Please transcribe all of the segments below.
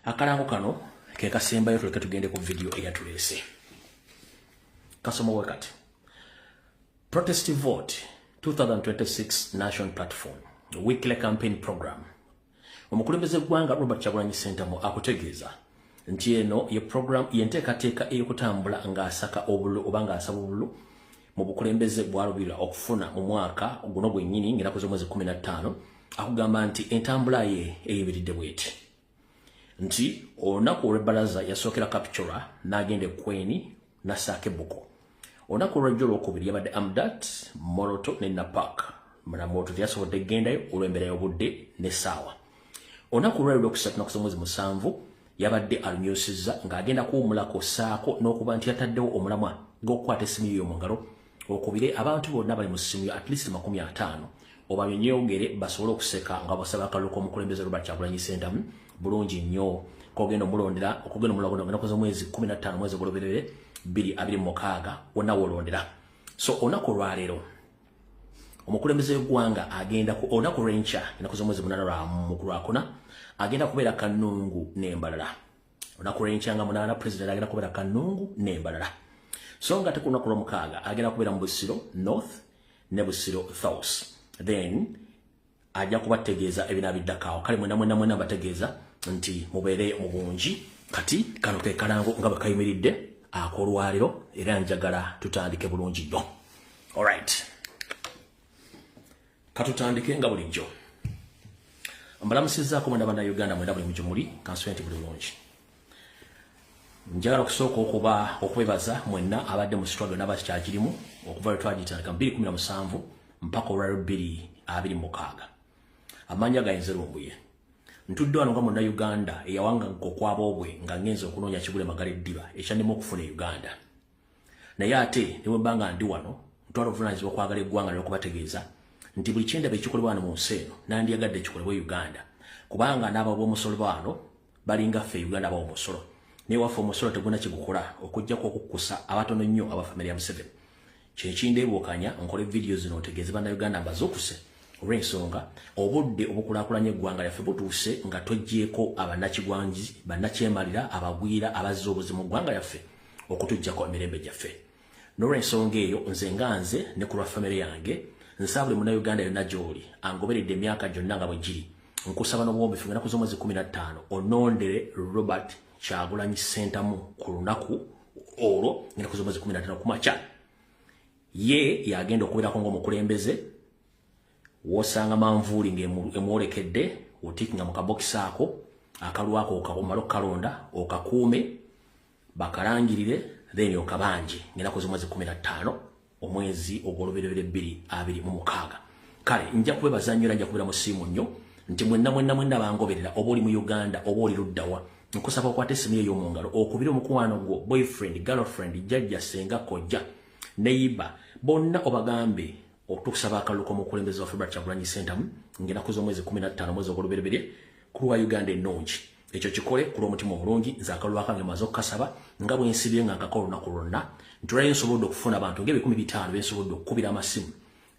Akalango kano ke kasembayo, tuleke tugende ku vidiyo eyatuleese. Kasoma we kati: Protest Vote 2026 National Platform Weekly Campaign Program. Omukulembeze gwanga Robert Kyagulanyi Ssentamu akutegeeza nti eno ye program yenteekateeka ey'okutambula ng'asaka obululu oba ng'asaba obululu mu bukulembeze bwalubirira okufuna mu mwaka guno gwennyini ng'ennaku z'omwezi 15. Akugamba nti entambula ye eyimiridde bweti nti olunaku olw'ebbalaza yasookera Kapchorwa, n'agenda Ekweni, n'assaako ebbuko. Olunaku olw'ejjo olwokubiri yabadde Amudat, Moroto ne Napak. Moroto teyasobodde kugendayo olw'embeera y'obudde n'essaawa. Olunaku olwali lwokusatu, naku z'omwezi 7, yabadde alumyusizza ng'agenda kuwummulako, ssaako n'okuba nti yataddewo omulamwa g'okukwata essimu yo mu ngalo, okubire abantu bonna bali mu ssimu yo at least 50, obanyonyogere basobole okuseka nga basaba akalulu k'omukulembeze Robert Kyagulanyi Ssentamu bulungi nnyo kogenda omulondera, okugenda omulonda ennaku z'omwezi 15, mwezi ogwolubereberye 2026, wonna woolondera. So olunaku olwaleero omukulembeze w'eggwanga agenda ku olunaku lw'enkya, ennaku z'omwezi 8, lwakuna, agenda kubeera Kannungu n'Embalala. Olunaku lw'enkya nga 8, president agenda kubeera Kannungu n'Embalala. So nga ate ku lunaku lw'omukaaga agenda kubeera mu Busiro North ne Busiro South. Then ajja kubategeeza ebinaabiddako awo. Kale mwena mwena mwena bategeeza nti mubeere mu bungi. Kati kano ke kalango nga bwe kayimiridde ak'olwaliro, era njagala tutandike bulungi nnyo. Alright, katutandike nga bulijjo. Mbalamusizzaako mwena Bannayuganda mwena buli mugye muli, kansube nti buli bulungi. Njagala okusooka okuba okwebaza mwenna abadde mu struggle n'abakyakirimu okuva lwe twagitandika mu 2017 mpaka olwaliro 2026. Amannya gayinze Lumbuye. Ntudde wano nga Munnayuganda eyawangaga okwaboobwe nga ngenze okunoonya kigule magala eddiba ekyannema okufuna e Uganda. Naye ate ne bwe mba nga ndi wano, ntwala obuvunaanyizibwa okwagala eggwanga n'okubategeeza nti buli kyendaba ekikolebwa wano mu nsi eno nandyagadde kikolebwe Uganda, kubanga n'aba b'omusolo wano balinga ffe Uganda abawa omusolo, naye waffe omusolo tegulina kyegukola okuggyako okukkusa abatono nnyo aba famire ya Museveni. Kyekindeebuukanya nkole vidiyo zino ntegeeze Bannayuganda mbazuukuse, olw'ensonga obudde obukulaakulanya eggwanga lyaffe butuuse nga toggyeeko abannakigwanji, bannakyemalira, abagwira abazza obuzi mu ggwanga lyaffe okutuggyako emirembe gyaffe. N'olw'ensonga eyo, nze nga nze ne ku lwa famire yange, nsaba buli Munnayuganda yonna gy'oli angoberedde emyaka gyonna nga bwe giri, nkusaba n'obuwombeefu ng'ennaku z'omwezi 15 onondere Robert Kyagulanyi Ssentamu ku lunaku olwo ng'ennaku z'omwezi 15 ku makya. Ye yagenda okubeerako ng'omukulembeze. Wosanga manvuuli ng'emwolekedde, otiikinga mu kabokisi ako akalwako, omale okukalonda okakuume bakalangirire, then okabanje ng'ennaku z'omwezi 15, omwezi ogwolubereberye 2026. Kale nja kubebaza nnyo era nja kubeera musiimu nnyo nti mwenna mwenna mwenna bangoberera, oba oli mu Uganda oba oli luddawa, nkusaba okwata essimu eyo mu ngalo okubire omukwano gwo, boyfriend, girlfriend, jjajja, senga, kojja, neighbor, bonna obagambe otukusaba akalulu k'omukulembeze waffe Robert Kyagulanyi Ssentamu ng'ennaku z'omwezi 15, omwezi ogwolubereberye, ku lwa Uganda ennungi. Ekyo kikole ku lw'omutima omulungi. Nze akalulu akange maze okukasaba nga bwe nsibye nga nkakola olunaku lwonna, nti olwayo nsobodde okufuna abantu nga 500,000 bensobodde okukubira amasimu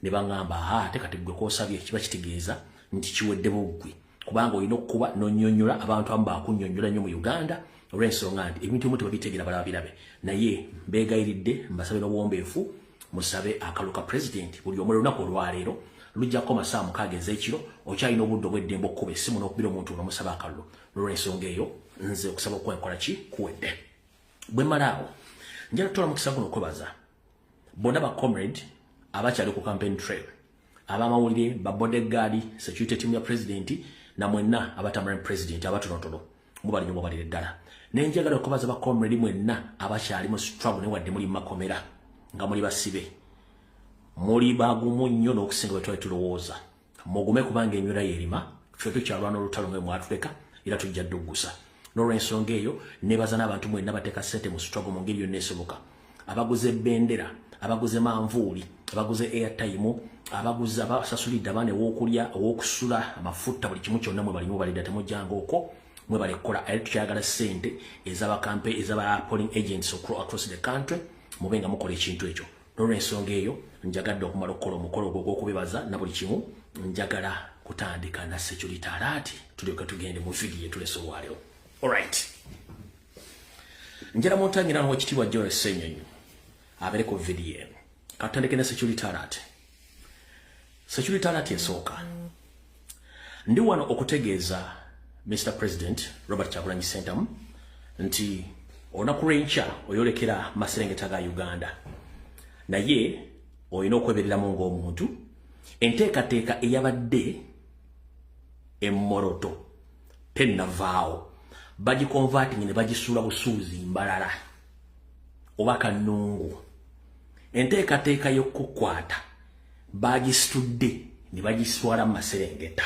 ne baŋŋamba, "Aa, ate kati gwe koosabye kiba kitegeeza nti kiwedde buggwi," kubanga olina okukuba n'onnyonnyola abantu abamu bakunnyonnyola nnyo mu Uganda, olw'ensonga nti ebintu ebimu tebabitegeera, balaba birabe. Naye mbeegayiridde, mbasabe n'obuwombeefu, musabe akalulu ka pulezidenti buli omu. Olunaku olwaleero lujjako masaa 6 ez'ekiro, okyalina obudde obw'eddembe okukuba essimu n'okubira omuntu n'omusaba akalulu. N'olwensonga eyo, nze okusaba okwenkola ki kuwedde. Bwe mmala awo, njala tutola mukisa guno okwebaza bonna ba comrade abakyali ku campaign trail, abamawulire, ba bodyguard, security team ya president, na mwenna abatambula ne president abatonotono, mubali nnyo, mubalire ddala. Nenjagala okubaza ba comrade mwenna abakyali mu struggle, ne wadde muli mu makomera nga muli basibe, muli bagumu nnyo n'okusinga bwe twali tulowooza. Mugume, kubanga enywera yerima. Ffe tukyalwana olutalo nga mwatuleka, era tujja dduggusa. N'olwensonga eyo, nebaza n'abantu mwenna bateeka ssente mu struggle mu ngeri yonna esoboka, abaguze ebendera, abaguze manvuuli, abaguze airtime, abaguze, abasasulidde abaana ew'okulya, ow'okusula, amafuta, buli kimu kyonna. Mwe balimu balidda, temujjanga okwo, mwebale kukola. Era tukyagala ssente ez'abakampe, ez'aba polling agents across the country, mube nga mukola ekintu ekyo. N'olwensonga eyo, njagadde okumala okukola omukolo ogwo ogw'okubebaza na buli kimu, njagala kutandika na security alert, tulyoke tugende mu vidiyo etulese olwaleero. Alright, njala muntangira n'owekitiibwa Joel Ssenyonyi abeere ku vidiyo eno. Katutandike ne security alert. Security alert esooka, ndi wano okutegeeza Mr President Robert Kyagulanyi Ssentamu nti olunaku lw'enkya oyolekera maserengeta ga Uganda, naye olina okwebereramu ng'omuntu. Enteekateeka eyabadde emmoroto tennavaawo, bagiconverting ne bagisuula busuuzi mbalala oba kannungu. Enteekateeka y'okukwata bagisitudde ne bagiswala mu maserengeta.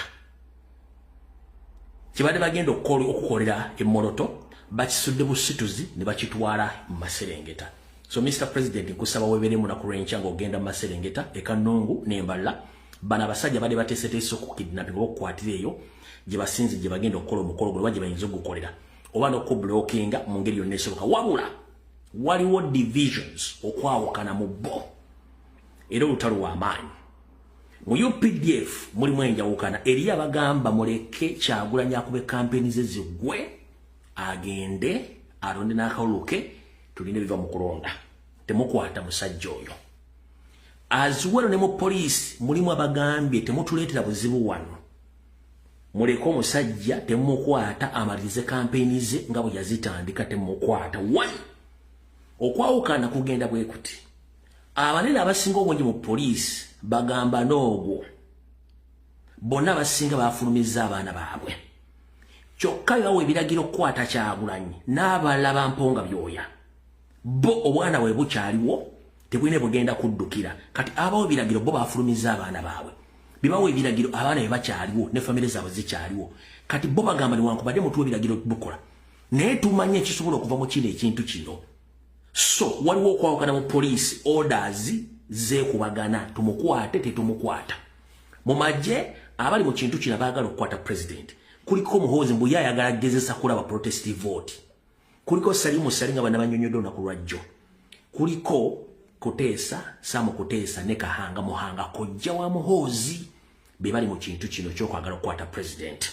Kibadde bagenda okukolera emmoloto bakisudde busituzi ne bakitwala mu maserengeta. So Mr President, nkusaba weberemu naku lw'enkya ng'ogenda mu maserengeta ekannungu n'embalala. Bano abasajja badde bateeseteese okukidnapping oba okukwatira eyo gye basinze, gye bagenda okukola omukolo guno oba gye bayinza ogukolera, oba n'okublockinga mu ngeri yonna esoboka. Wabula waliwo divisions, okwawukana mu bo, era olutalo lw'amaanyi mu UPDF. Mulimu enjawukana. Eriyo abagamba muleke Kyagulanyi akube kampeni ze ziggwe, agende alonde n'akalulu ke, tulina ebiva mu kulonda, temukwata musajja oyo. As well ne mu poliisi mulimu abagambye temutuleetera buzibu wano, muleke omusajja, temumukwata, amalirize kampeni ze nga bwe yazitandika, temumukwata. One, okwawukana kugenda bwe kuti: abanene abasinga obungi mu poliisi bagamba n'ogwo bonna abasinga bafulumizza abaana baabwe, kyokka bebawa ebiragiro okukwata Kyagulanyi n'abalala bamponga byoya, bo obwana bwe bukyaliwo, tebulina bugenda kuddukira. Kati abawa ebiragiro bo bafulumizza abaana baabwe, bibawa ebiragiro abaana be bakyaliwo ne famire zaabwe zikyaliwo. Kati bo bagamba newankubadde mutuwa ebiragiro bukola, naye tumanye ekisobola okuva mu kino ekintu kino. So waliwo okwawukana mu poliisi, orders zeekubagana, tumukwate, tetumukwata. Mu magye abali mu kintu kino baagala okukwata president, kuliko Muhoozi, mbu ye ayagala gezesa kulaba protest vote, kuliko Salimu Sali nga bana banyonyodde olunaku lwajjo, kuliko Kuteesa, Samu Kuteesa ne Kahanga Muhanga, kojja wa Muhoozi, be bali mu kintu kino kyokwagala okukwata president.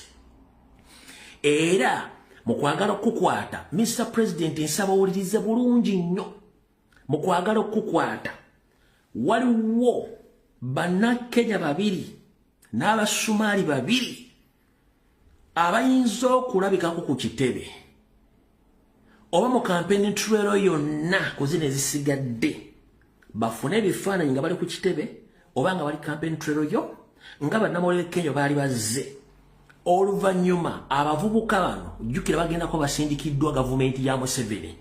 Era mu kwagala okukwata Mr President, nsaba owulirize bulungi nnyo, mu kwagala okukwata waliwo bannakenya babiri n'Abasumaali babiri abayinza okulabikako ku kitebe oba mu campaign trail yonna ku zino ezisigadde, bafune ebifaananyi nga bali ku kitebe oba nga bali campaign trail yo nga bannamawulire Kenya baali bazze. Oluvannyuma abavubuka bano, jjukira bagendako basindikiddwa gavumenti ya Museveni,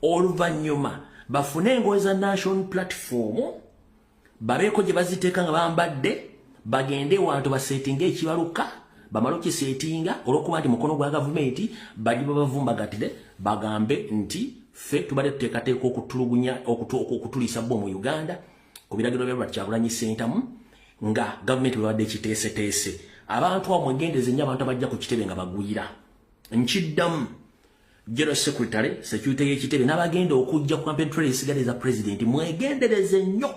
oluvannyuma bafune engoye za National Platform, babeeko gye baziteeka nga bambadde, bagende wantu basetinga ekibaluka, bamale okisetinga olwokuba nti mukono gwa gavumenti, bajje babavumbagatire, bagambe nti ffe tubadde tuteekateeka okutulugunya, okutuliisa bo mu Uganda ku biragiro bya Robert Kyagulanyi Ssentamu nga gavumenti bwebadde ekiteeseteese. Abantu abo mwegendereze nnyo, abantu abajja ku kitebe nga bagwira. Nkiddamu, general secretary, security y'ekitebe n'abagenda okujja ku campaign trail esigadde za president, mwegendereze nnyo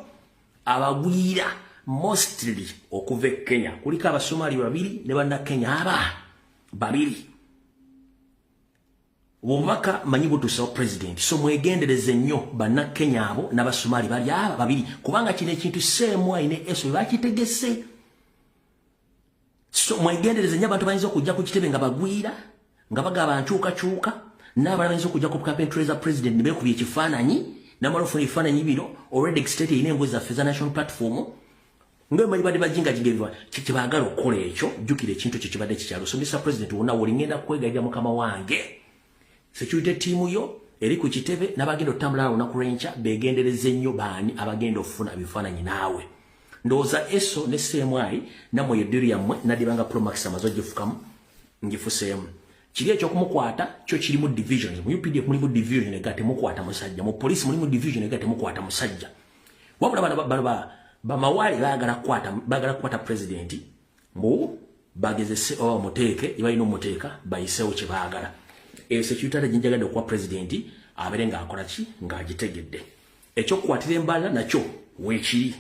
abagwira, mostly okuva e Kenya. Kuliko Abasomali babiri ne bannakenya aba babiri. Obubaka manyi butuusawo president, so mwegendereze nnyo bannakenya abo n'Abasomali bali aba babiri, kubanga kino ekintu seemu ayine eso bwe bakitegese. So mwegendereze nnyo abantu bayinza okujja ku kitebe nga bagwira, nga bagaba nkyukakyuka, n'abalala bayinza okujja ku campaign trail za president ne beekubya ekifaananyi. Namala ofuna ebifaananyi bino, already state erina engoye zaffe za National Platform nga manyi badde bajingajinga kyebaagala okukola ekyo. Jjukira ekintu ekyo kibadde kikyalo. So Mr President, wonna woli, ngenda kwegayirira mukama wange, security team yo eri ku kitebe n'abagenda otambula olunaku lw'enkya begendereze nnyo baani abagenda okufuna ebifaananyi naawe. Ndowooza eso ne CMI nammwe yeddiru yammwe naddibanga Promax amaze ogifukamu, ngifuseemu. Kiri ekyokumukwata kyo kirimu divisions. Mu UPDF mulimu division ega temukwata musajja, mu police mulimu division ega temukwata musajja. Wabula bano bamawale baagala kukwata president, mbu bagezese oba bamuteeke balina omuteeka, bayiseewo kye baagala. Eyo security ate ginjagadde okuwa president abeere ng'akola ki ng'agitegedde. Ekyokukwatira embalala nakyo weekiri,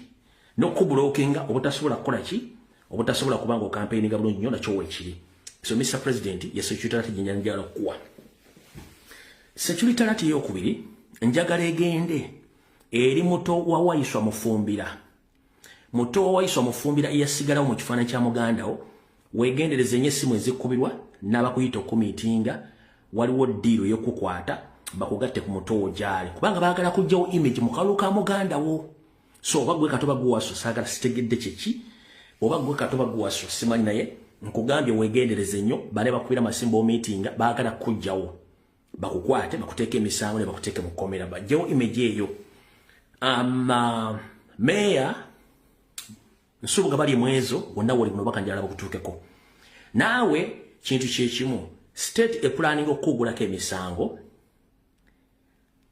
n'okublockinga obutasobola kukola ki, obutasobola kubanga okampeininga bulungi nnyo, nakyo weekiri. So Mr President, ye security ate ginjanjala okukuwa. Security alert eyokubiri njagala egende eri muto wa Waiswa Mufumbira. Muto wa Waiswa Mufumbira eyasigalawo mu kifaananyi kya muganda wo, weegendereze nnyo essimu ezikubirwa n'abakuyita okumiitinga. Waliwo deal ey'okukwata bakugatte ku muto wo gy'ali, kubanga baagala kuggyawo image mu kalulu ka muganda wo. So oba gwe Kato gwe Waiswa, saagala sitegedde kyeki, oba gwe Kato gwe Waiswa simanyi, naye nkugambye weegendereze nnyo. Bane bakubira amasimba omiitinga, baagala kuggyawo, bakukwate, bakuteeke emisango ne bakuteeke mu kkomera, bajjewo image eyo. Meya Nsubuga bali mwezo wonna woli buno bakanjala bakutuukeko. Naawe kintu kyekimu, state eplanning okukugulako emisango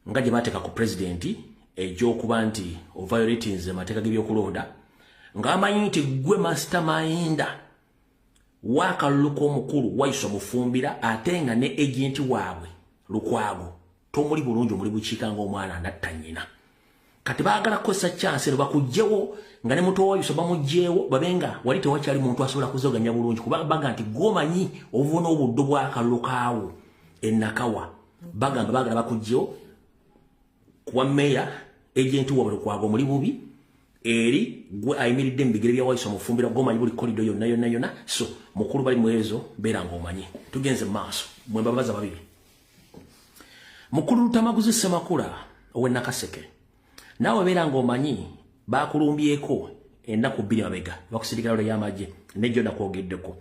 nga gye bateeka ku pulezidenti egy'okuba nti oviolatinze amateeka g'ebyokulonda, ng'amanyi nti gwe mastermind w'akalulu k'omukulu Waiswa Mufumbira, ate nga ne agent waabwe Lukwago tomuli bulungi, omuli bukiika ng'omwana anatta nnyina. Kati baagala kukozesa chance eno bakuggyewo nga ne muto wa Waiswa bamuggyewo, babe nga wali tewakyali muntu asobola kuzoganya bulungi, kuba baga nti gwomanyi obuvo n'obuddo bw'akalulu kaawo enakawa. Bagamba baagala bakuggyewo kuwa meya agent waabwe Lukwago omuli bubi, eri gwe ayimiridde mu bigere bya Waiswa Mufumbira, gwomanyi buli corridor yonna yonna yonna. So mukulu bali mwezo, beera ng'omanyi. Tugenze mu maaso, mwe mbabaza babiri. Mukulu Lutamaguzi Ssemakula ow'e Nakaseke, naawe beera ng'omanyi bakulumbyeko ennaku 2 mabega, bakusirikira lole y'amagye nejjo nakwogeddeko.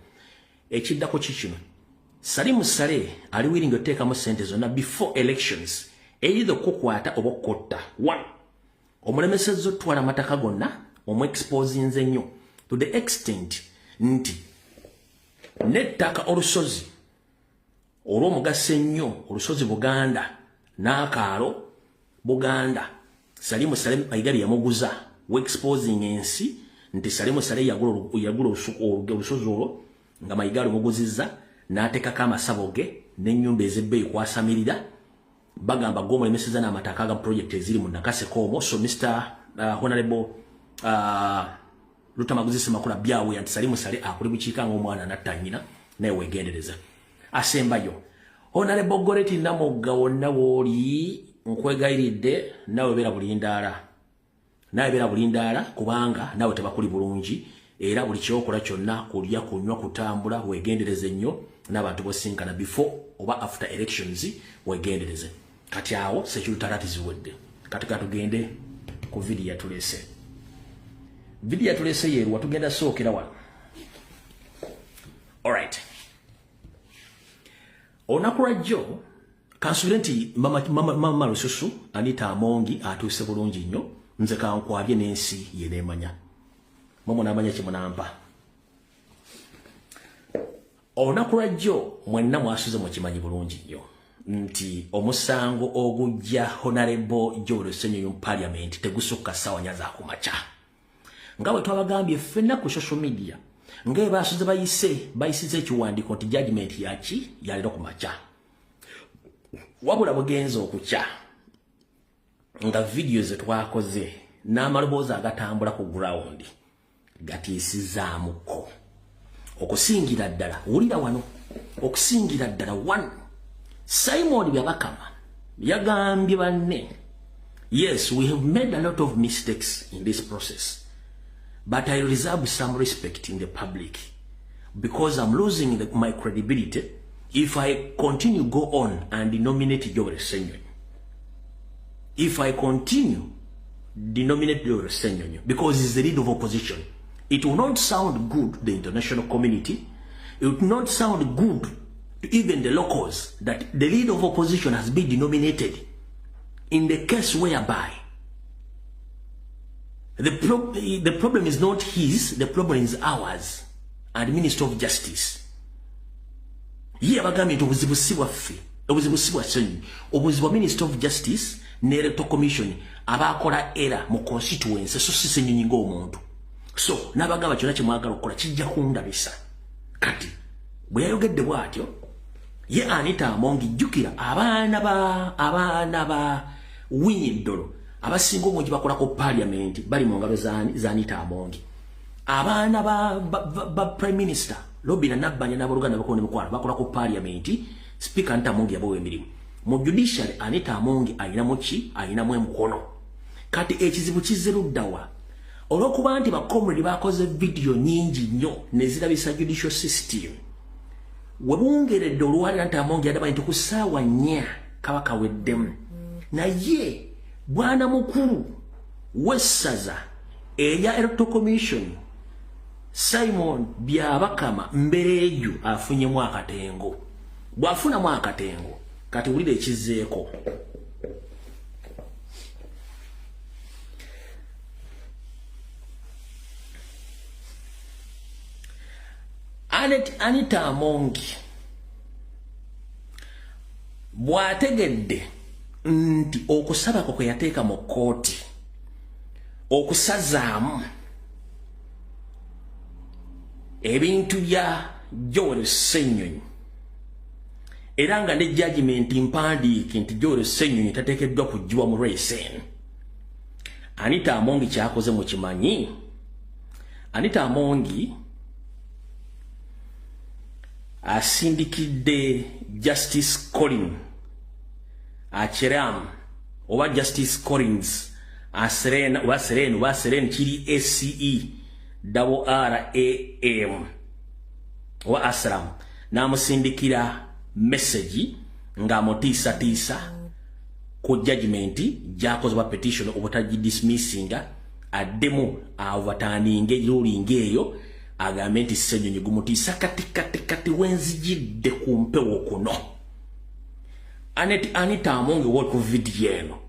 Ekiddako kikino: Salimu Sale ali willing oteekamu ssente zonna before elections, either okukwata oba okkotta. One, omulemesezza otwala amataka gonna, omuexposinze nnyo to the extent nti n'ettaka olusozi olw'omugaso ennyo, olusozi Buganda n'akaalo Buganda, Salimu Sale Mayigali yamuguza. Exposing ensi nti Salimu Sale yagula olusozi olwo nga Mayigali omuguzizza, n'ateekako amasabo ge n'ennyumba ez'ebbeeyi kwasamirira. Bagamba gwomulemeseza n'amataka aga project eziri mu Nakaseke omwo. So Mr Honorable Lutamaguzi Ssemakula, byawe nti Salimu Sale akuli bukiika ng'omwana anatta nnyina, naye weegendereza. Asembayo, Honorable Goreti Namugga, wonna wooli nkwegayiridde, nawe beera bulindaala, nawe beera bulindaala, kubanga nawe tebakuli bulungi. Era buli kyokola kyonna, kulya, kunywa, kutambula, weegendereze nnyo n'abantu bosinkana before oba after elections, weegendereze. Kati awo security alert ziwedde. Kati katugende ku video yatulese. Video yatulese yeruwa? Tugenda sookera wano. Alright, olunaku lwajjo kansubire nti mama Lususu Anita Amongi atuuse bulungi nnyo. Nze kankwabye n'ensi yeneemanya, mwe munaamanya kyemunampa. Olunaku lwajjo mwenna mwasuze mukimanyi bulungi nnyo nti omusango ogujja Honorable Joel Ssenyonyi mu parliament tegusukka ssaawa 4 zakumakya, nga bwe twabagambye ffenna ku social media, nga basuze bayise bayisiza ekiwandiiko nti judgment yaki yaleero ku makya. Wabula bugenza okukya nga vidiyo ze twakoze n'amaloboozi agatambula ku ground gatiisizaamuko. Okusingira ddala, wulira wano, okusingira ddala one, Simon Byabakama yagambye banne, "Yes, we have made a lot of mistakes in this process, but I reserve some respect in the public because I'm losing my credibility if I continue go on and nominate Joel Ssenyonyi. If I continue denominate Joel Ssenyonyi because he's the leader of opposition, it will not sound good to the international community. It will not sound good to even the locals that the leader of opposition has been denominated in the case whereby the problem is not his, the problem is ours and Minister of Justice." Ye abagambye nti obuzibu si bwaffe, obuzibu si bwa Ssenyonyi, obuzibu bwa Minister of Justice ne Electoral Commission abakola era mu constituency, so si Ssenyonyi ng'omuntu. So n'abagamba kyonna kyemwagala okukola kijja kundabisa. Kati bwe yayogedde bw'atyo, ye Anita Amongi, jjukira abaana ba Winyi Ddolo abasinga obungi bakola ku parliament, bali mu ngalo za Anita Amongi. Abaana ba Prime Minister Robina Nabbanja n'aboluganda bakola nemikwano bakola ku parliament, Speaker Anita Amongi yabawa emirimu. Mu judiciary Anita Amongi ayinamu ki? Ayinamu emikono. Kati ekizibu kizze luddawa? Olw'okuba nti bacomrade bakoze vidiyo nnyingi nnyo ne zirabisa judicial system, we bungeredde olwalira nti Amongi yadaba nti ku ssaawa 4 kaba kaweddemu. Naye bwana mukulu w'essaza erya Electoral Commission Simon Byabakama Mbereju afunyemu akatengo. Bw'afunamu akatengo, kati wulira ekizzeeko. Anita Amongi bw'ategedde nti okusaba kwe yateeka mu kkooti okusazaamu ebintu bya Joel Ssenyonyi, era nga ne judgment mpandiike nti Joel Ssenyonyi tateekeddwa kuggyibwa mu race eno, Anita Amongi kyakoze mukimanyi. Anita Amongi asindikidde Justice Colin Acheram oba Justice Collins Aseren oba Seren oba Seren, kiri ACE double R A M oba Asram, n'amusindikira message ng'amutiisatiisa ku judgment gy'akoze oba petition obutagidismissinga, addemu overturninge ruling eyo, agambe nti Ssenyonyi gumutiisa. Kati kati kati wenzijidde ku mpewo kuno, Anita Amongi woli ku vidiyo eno,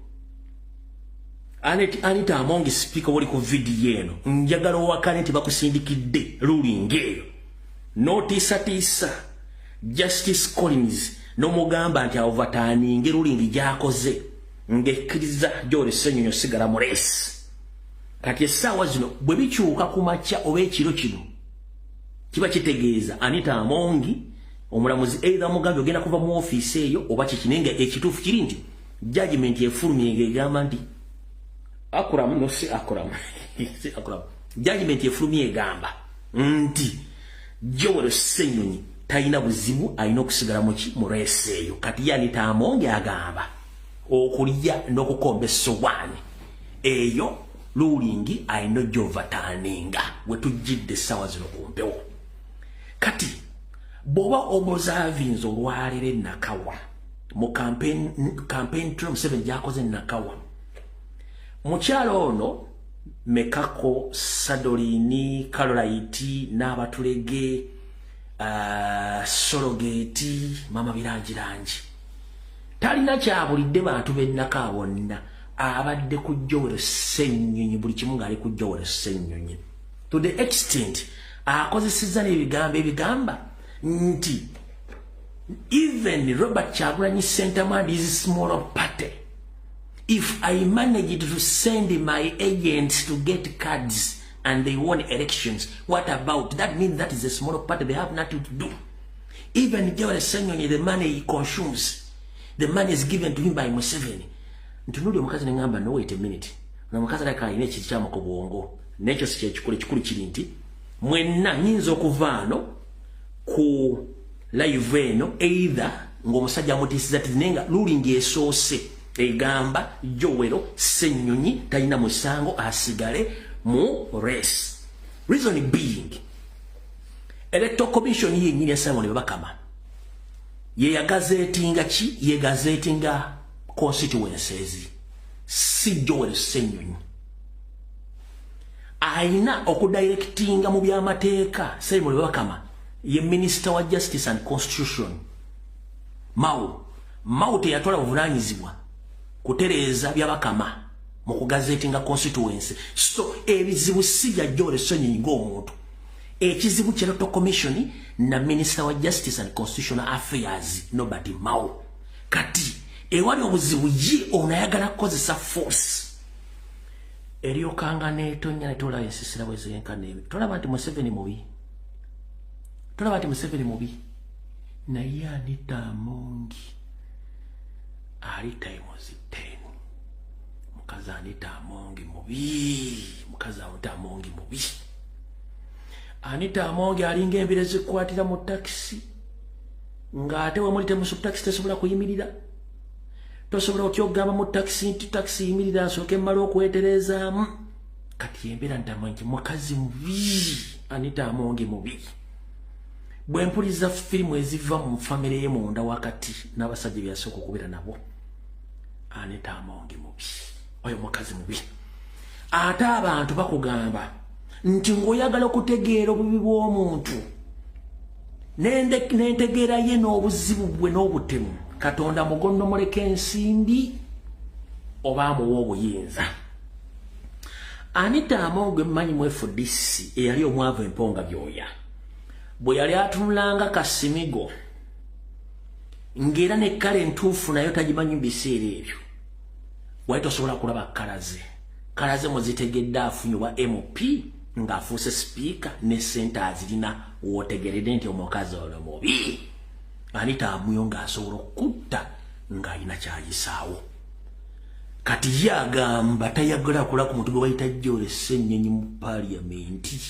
Anita Amongi speaker woli ku vidiyo eno, njagala owakane nti bakusindikidde ruling eyo n'otiisatiisa Justice Collins n'omugamba nti overturninge ruling gy'akoze ng'ekkiriza Joel Ssenyonyi osigala mu race. Kati essaawa zino bwe bikyuka ku makya oba ekiro kino, kiba kitegeeza Anita Amongi omulamuzi either mugambye ogenda kuva mu ofiisi eyo oba kiki, naye nga ekituufu kiri nti judgment efulumye ng'egamba nti Akram, no, si Akram, si Akram, judgment efulumye egamba nti Joel Ssenyonyi talina buzibu, alina okusigala muki? Mu race eyo. Kati ye Anita Amongi agamba okulya n'okukomba essowaani eyo ruling alina ogy'overturninga. We tujjidde essaawa zino ku mpewo, kati bw'oba observinze olwaleero enakawa mu campaign trail Museveni gyakoze Nakawa, mukyalo ono Mekako Sadolini Carolite n'abatulege Sologeti mama birangirangi talina kyabulidde bantu b'ennaka bonna, abadde ku Joel Ssenyonyi, buli kimu ng'ali ku Joel Ssenyonyi, to the extent akozesezza n'ebigambo ebigamba nti even Robert Kyagulanyi Ssentamu and his small party, if I managed to send my agents to get cards and they won elections, what about that? Means that is a small party, they have nothing to do. Even Joel Ssenyonyi, the money he consumes, the money is given to him by Museveni. Ntunuli omukazi ne ngamba, no, wait a minute, omukazi alaka alina ekikyamu ku bwongo. N'ekyo si kyekikulu. Ekikulu kiri nti mwenna nyinza okuva ano ku live eno either ng'omusajja amutiisiza ti, naye nga ruling esoose egamba Joel Ssenyonyi talina musango, asigale mu race. Reason being, Electoral Commission yennyini ya Simon Byabakama ye yagazettinga ki? Ye gazettinga constituencies, si Joel Ssenyonyi. Ayina okudirectinga mu byamateeka Simon Byabakama ye Minister wa Justice and Constitution. Mao Mao teyatwala buvunaanyizibwa kutereeza Byabakama mu kugazettinga constituency. So ebizibu si bya Joel Ssenyonyi ng'omuntu, ekizibu kya Electoral Commission na Minister wa Justice and Constitutional Affairs Norbert Mao. Kati ewali obuzibu, ye ono ayagala kukozesa force eryokanga netonya netolaba ensisira bwe zenkana ebyo. Tolaba nti Museveni mubi? Tolaba nti Museveni mubi? Naye Anita Amongi ali times 10. Mukazi Anita Amongi mubi, mukazi Anita Amongi mubi. Anita Amongi alinga embire zikwatira mu takisi, ng'ate wemuli temusu takisi tesobola kuyimirira. Tosobola otya okugamba mu takisi nti takisi yimirira nsooke mmale okweterezaamu. Kati embeera ntamanyi mukazi mubi, Anita Amongi mubi. Bwe mpuliza firimu eziva mu famire ye munda wakati n'abasajja byasooka okubeera nabo, Anita Amongi mubi, oyo mukazi mubi. Ate abantu bakugamba nti ng'oyagala okutegeera obubi bw'omuntu n'entegeera ye n'obuzibu bwe n'obutemu, Katonda mugonnomuleka ensimbi oba amuwa obuyinza. Anita Amongi mmanyi mu FDC eyali omwavu emponga byoya, bwe yali atunulanga kasimigo ng'era ne kkala entuufu nayo tagimanyi mu biseera ebyo, wali tosobola kulaba kkala ze. Kkala ze muzitegedde afunye obwa MP ng'afuuse sipiika ne ssente azirina, wootegeredde nti omukazi ono mubi. Anita Amongi ng'asobola okutta ng'alina kyayisaawo. Kati ye agamba tayagala kula ku muntu gwe bayita Joel Ssennyonyi mu paaliyamenti.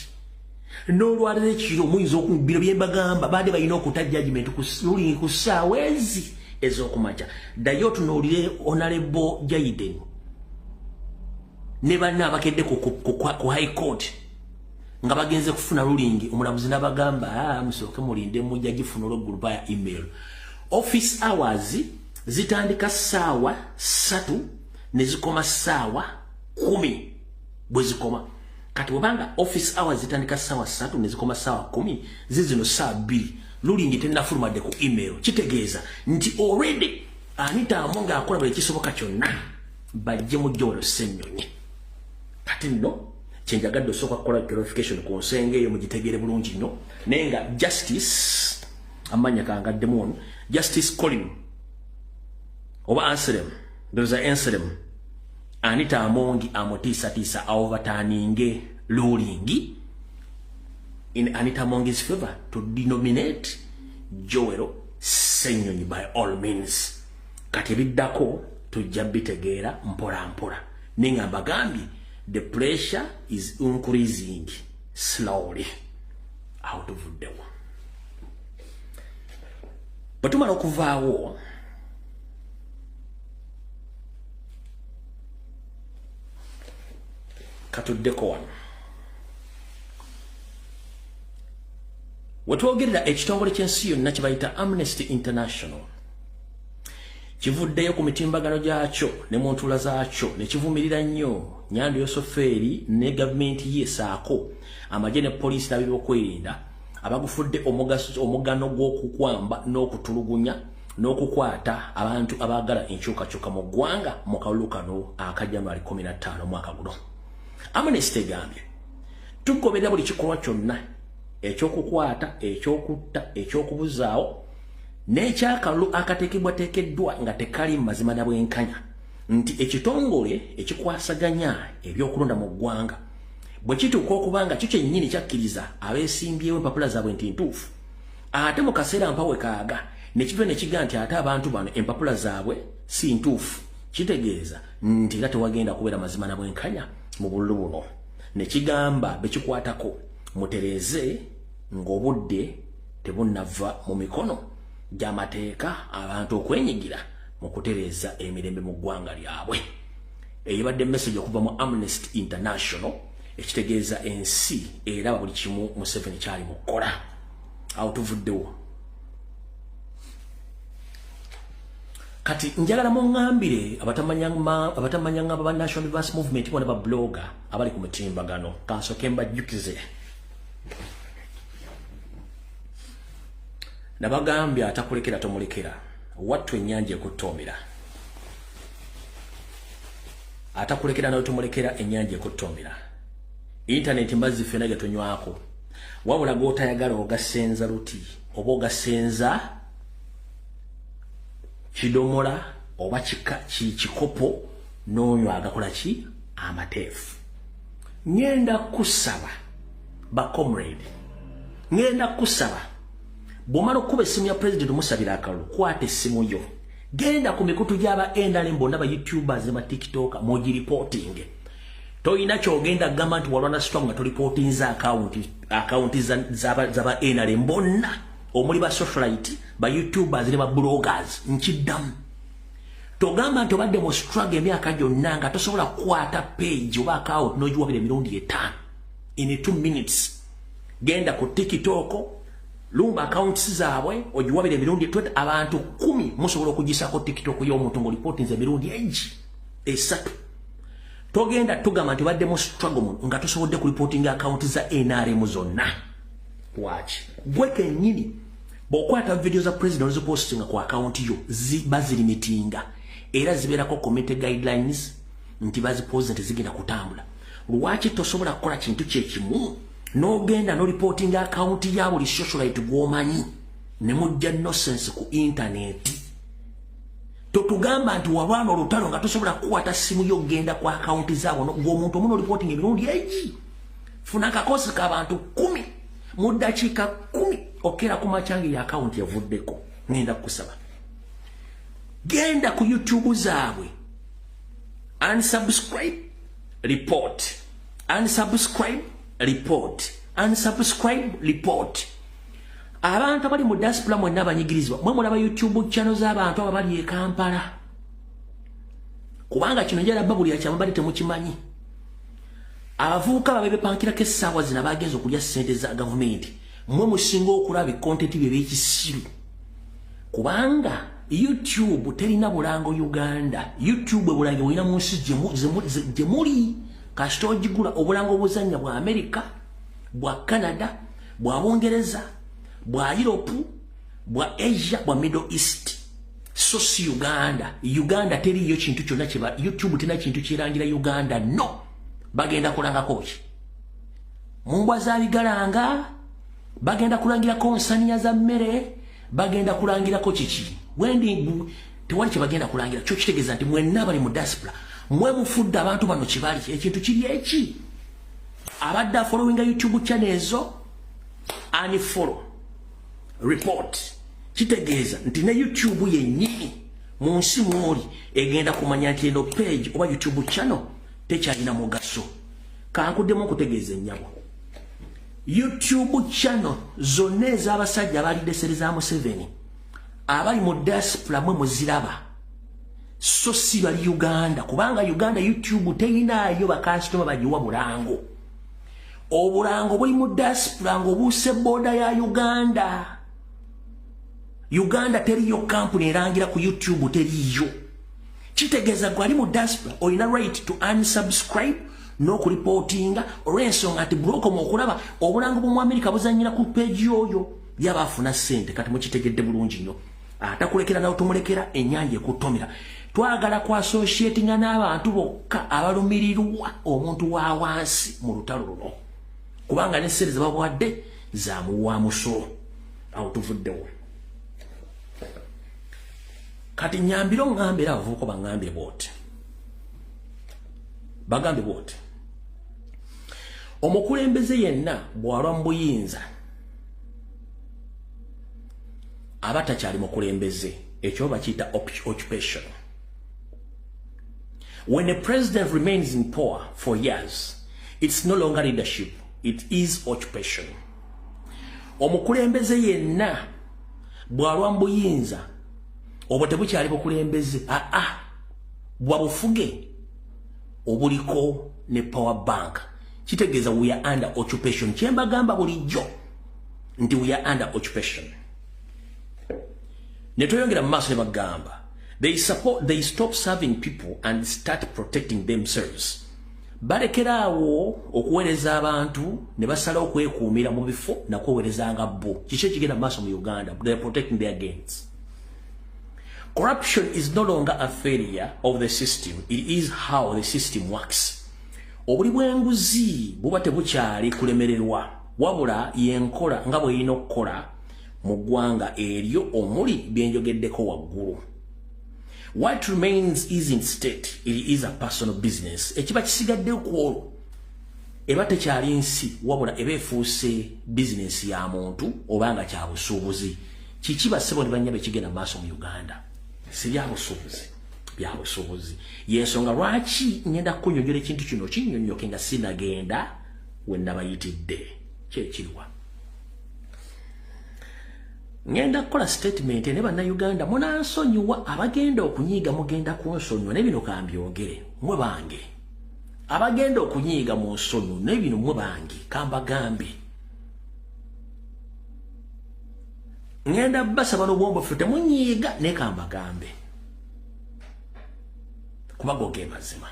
N'olwaleero ekiro muyinza bino bye mbagamba, baadde balina okuta judgment ku ruling ku ssaawa ezi ez'okumakya. Ddayo otunuulire Honorable Jaden ne banne abakedde ku High Court nga bagenze kufuna ruling, omulamuzi n'abagamba musooke mulinde mujja gifuna olweggulo via email. Office hours zitandika ssaawa 3 ne zikoma ssaawa 10 bwe zikoma. Kati bwebanga office hours zitandika ssaawa 3 ne zikoma ssaawa 10, zizino ssaawa 2 ruling tennafulumadde ku email, kitegeeza nti already Anita Amongi akola buli kisoboka kyonna bajje mu Joel Ssennyonyi. Kati nno kyenjagadde osooka kukola clarification ku nsenga eyo mugitegeere bulungi nnyo, naye nga Justice amannya kangaddemu ono, Justice Colin oba Anselm, ndowooza Anselm, Anita Amongi amutiisatiisa overturninge ruling in Anita Amongi's favor to denominate Joel Ssennyonyi by all means. Kati ebiddako tujja bitegeera mpola mpola, naye nga mbagambye the pressure is increasing slowly. Awo tuvuddewo. Bwe tumala okuvaawo katuddeko wano wetwogerera ekitongole ky'ensi yonna kye bayita Amnesty International kivuddeyo ku mitimbagano gyakyo ne mu ntuula zaakyo ne kivumirira nnyo Nyando Yosofeeri ne gavumenti ye saako amagye ne poliisi n'ab'ebyokwerinda abagufudde omugano gw'okukwamba n'okutulugunya n'okukwata abantu abaagala enkyukakyuka mu ggwanga mu kalulu kano aka January 15 omwaka guno. Amnesty egambye tugoberera buli kikolwa kyonna ekyokukwata, ekyokutta, ekyokubuzaawo n'ekyakalulu akateekebwateekeddwa nga tekali mazima na bwenkanya, nti ekitongole ekikwasaganya ebyokulonda mu ggwanga bwe kituuka okuba nga kyo kyennyini kyakkiriza abeesimbyewo empapula zaabwe nti ntuufu, ate mu kaseera mpawe kaaga ne kiva ne kiga nti ate abantu bano empapula zaabwe si ntuufu, kitegeeza nti era tewagenda kubeera mazima na bwenkanya mu bululu buno. Ne kigamba bekikwatako mutereeze ng'obudde tebunnava mu mikono gy'amateeka abantu okwenyigira mu kutereeza emirembe mu ggwanga lyabwe. Eyibadde message okuva mu Amnesty International ekitegeeza ensi eraba buli kimu Museveni kyali mu kukola. Awo tuvuddewo. Kati njagala muŋŋambire abatamanyanga ba National Advance Movement bona ba blogger abali ku mutimbagano, kansooke mbajjukize. Nabagambye atakulekera tomulekera, wattu ennyanja ekuttoomera. Atakulekera nawe tomulekera, ennyanja ekuttoomera. Intaneti mazzi ffena ge tunywako, wabula gw'otayagala ogasenza luti oba ogasenza kidomola oba kikopo n'onywa agakola ki amateefu. Ngenda kusaba ba comrade, ngenda kusaba bw'omala okukuba essimu ya president omusabira akalulu, kwata essimu yo genda ku mikutu gy'aba NRM bonna, ba youtubers ne ba tiktoker, mugiripootinge. Toyina kyogenda kugamba nti walwana strong nga tolipootinze akawunti z'aba NRM bonna omuli ba socialite, ba youtubers ne ba bloggers. Nkiddamu, Togamba nti obadde mu struggle emyaka gyonna nga tosobola kukwata page oba account n'ogiwabira emirundi 5 in 2 minutes. Genda ku TikTok, lumba accounts zaabwe, ogiwabira emirundi abantu 10 musobola okugisako TikTok y'omuntu ng'olipotinze emirundi egi 3. Togenda tugamba nti obadde mu struggle nga tosobodde kulipotinga account za NRM zonna. Lwaki? Gwe kennyini bw'okwata video za president ozipostinga ku account yo, bazirimitinga era zibeerako community guidelines nti bazipoze nti zigenda kutambula. Lwaki tosobola kukola kintu kyekimu n'ogenda n'olipotinga account ya buli socialite gw'omanyi ne mujja nonsense ku internet? Totugamba nti walwana olutalo nga tosobola kukwata simu yo genda ku account zaabo ng'omuntu omu n'olipotinga emirundi egi. Funa akakosi k'abantu 10 mu ddakiika 10 okera ku makyange ya account yavuddeko. Ngenda kukusaba, genda ku YouTube zaabwe, unsubscribe, report, unsubscribe, report, unsubscribe, report. Abantu abali mu diaspora mwenna abanyigirizibwa, mwe mulaba YouTube channel z'abantu abo bali e Kampala, kubanga kino njala babuli akyama bali temukimanyi. Abavubuka babe bepankirako essaawa zino abagenza okulya ssente za gavumenti, mwe musinga okulaba content bye byekisiru, kubanga YouTube terina bulango Uganda. YouTube bulango bulina mu nsi gye muli. Kasita ogigula, obulango obuzannya bwa America, bwa Canada, bwa Bungereza, bwa Europe, bwa Asia, bwa Middle East, so si Uganda. Uganda teriyo kintu kyonna kiba YouTube terina kintu kirangira Uganda. No bagenda kulangako ki? Mumbwa za bigalanga, bagenda kulangirako nsaniya za mmere, bagenda kulangirako kiki? Wendi tewali kyebagenda kulangira. Kyo kitegeeza nti mwenna bali mu diaspora mwe mufudde abantu bano kibali. Ekintu kiri eki, abadde afollowinga YouTube channel ezo, unfollow, report. Kitegeeza nti ne YouTube yennyini mu nsi mwoli egenda kumanya nti eno page oba YouTube channel tekyalina mugaso. Kankuddemu okutegeeza ennyabo, YouTube channel zonna ez'abasajja abalidde sere za Museveni abali mu diaspora mwe muziraba, so si bali Uganda, kubanga Uganda YouTube teyinaayo bakasitoma bagiwa bulango. Obulango buli mu diaspora ng'obuuse border ya Uganda. Uganda teriyo kampuni erangira ku YouTube, teriyo. Kitegeeza gwe ali mu diaspora olina right to unsubscribe n'okulipotinga, olw'ensonga nti bulokoma okulaba obulango bw'omu Amerika buzanyira ku page oyo yaba afuna ssente. Kati mukitegedde bulungi nnyo. Atakulekera nawe tumulekera ennyanja ekutomera. Twagala ku associatinga n'abantu bokka abalumirirwa omuntu wa wansi mu lutalo luno, kubanga ne ssente ze babawadde zamuwa musolo. Awo tuvuddewo. Kati nyambiro ŋŋambe, era abavubuka baŋŋambye booti, bagambe booti, omukulembeze yenna bw'alwa mu buyinza aba takyali mukulembeze. Ekyo bakiyita occupation. When a president remains in power for years, it's no longer leadership, it is occupation. Omukulembeze yenna bw'alwa mu buyinza, obwo tebukyali bukulembeze, aa bwa bufuge obuliko ne power bank. Kitegeeza we are under occupation. Kyembagamba bulijjo nti we are under occupation. Ne tweyongera mu maaso ne bagamba they stop serving people and start protecting themselves. Balekeraawo okuweereza abantu ne basala okwekuumira mu bifo nakwewerezanga bo. Kiki ekigenda mu maaso mu Uganda? They are protecting their gains. Corruption is no longer a failure of the system, it is how the system works. Obuli bw'enguzi buba tebukyali kulemererwa, wabula yenkola nga bw'erina okukola mu ggwanga eryo omuli byenjogeddeko waggulu. What remains isn't state, it is a personal business. Ekiba kisigadde ku olwo eba tekyali nsi, wabula eba efuuse bizinesi ya muntu oba nga kya busuubuzi. Kiki bassebo ne bannyabo ekigenda maaso mu Uganda? Si bya busuubuzi, bya busuubuzi. Yensonga lwaki ngenda kukunnyonnyola ekintu kino kinnyonnyoke nga sinagenda we nabayitidde. Kyekiriwa? Ngenda kukola statement ne bannayuganda, munansonyiwa abagenda okunyiiga, mugenda kunsonyiwa ne bino kambyogere. Mwe bange abagenda okunyiiga mu nsonyiwa ne bino, mwe bange kambagambe. Ngenda basaba n'obwombofu, temunyiiga ne kambagambe, kuba go ge mazima.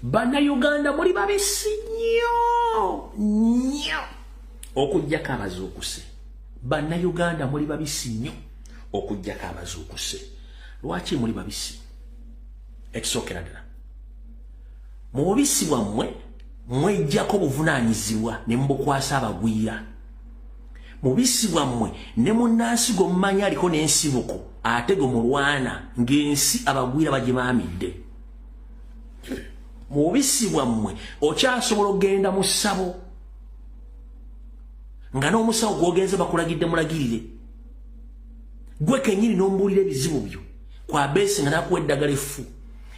Bannayuganda muli babisi nnyo nnyo okuggyako abazuukuse. Bannayuganda muli babisi nnyo okuggyako abazuukuse. Lwaki muli babisi? Ekisookera ddala, mu bubisi bwammwe mwejjako obuvunaanyizibwa ne mubukwasa abagwira. Mu bubisi bwammwe ne munnansi gwe mumanyi aliko n'ensibuko ate gwe mulwana ng'ensi abagwira bagimaamidde. Mu bubisi bwammwe okyasobola okugenda mu ssabo nga n'omusawo gw'ogenze bakulagidde mulagirire gwe kennyini n'omubuulira ebizibu byo kwabeesi nga nakuwa eddagala effu.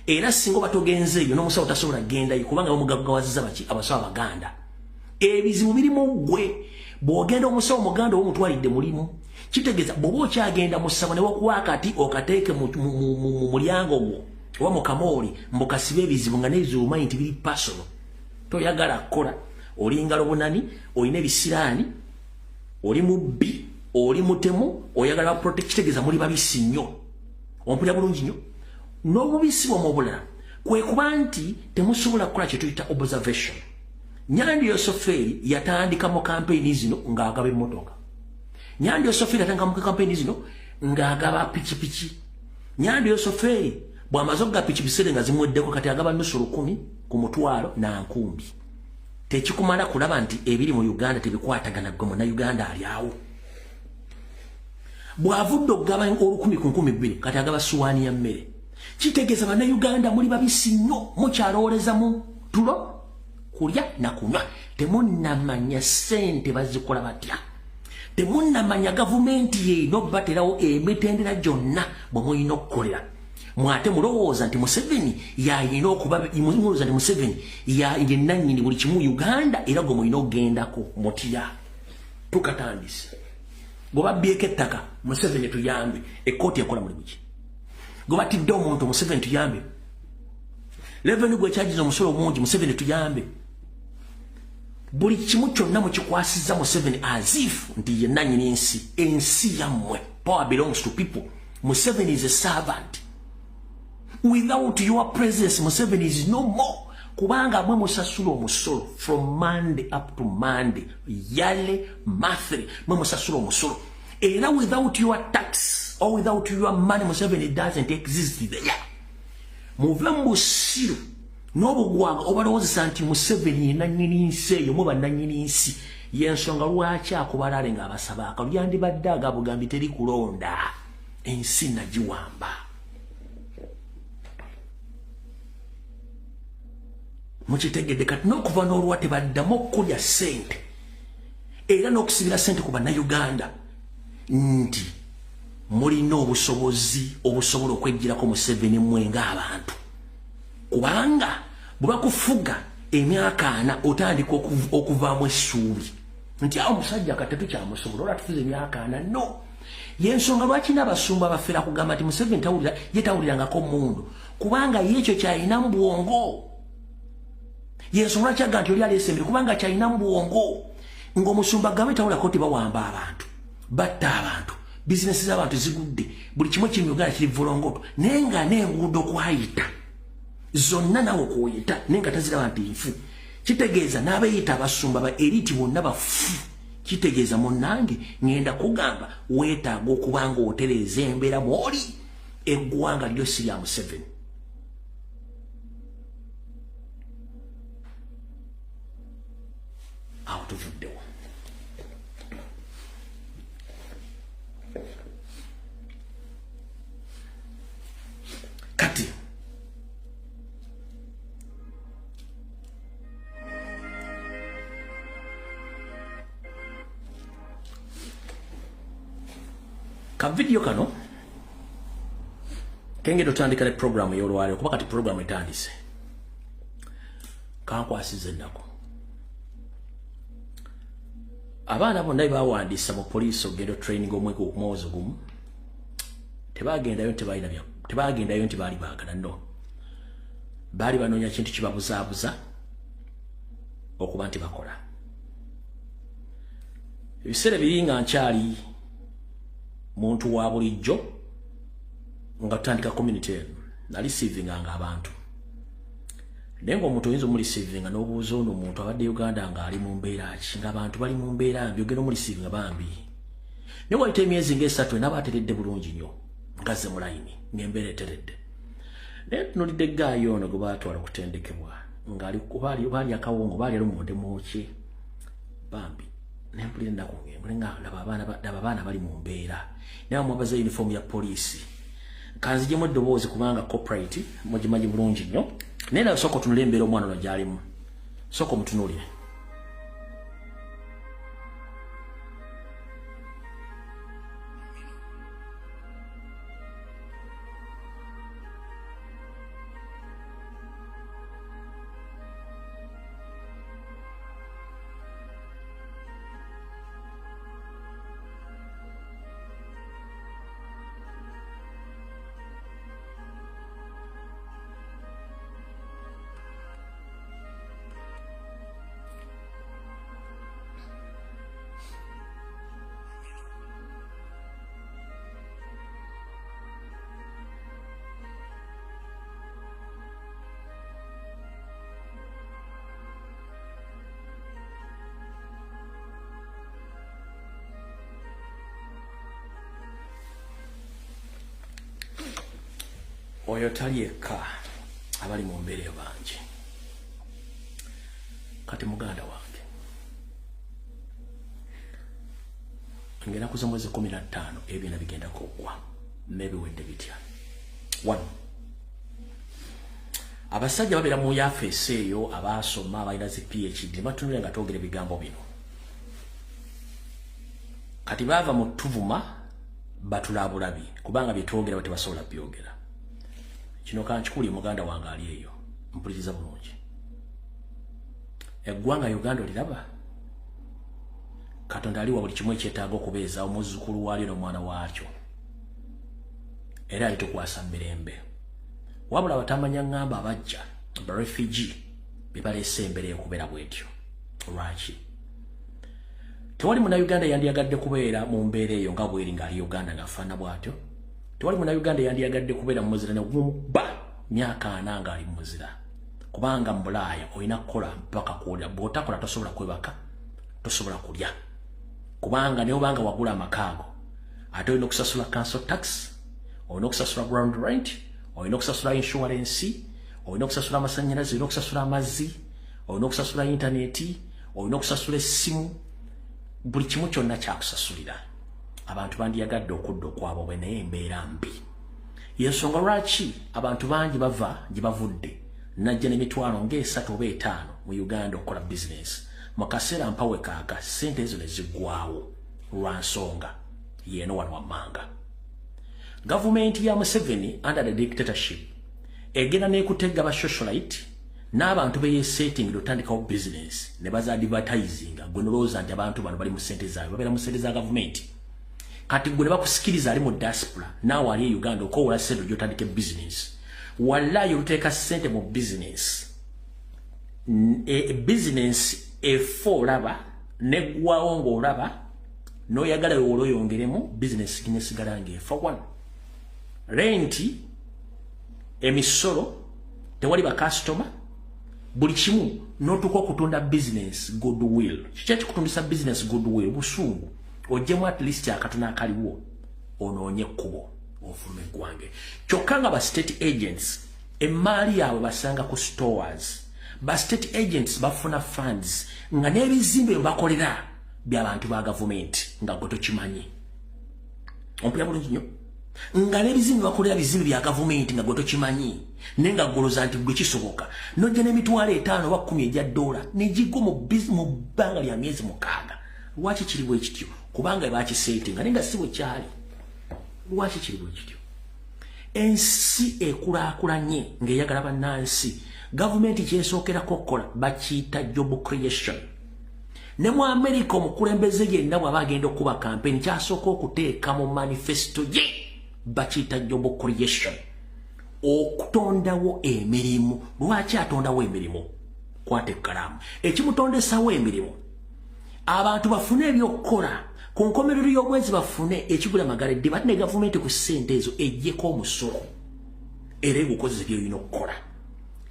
Era singa oba togenze eyo, n'omusawo tasobola kugendayo kubanga bamugaggawaziza baki? Abasawo abaganda. Ebizibu biri mu ggwe. Bw'ogenda omusawo muganda oba omutwalidde mulimu, kitegeeza bw'oba okyagenda mu ssabo ne wakuwa akati okateeke mu mulyango gwo oba mu kamooli mbukasibe ebizibu, nga n'ebizibu omanyi nti biri personal, toyagala kukola, oli ngalo bunani, olina ebisiraani, oli mubbi, oli mutemu, oyagala protect, kitegeeza muli babisi nnyo. Ompulira bulungi nnyo? N'obubisi bwamwe obulala kwe kuba nti temusobola kukola kye tuyita observation. Nyandi Yosofeeri yatandika mu kampeyini zino ng'agaba emmotoka. Nyandi Yosofeeri yatandika mu kampeyini zino ng'agaba pikipiki. Nyandi Yosofeeri bw'amaze okugaba pikipiki nga zimuweddeko, kati agaba nusu 1,000 ku mutwalo na nkumbi. Tekikumala kulaba nti ebiri mu Uganda tebikwatagana? Gwe munnayuganda ali awo, bw'avudde okugaba 1,000 ku 2,000, kati agaba suwaani ya mmere. Kitegeeza bannayuganda muli babisi nnyo, mukyalowoleza mu tulo, kulya na kunywa. Temunnamanya ssente bazikola batya, temunnamanya gavumenti yeerina okubaterawo emitendera gyonna bwe mulina okukolera. Mwate mulowooza nti Museveni yayina okuba, mulowooza nti Museveni yenannyini buli kimu Uganda, era gwe mulina okugendako mutya. Tukatandise. Gwe babbyeko ettaka, Museveni tuyambe, ekkooti ekola mulimu ki? Gwe batidde omuntu, Museveni tuyambe. Revenue gwe kyagiza omusolo mungi, Museveni tuyambe. Buli kimu kyonna mukikwasiza Museveni as if nti ye nannyini ensi. Ensi yammwe. Power belongs to people. Museveni is a servant. Without your presence, Museveni is no more, kubanga mwe musasula omusolo from Monday up to Monday, yearly, monthly, mwe musasula omusolo. Era without your tax or without your money, Museveni doesn't exist there. Muve mu busiru n'obugwanga obalowoozesa nti Museveni ye nannyini nsi eyo. Muba nannyini nsi, yensonga lwaki akubalale ng'abasaba akalulu. Yandibadde agabugambi teri kulonda, ensi nagiwamba. Mukitegedde? Kati n'okuva n'olwa tebaddamu okulya ssente era n'okusibira ssente ku bannayuganda nti mulina obusobozi obusobola okweggyirako Museveni mmwe ng'abantu, kubanga bwe bakufuga emyaka 40 otandika okuvaamu essuubi nti awo omusajja kati tetukyamusobola, olwa tufuza emyaka 40. No yensonga lwaki n'abasumba bafera kugamba nti Museveni tawulira, ye tawulirangako mundu, kubanga ye ekyo kyalina mu bwongo. Yensonga lwaki agamba nti oli aleese embiri, kubanga kyalina mu bwongo. Ng'omusumba gambe tawulako nti bawamba abantu, batta abantu, bizinesi z'abantu zigudde, buli kimu kiri mu Uganda kiri volongoto, naye nga n'enguudo kwayita zonna nawe kwoyita naye nga taziraba nti nfu. Kitegeeza n'abeeyita abasumba ba elite bonna bafu. Kitegeeza munnange ŋŋenda kugamba weetaaga okuba nga otereeza embeera mw'oli. Eggwanga lyo si lya Museveni. Awo tuvuddewo. Kati ka vidiyo kano kengenda otandika ne programu ey'olwaleero, kuba kati programu etandise. Kankwasiza ennaku. Abaana bonna bawandiisa mu poliisi okugenda training omwezi gumu, tebagendayo tebagendayo nti baali baagala, no, baali banoonya kintu kibabuzaabuza okuba nti bakola. Ebiseera biri nga nkyali muntu wa bulijjo nga tutandika community eno, nali siivinganga abantu, naye ng'omuntu oyinza omuliceivinga n'obuuza ono omuntu abadde Uganda ng'ali mu mbeera ki, ng'abantu bali mu mbeera mbi, ogenda omuliceivinga bambi. Naye wayita emyezi ng'esatu enaaba ateredde bulungi nnyo, ngazze mu layini ng'embeera eteredde. Naye tunulidde eggaayi ono gwe baatwala okutendekebwa ng'ali baali akawongo, baali alumonde mwokye bambi. Nempulira ennaku ng'embule nga laba abaana bali mu mbeera, naye bamwambaza yunifoomu ya poliisi. Kanzijemu eddoboozi kubanga copyright mugimanyi bulungi nnyo, naye nawe sooka otunule embeera omwana ono gy'alimu, sooka omutunuulire. Oyo tali yekka, abali mu mbeera eyo bangi. Kati muganda wange, ng'ennaku z'omwezi 15 ebyona bigenda kuggwa, n'ebiwedde bitya? One, abasajja babeera mu yafeesi eyo abaasoma, abalina zi PhD, batunulira nga twogera ebigambo bino. Kati baava mu tuvuma batulabulabi, kubanga bye twogera bo tebasobola byogera. Kino kankikuulye muganda wange ali eyo, mpuliriza bulungi. Eggwanga Uganda oliraba, Katonda aliwa buli kimu ekyetaaga okubeezaawo muzzukulu waalyo n'omwana waakyo, era alitukwasa mirembe. Wabula batamanya ŋŋamba abajja ba refugee be baleese embeera ey'okubeera bw'etyo. Lwaki? Tewali munnayuganda yandiyagadde kubeera mu mbeera eyo nga bweri ng'ali Uganda ng'afaanana bw'atyo. Tewali munnayuganda yandiyagadde kubeera mu muzira ne gumuba myaka 40 ng'ali mu muzira, kubanga mu Bulaaya olina kukola mpaka kulya, bw'otakola tosobola kwebaka, tosobola kulya, kubanga naye obanga wagula amakaago ate olina okusasula council tax, olina okusasula ground rent, olina okusasula insurance, olina okusasula amasannyalaze, olina okusasula amazzi, olina okusasula intaneti, olina okusasula essimu, buli kimu kyonna kyakusasulira. Abantu bandiyagadde okudda okwabwe, naye embeera mbi. Yensonga lwaki abantu bangi bava gye bavudde najja n'emitwalo ng'esatu oba etaano mu Uganda okukola bizinensi. Mu kaseera mpawe kaaka ssente ezo ne ziggwawo lwa nsonga yeeno wano wammanga. Gavumenti ya Museveni under the dictatorship egenda n'ekutega ba socialite n'abantu beyesetingira otandikawo bizinensi ne baza advertisinga, gwe nolowooza nti abantu bano bali mu ssente zaabwe, babeera mu ssente za gavumenti. Kati gwe ne bakusikiriza ali mu diaspora, naawe ali e Uganda okowola ssente gy'otandika bizinensi. Wallayi oluteeka ssente mu bizinensi, bizinensi efa olaba neggwawo ng'olaba n'oyagala wewola oyongeremu bizinensi ginesigala ng'efa. One, renti, emisolo, tewali bakasitoma, buli kimu n'otuuka okutunda bizinensi goodwill. Kiki ekikutundisa bizinensi goodwill? Busungu. Oggyemu at least akatono akaliwo onoonye ekkubo ofuluma eggwange. Kyokka nga ba state agents emmaali yaabwe basanga ku stores, ba state agents bafuna funds nga n'ebizimbe bye bakolera by'abantu ba gavumenti nga gwe tokimanyi. Ompulira bulungi nnyo? Nga n'ebizimbe bakolera bizimbe bya gavumenti nga gwe tokimanyi, naye nga goloza nti gwe kisoboka nojja n'emitwalo 5 oba 10 egya ddoola negigwa mu bbanga lya myezi 6. Lwaki kiri bwe kityo? Kubanga bakiseetinga, naye nga si bwe kyali. Lwaki kiri bwe kityo? Ensi ekulaakulanye ng'eyagala bannansi, gavumenti kyesookerako okukola bakiyita job creation. Ne mu America omukulembeze yenna bw'aba agenda okuba campaign, kyasooka okuteeka mu manifesto ye bakiyita job creation, okutondawo emirimu. Lwaki atondawo emirimu? Kwata ekkalaamu. Ekimutondesawo emirimu, abantu bafune ebyokukola, ku nkomerero y'omwezi bafune ekigula magala eddiba, ate ne gavumenti ku ssente ezo ejjeko omusolo era egukozesa byolina okukola.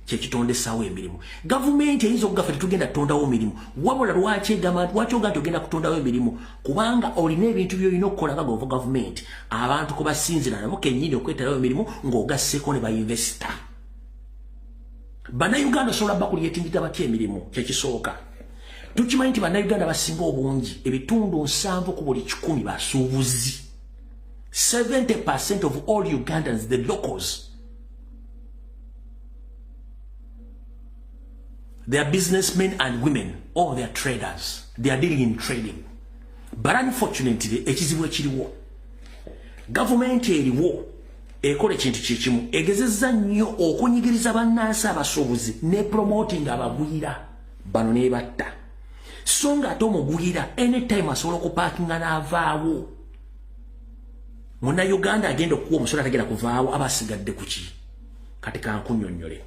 Kyekitondesawo emirimu. Gavumenti eyinza okugaffe tetugenda kutondawo mirimu, wabula lwaki egamba, lwaki oga nti ogenda kutondawo emirimu? Kubanga olina ebintu byolina okukola nga gova gavumenti, abantu kubasinzira nabo kennyini okwetalawo emirimu ng'ogasseeko ne ba investor. Bannayuganda osobola bakulyetingita batya emirimu? Kyekisooka, tukimanyi nti Bannayuganda basinga obungi, ebitundu 70 ku buli 100 basuubuzi. 70% of all Ugandans, the locals, they are businessmen and women or they are traders, they are dealing in trading. But unfortunately, ekizibu ekiriwo, gavumenti eriwo ekola ekintu kyekimu, egezezza nnyo okunyigiriza bannansi abasuubuzi ne promoting abagwira bano nebatta, so nga ate omugwira anytime asobola okupaakinga n'avaawo. Munnayuganda agenda okuwa omusolo atagenda kuvaawo, aba asigadde ku ki? Kati kankunyonnyole.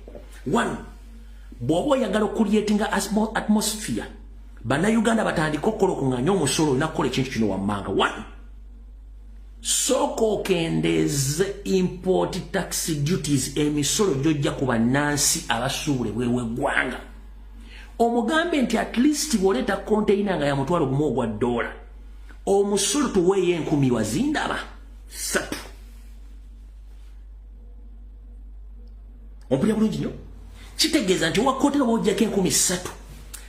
One, bw'oba oyagala okucreatinga atmosphere Bannayuganda batandike okukola okuŋŋanya omusolo, olina kukola ekintu kino wammanga. One, sooka okendeeze import tax duties, emisolo gyojja ku bannansi abasuubula ebweru w'eggwanga. Omugambe nti at least bw'oleeta container nga ya 10,000 ogwa ddoola, omusolo tuweeyo 1000 wazindaba 3. Ompulira bulungi nnyo? Kitegeeza nti owa container bw'ojjako 3,000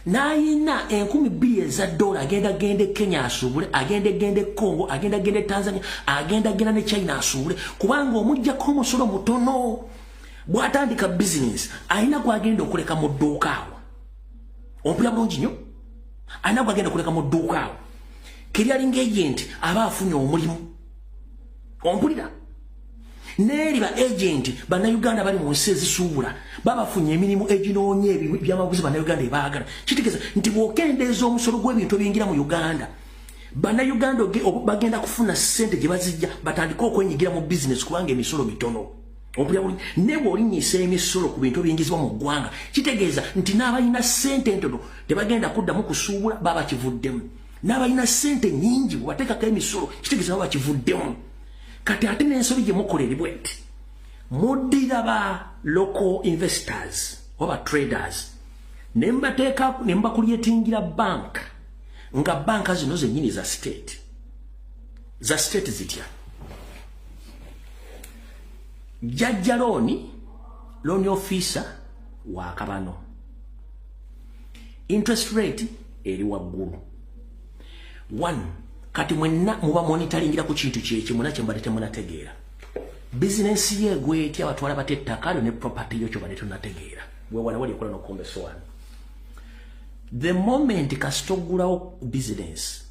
n'ayina 2,000 eza ddoola, agenda genda e Kenya asuubule, agenda genda e Congo, agenda genda e Tanzania, agenda genda ne China asuubule, kubanga omuggyako omusolo mutono. Bw'atandika bizinesi alina gwagenda okuleka mu dduuka awo. Ompulira bulungi nnyo? Alina gwagenda okuleka mu dduuka awo, clearing agent aba afunye omulimu. Ompulira? Neeri ba agent Bannayuganda bali mu nsi ezisuubula babafunye emirimu eginoonya ebyamaguzi Bannayuganda ebaagala. Kitegeeza nti bw'okendeeza omusolo gw'ebintu ebiyingira mu Uganda, Bannayuganda bagenda kufuna ssente gye bazijja batandike okwenyigira mu bizinesi, kubanga emisolo mitono. Ompulira bulungi? Ne bw'olinnyisa emisolo ku bintu ebiyingizibwa mu ggwanga, kitegeeza nti n'abalina ssente entono tebagenda kuddamu kusuubula, baba kivuddemu. N'abalina ssente nnyingi bwebateekako emisolo, kitegeeza baba kivuddemu. Kati ate n'ensobi gye mukola eri bweti: muddira ba local investors oba traders ne mbateeka ne mbakulyetingira bank, nga banka zino zennyini za state. Za state zitya? Jajja loan officer wa kabano, interest rate eri waggulu. One, kati mwenna muba monitoringira ku kintu kyekimu, nakye mbadde temunategeera. Bizinensi ye egwetya? Batwala bata ettaka lyo ne property yo? Kyobadde tonategeera wewana wali okola nokumba esowaani. The moment kasita oggulawo business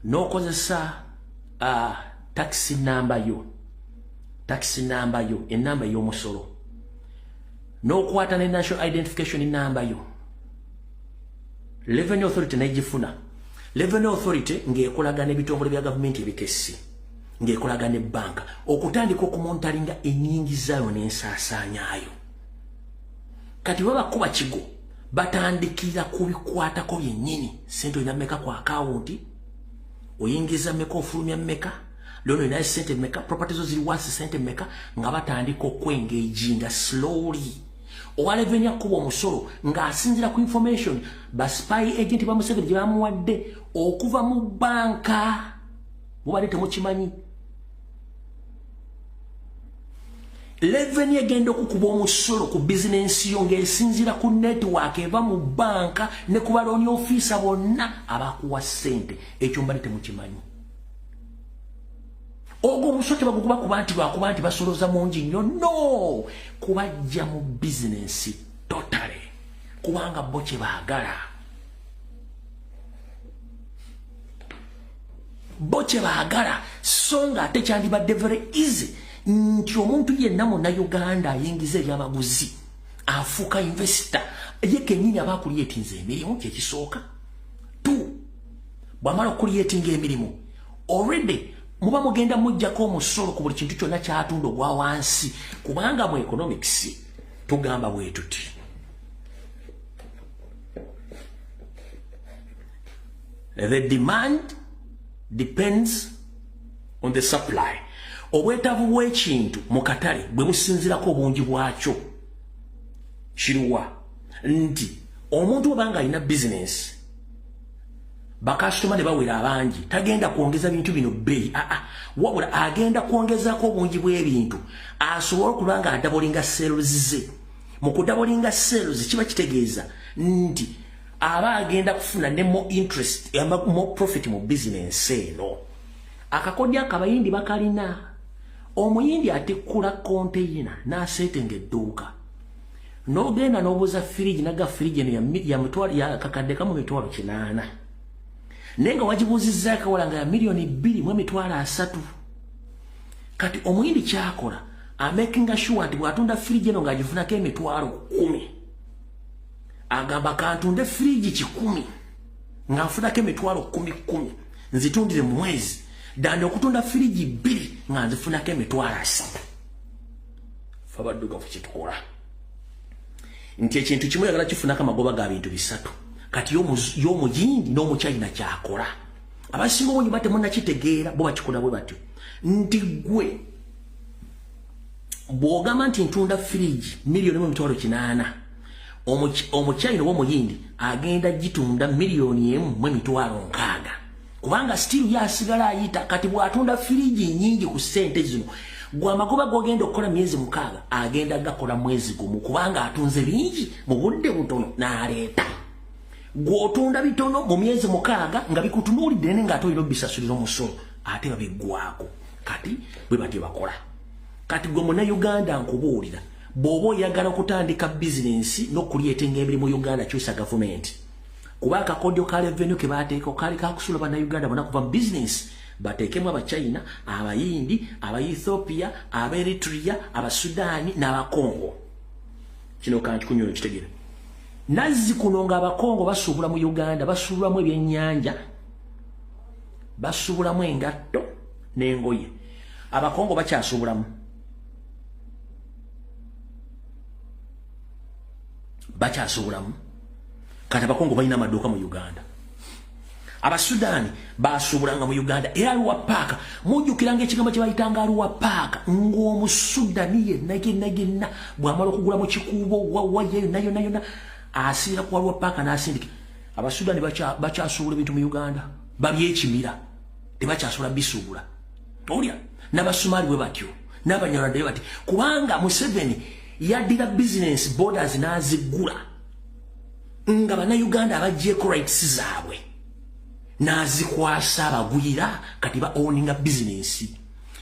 n'okozesa tax number yo, tax number yo, enamba ey'omusolo, n'okwata ne national identification number yo, Revenue Authority negifuna. Revenue Authority ng'ekolagana ebitongole bya gavumenti ebikessi, ng'ekolagana ebbanka, okutandika okumonitoringa ennyingizaayo n'ensaasaanyaayo. Kati babakuba kigo, batandikira ku bikwatako byennyini. Sente olina mmeka ku akawunti? Oyingiza mmeka? Ofulumya mmeka? Loan olinayo sente mmeka? Property zo ziri wansi sente mmeka? Nga batandika okwengaginga slowly. Owa revenue akuba omusolo ng'asinzira ku information ba spy agent ba Museveni gye bamuwadde okuva mu banka. Mubadde temukimanyi. Revenue egenda okukuba omusolo ku bizinensi yo ng'esinziira ku network eva mu banka ne ku ba loan officer bonna abakuwa ssente. Ekyo mbadde temukimanyi. Ogwo omusolo tebagukuba kuba nti lwakuba nti basoloza mungi nnyo, no kubajja mu bizinensi totally, kubanga bo kye baagala, bo kye baagala. So nga ate kyandibadde very easy nti omuntu yenna Munnayuganda ayingiza ebyamaguzi afuuka investor, ye kennyini aba akulyetinza emirimu. Kyekisooka. Two, Bw'amala okucreatinga emirimu, already muba mugenda mujjako omusolo ku buli kintu kyonna kyatunda ogwa wansi, kubanga mu economics tugamba bwe tuti: the demand depends on the supply. Obwetaavu bw'ekintu mu katale bwe businzirako obungi bwakyo. Kiruwa nti omuntu obanga alina bizinensi, bakasitoma ne bawera abangi, tagenda kwongeza bintu bino bbeeyi, aa, wabula agenda kwongezaako obungi bw'ebintu asobole okuba nga adoublinga sales ze. Mu kudoublinga sales kiba kitegeeza nti aba agenda kufuna ne more interest, more profit mu bizinensi eno. Akakodya akabayindi bakalina. Omuyindi atikkula konteyina n'aseetenga edduuka, n'ogenda n'obuuza firiji, naga firiji eno ya mitwalo, ya kakadde kamu 800,000, naye nga wagibuuzizzaako akawala nga ya 2,300,000. Kati omuyindi kyakola, amakinga sure nti bw'atunda firiji eno ng'agifunako 10,000, agamba, "Kantunde firiji 100 nga nfunako 10,010,000, nzitundire mu mwezi, dandi okutunda firiji 2 nga nzifunako 30,000." Fe abaddugavu kyetukola nti ekintu kimu yagala kifunako amagoba ga bintu bisatu. Kati y'omuyindi n'omuchina kyakola, abasinga obungi ba temunnakitegeera, bo bakikola bwe batyo, nti gwe bw'ogamba nti ntunda firiji 1,800,000, omuchina oba omuyindi agenda gitunda 1,060,000, kubanga still yasigala ayita. Kati bw'atunda firiji nyingi ku ssente zino, gwe amagoba gogenda okukola myezi 6, agenda gakola mwezi gumu, kubanga atunze bingi mu budde butono n'aleeta. Gw'otunda bitono mu myezi 6 nga bikutunuulidde, nene ng'ate olina obisasulira omusolo, ate babiggwako. Kati bwe batyo bakola. Kati gwe Munnayuganda, nkubuulira, bw'oba oyagala okutandika bizinensi n'okucreatinga emirimu Uganda, kyusa gavumenti, kuba akakodyo ka revenue ke bateeka kaali kakusula Bannayuganda bonna kuva mu bizinensi, bateekemu Abachina, Abayindi, Abaethiopia, Abaeritrea, Abasudaani n'Abakongo. Kino kankikunyolo kitegeera. Nazzi kuno ng'Abakongo basuubula mu Uganda, basuubulamu ebyennyanja, basuubulamu engatto n'engoye. Abakongo bakyasuubulamu, bakyasuubulamu. Kati Abakongo balina amaduuka mu Uganda. Abasudaani basuubulanga mu Uganda, era Arua Park, mujjukiranga ekigambo kye bayitanga Arua Park, ng'Omusudani yenna yenna yenna bw'amala okugula mu Kikuubo, wawaye yonna yonna yonna, asiira ku Arua Park n'asindika. Abasudaani bakyasuubula ebintu mu Uganda, babyekimira, tebakyasobola bisuubula. Olya n'Abasumaali bwe batyo, n'Abanyarwanda bwe bati, kubanga Museveni yaddira business borders n'aziggula nga Bannayuganda abaggyeko rights zaabwe, n'azikwasa abagwira. Kati ba owninga business.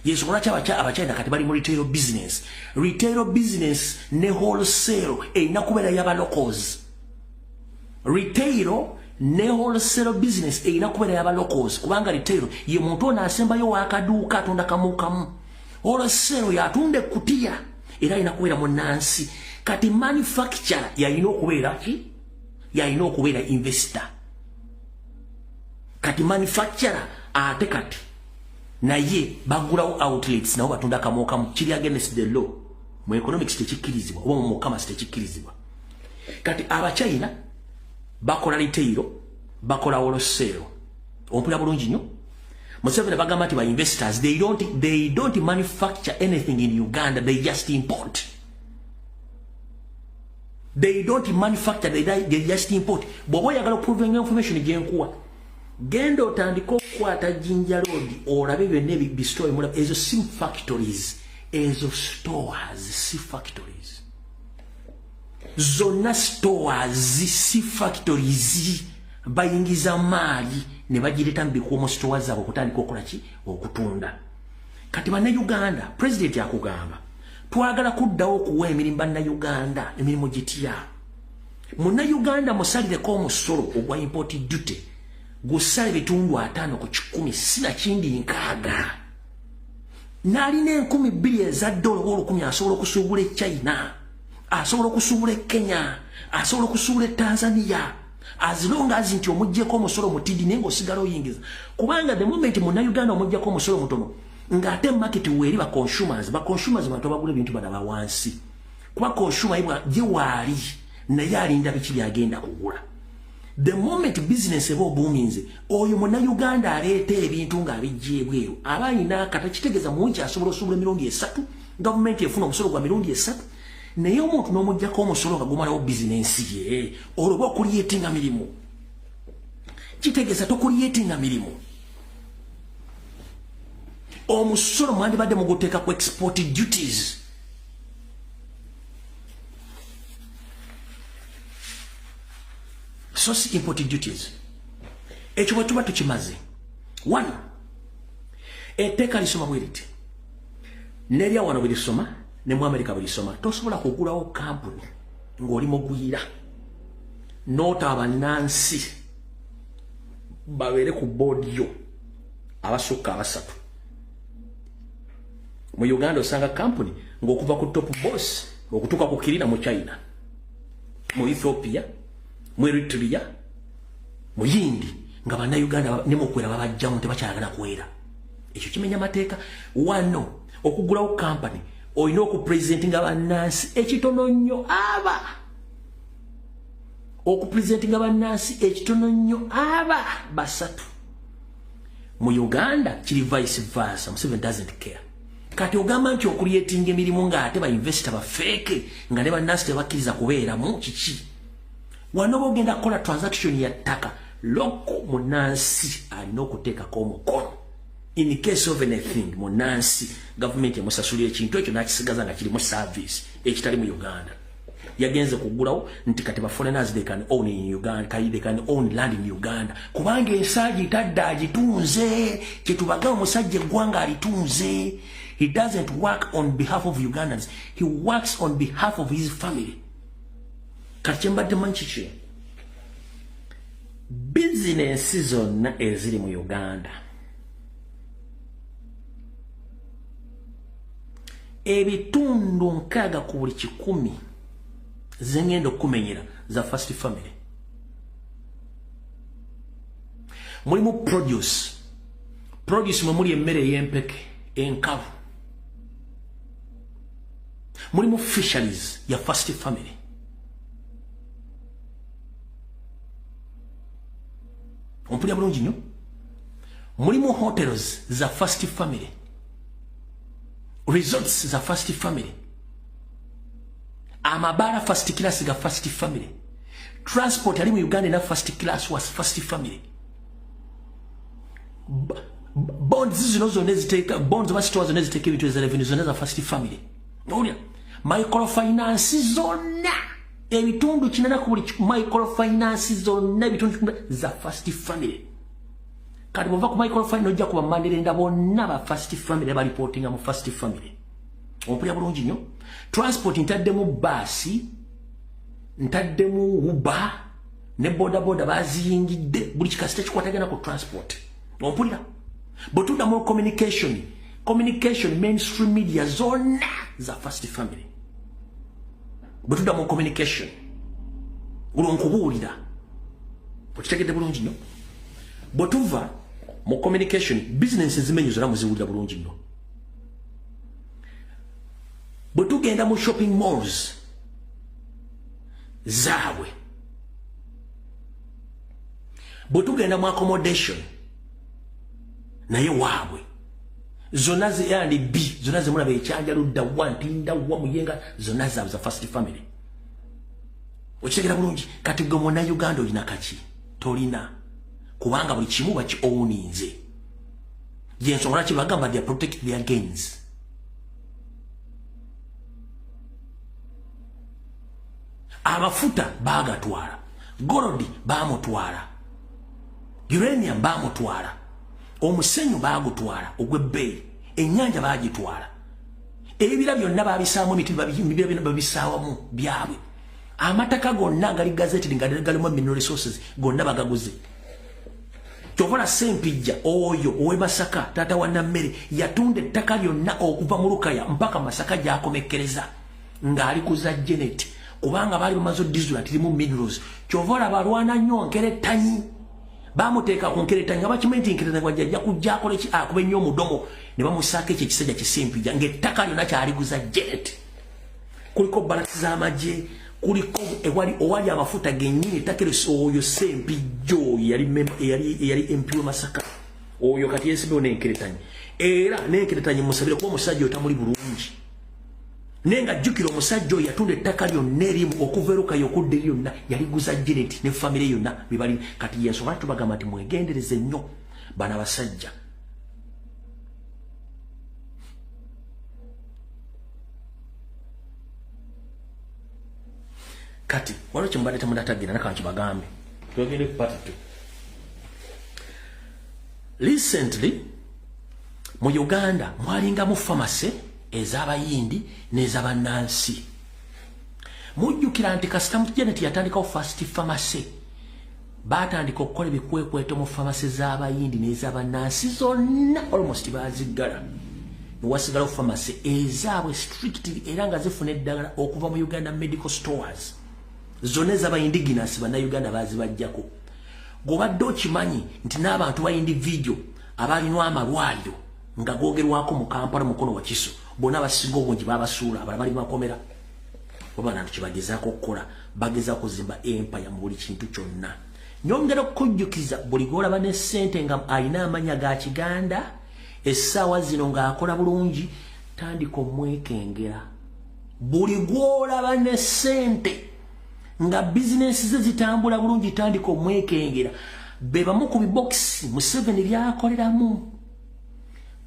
Yensonga lwaki Abachina kati bali mu retail business. Retail business ne wholesale erina kubeera y'abalocals. Retail ne wholesale business erina kubeera y'abalocals, kubanga retail ye muntu ono asembayo wakaduuka atunda kamukamu, wholesale yatunda ekutiya, era alina kubeera munansi. Kati manufacturer yalina okubeera ki? Yalina okubeera investor. Kati manufacturer ate kati naye bagulawo outlets, nabo batunda kamukamu. Kiri against the law mu economics, tekikkirizibwa, oba mu commerce tekikkirizibwa. Kati Abachina bakola retail, bakola wholesale. Ompulira bulungi nnyo? Museveni bagamba nti ba investors, they don't manufacture anything in Uganda, they just import. They don't manufacture, they just import. Bw'oba oyagala okuprovinga information gyenkuwa, genda otandike okukwata Jinja Road, olabe byonna ebistore mulaba. Ezo si factories, ezo stores, si factories. Zonna stores, si factories. Bayingiza maali ne bagireta mu bikuumo, stores zaabwe, okutandika okukola ki? Okutunda. Kati Bannayuganda, President akugamba twagala kuddawo okuwa emirimu Bannayuganda. Emirimu gitya? Munnayuganda musalireko omusolo ogwa import duty, gusale 50%, sinakindi 60. N'alina 2,000 eza dola oba 1,000, asobola okusuubula e China, asobola okusuubula e Kenya, asobola okusuubula e Tanzania. As long as nti omuggyeko omusolo mutidi, naye ng'osigala oyingiza, kubanga the moment Munnayuganda omuggyako omusolo mutono, ng'ate market weeri, ba consumers, bantu abagula ebintu bana bawansi, kuba consumer ye waali naye alinda biki byagenda kugula. The moment business eba obuuminze, oyo Munnayuganda aleeta ebintu ng'abijja ebweru aba ayina akata. Kitegeeza mu wiiki asobola osuubula emirundi 3, gavumenti efuna omusolo gwa mirundi 3. Naye omuntu n'omuggyako omusolo nga gumalawo bizinensi ye, olwo oba ocreatinga mirimu? Kitegeeza tocreatinga mirimu. Omusolo mwandibadde muguteeka ku export duties. So si import duties. Ekyo bwe tuba tukimaze, one, etteeka lisoma bwe riti, nerya wano bwerisoma ne mu Amerika bwerisoma: tosobola kugulawo kampuni ng'oli mugwira noota abannansi babeere ku board yo abasukka abasatu. Mu Uganda osanga kampuni ng'okuva ku top boss okutuuka ku kirina mu China, mu Ethiopia, mu Eritrea, mu Yindi, nga Bannayuganda ne mukwera babajjamu, tebakyalagana kwera. Ekyo kimenya mateeka. Wano okugulawo kampani olina okupresentinga bannansi ekitono nnyo aba, okupresentinga bannansi ekitono nnyo aba basatu. Mu Uganda kiri vice versa. Museveni doesn't care. Kati ogamba nti ocreatinga emirimu ng'ate ba investor ba fake, nga ne bannansi tebakkiriza kubeeramu. Kiki wano oba ogenda kukola transaction ya ttaka, local munnansi alina okuteekako omukono. In case of anything, munnansi gavumenti emusasulira ekintu ekyo n'akisigaza nga kirimu service. Ekitali mu Uganda, yagenze kugulawo nti kati ba foreigners, they can own in Uganda, they can own land in Uganda, kubanga ensaagi tadde agitunze. Kyetubaga omusajja eggwanga alitunze. He doesn't work on behalf of Ugandans, he works on behalf of his family. Kati kyembadde manyi kiki? Bizinensi zonna eziri mu Uganda, 60% zengenda okumenyera za first family. Mulimu produce. Produce mwe muli emmere ey'empeke enkalu. Mulimu fisheries ya first family. Ompulira bulungi nnyo? Mulimu hotels za first family, resorts za first family, amabaala first class ga first family, transport ali mu Uganda ena first class was first family. Bonds zino zonna eziteeka bonds oba store zonna eziteeka ebintu eza revenue, zonna za first family. Owulira? Microfinance zonna, 80 ku buli microfinance zonna, ebitundu za first family. Kati bwova ku microfinance ojja kuba mandirenda, bonna ba first family, bareportinga mu first family. Ompulira bulungi nnyo? Transport ntaddemu baasi, ntaddemu Uber ne boda boda baziyingidde, buli kikasi tekikwatagana ku transport. Ompulira? Bwe tudda mu communication, mainstream media zonna za first family. Bwe tudda mu communication, olwo nkubuulira, okitegedde bulungi nnyo? Bwe tuva mu communication, business ezimenyo zonna muziwulira bulungi nnyo. Bwe tugenda mu shopping malls zaabwe, bwe tugenda mu accommodation naye waabwe, zonna zi and B zonna zemulaba, ekyanja ludda wa, Ntinda wa, Muyenga, zonna zaabwe za first family. Okitegera bulungi? Kati gwe muna Uganda olina kaki? Tolina, kubanga buli kimu baki owninze. Yensonga lwaki bagamba they protect their gains. Amafuta bagatwala, gold bamutwala, uranium bamutwala, omusenyu bagutwala ogw'ebbeeyi, ennyanja bagitwala, ebibira byonna babisaamu emiti, ebibira babisaawamu byabwe. Amataka gonna agali gazetted nga galimu mineral resources gonna bagaguze. Kyovola Sempijja oyo ow'e Masaka, taata wa Nammere, yatunda ettaka lyonna okuva mu Lukaya mpaka Masaka gy'akomekkereza ng'ali kuza Janet. Kubanga bali bamaze diesel atirimu minerals. Kyova olaba alwana nnyo nkeretanyi. Bamuteeka ku nkeretanyi nga bakimanyi nti nkeretanyi wajja kujja akole ki, akube nnyo omudomo ne bamusaako ekyo ekisajja kisempija ng'ettaka lyonna kyaliguza Janet. Kuliko balasi z'amagye, kuliko ewali owali amafuta gennyini ettaka eryo. Oyo Sempijja oyo yali MP we Masaka. Oyo kati yeesimbyewo n'enkeretanyi. Era n'enkeretanyi musabire kuba omusajja oyo tamuli bulungi. Naye nga jjukira omusajja oyo yatunda ettaka lyonna erimu okuva erukayo okudda eri yonna yaliguza Janet ne famire yonna bebali. Kati yensonga tubagamba nti mwegendereze nnyo bano abasajja. Kati waliwo kyemubadde temunatagira naka nkibagambe. Twegende ku part 2. Recently mu Uganda mwalingamu pharmacy ez'abayindi n'ez'abannansi. Mujjukira nti kasita Janet yatandikawo Fast Pharmacy, baatandika okukola ebikwekweto mu pharmacy z'abayindi n'ez'abannansi zonna, almost baaziggala. Newasigalawo pharmacy ezaabwe strictly era nga zifuna eddagala okuva mu Uganda Medical Stores. Zonna ez'abayindigenous bannayuganda baazibajjako. Gobadde okimanyi nti n'abantu ba individual abalina amalwaliro nga googerwako mu Kampala, Mukono, Wakiso, bonna abasinga obungi babasuula, abalala bali makomera. Oba nantu kyebagezaako okukola, bagezaako kuzimba empire mu buli kintu kyonna. Nyongera okukujjukiza, buli gwolaba ne ssente nga alina amanya ga Kiganda essaawa zino ng'akola bulungi, tandika omwekengera. Buli gwolaba ne ssente nga bizinensi ze zitambula bulungi, tandika omwekengera. Be bamu ku bibokisi Museveni byakoleramu,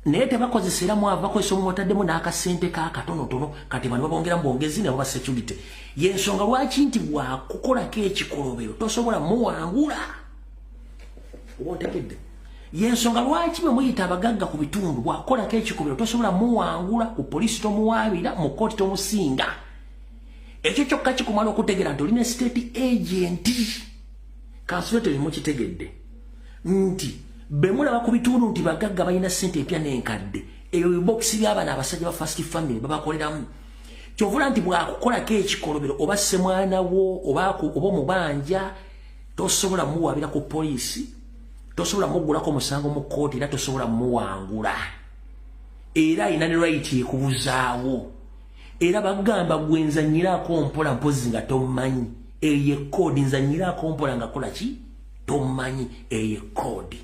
naye tebakozesa era mwava bakozesa omu bataddemu n'akasente ka katonotono. Kati bano babongeramu bwongezi nabo ba security. Yensonga lwaki nti bwakukolako ekikolobero tosobola muwangula. Oba ontegedde? Yensonga lwaki bwe muyita abagagga ku bitundu, bwakukolako ekikolobero tosobola muwangula ku poliisi, tomuwaabira mu kooti, tomusinga. Ekyo kyokka kikumala okutegeera nti olina state agent. Kansule tebimukitegedde nti be mulaba ku bitundu nti bagagga balina ssente empya n'enkadde, ebyo bibokisi by'abana abasajja ba First Family babakoleramu. Kyovula nti bwakukolako ekikolobero oba ssemwana wo oba omubanja, tosobola muwabira ku poliisi, tosobola muggulako musango mu kooti, era tosobola muwangula. Era alina ne right ekubuzaawo. Era bagamba gwe nzanyirako mpola mpozi nga tomanyi. Eyo ye code, nzanyirako mpola nga kola ki tomanyi. Eyo ye code.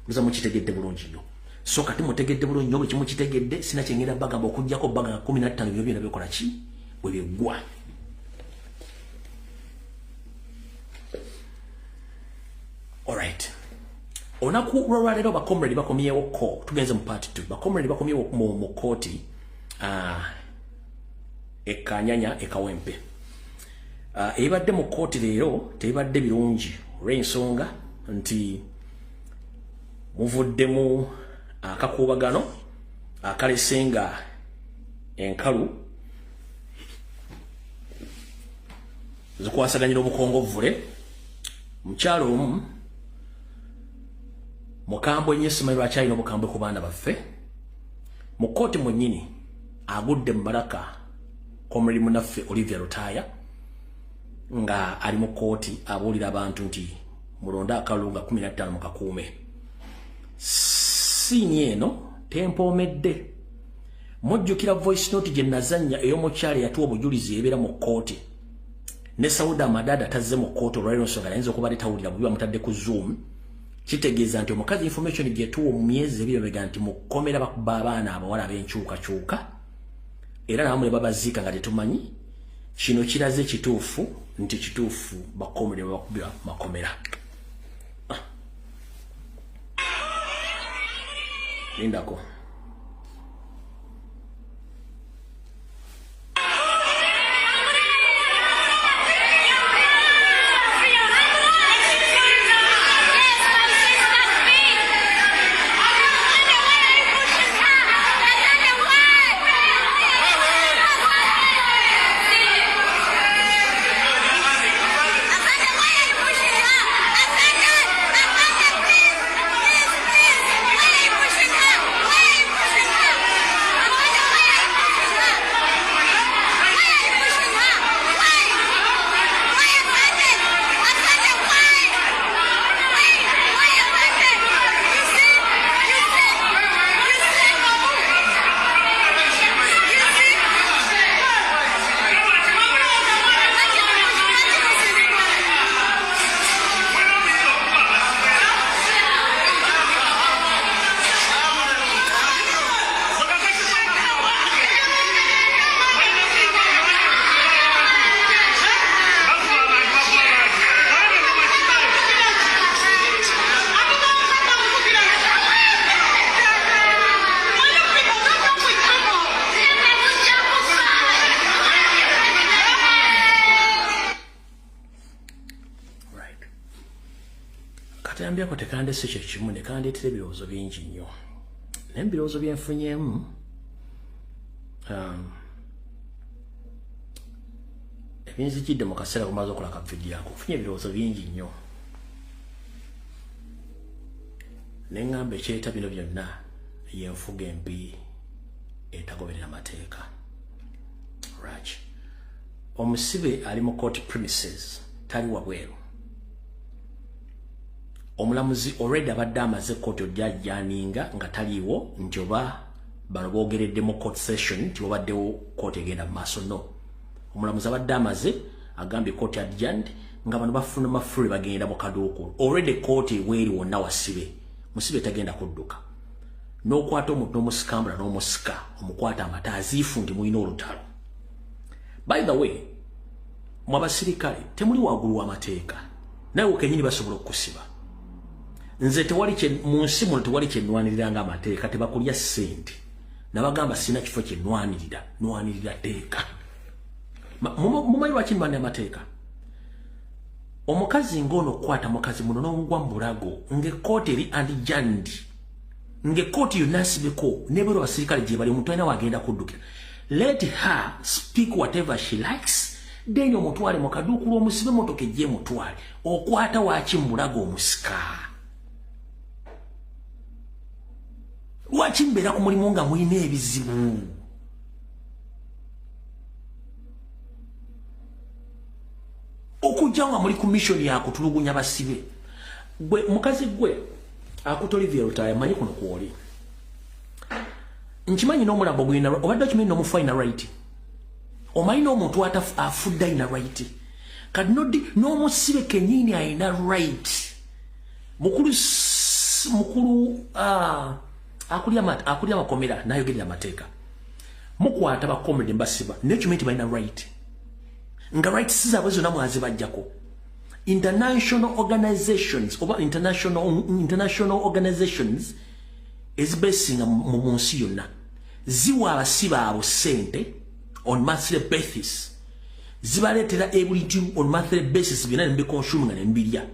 Muza mukitegedde bulungi nnyo. So kati mutegedde bulungi nnyo, buli kimu kitegedde. Sina kyengenda bagamba okuggyako bagamba 15 byo byonna bikola ki bwe biggwa. Alright, olunaku lwolwaleero bacomrade bakomyewo ko tugenze mu part 2. Bacomrade bakomyewo mu kooti ekanyanya ekawempe. Ebibadde mu kooti leero tebibadde birungi olw'ensonga nti muvuddemu akakuubagano akalese nga enkalu zikwasaganyira obukongovvule. Mukyalo omu mukambwe nnyo, simanyi lwaki alina obukambwe ku baana baffe. Mu kooti mwennyini agudde mu malaka comrade munaffe Olivia Lutaaya nga ali mu kooti abuulira abantu nti mulonde akalulu nga 15 mukakuume. Siini eno tempoomedde. Mujjukira voice note gye nazannya ey'omukyala eyatuwa obujulizi ebeera mu kooti ne Sauda Madada tazze mu kooti olwaliro nsonga ayinza okuba tawulira bubi, bamutadde ku Zoom. Kitegeeza nti omukazi information gyetuwa mu myezi ebiri emabega nti mu kkomera bakuba abaana abawala ab'enkyukakyuka era nabamu ne babaziika nga tetumanyi. Kino kiraze kituufu nti kituufu bakomere babakubira makomera. Lindako. Akatambya ko tekandese kye kimu ne kandeetera ebirowoozo bingi nnyo. Naye ebirowoozo bye nfunyeemu ebinzijidde mu kaseera kumaze okola ka vidiyo ako, nfunye ebirowoozo bingi nnyo. Ne ŋŋamba ekyeta bino byonna y'enfuga embi etagoberera amateeka. Lwaki? Omusibe ali mu court premises, tali wabweru. Omulamuzi already abadde amaze kooti ojjajjaninga nga taliiwo nti oba bano boogeredde mu court session nti wabaddewo kooti egenda mu maaso. No, omulamuzi abadde amaze agambye court adjourned nga bano bafuna mafulwe bagenda mu kaduukulu. Already kooti eweeri wonna wasibe, musibe tagenda kudduka. N'okwata omuntu n'omusikambula n'omusika omukwata amata aziifu nti mulina olutalo. By the way, mwe abasirikale temuli waggulu w'amateeka, naye kennyini basobola okukusiba. Nze tewali kye mu nsi muno tewali kye nnwanirira nga amateeka. Tebakulya ssente. Nabagamba sina kifo kye nnwanirira, nnwanirira tteeka. Mumanyi lwaki nnwanirira amateeka? Omukazi ng'ono okukwata mukazi muno n'omugwa mu bulago ng'ekkooti eri adjourned, ng'ekkooti yonna nsibeko n'ebweru abasirikale gye bali, omuntu alina wagenda kuddukira. Let her speak whatever she likes, then omutwale mu kaduukulu omusibe, motoka ejje emutwale. Okwata waaki mu bulago omusika? Lwaki mbeera ku mulimu nga mulina ebizibu? Okujja nga muli ku mission ya kutulugunya basibe. Gwe mukazi gwe akuta Olivia Lutaaya, manyi kuno kwoli. Nkimanyi n'omulambo gwina obadde okimanyi n'omufu alina right. Omanyi n'omuntu afudde alina right. Kati n'omusibe kennyini alina right. Mukulu mukulu akulya amakomera n'ayogerera amateeka. Mukwata ba comrade mbasiba naye kimanyi nti balina right. Nga rights zaabwe zonna mwazibajjako. International organizations oba international organizations ezibesinga mu nsi yonna ziwa abasibe abo ssente on monthly basis, zibaleetera ebintu on monthly basis byonna ne mbiconsume nga ne mbirya.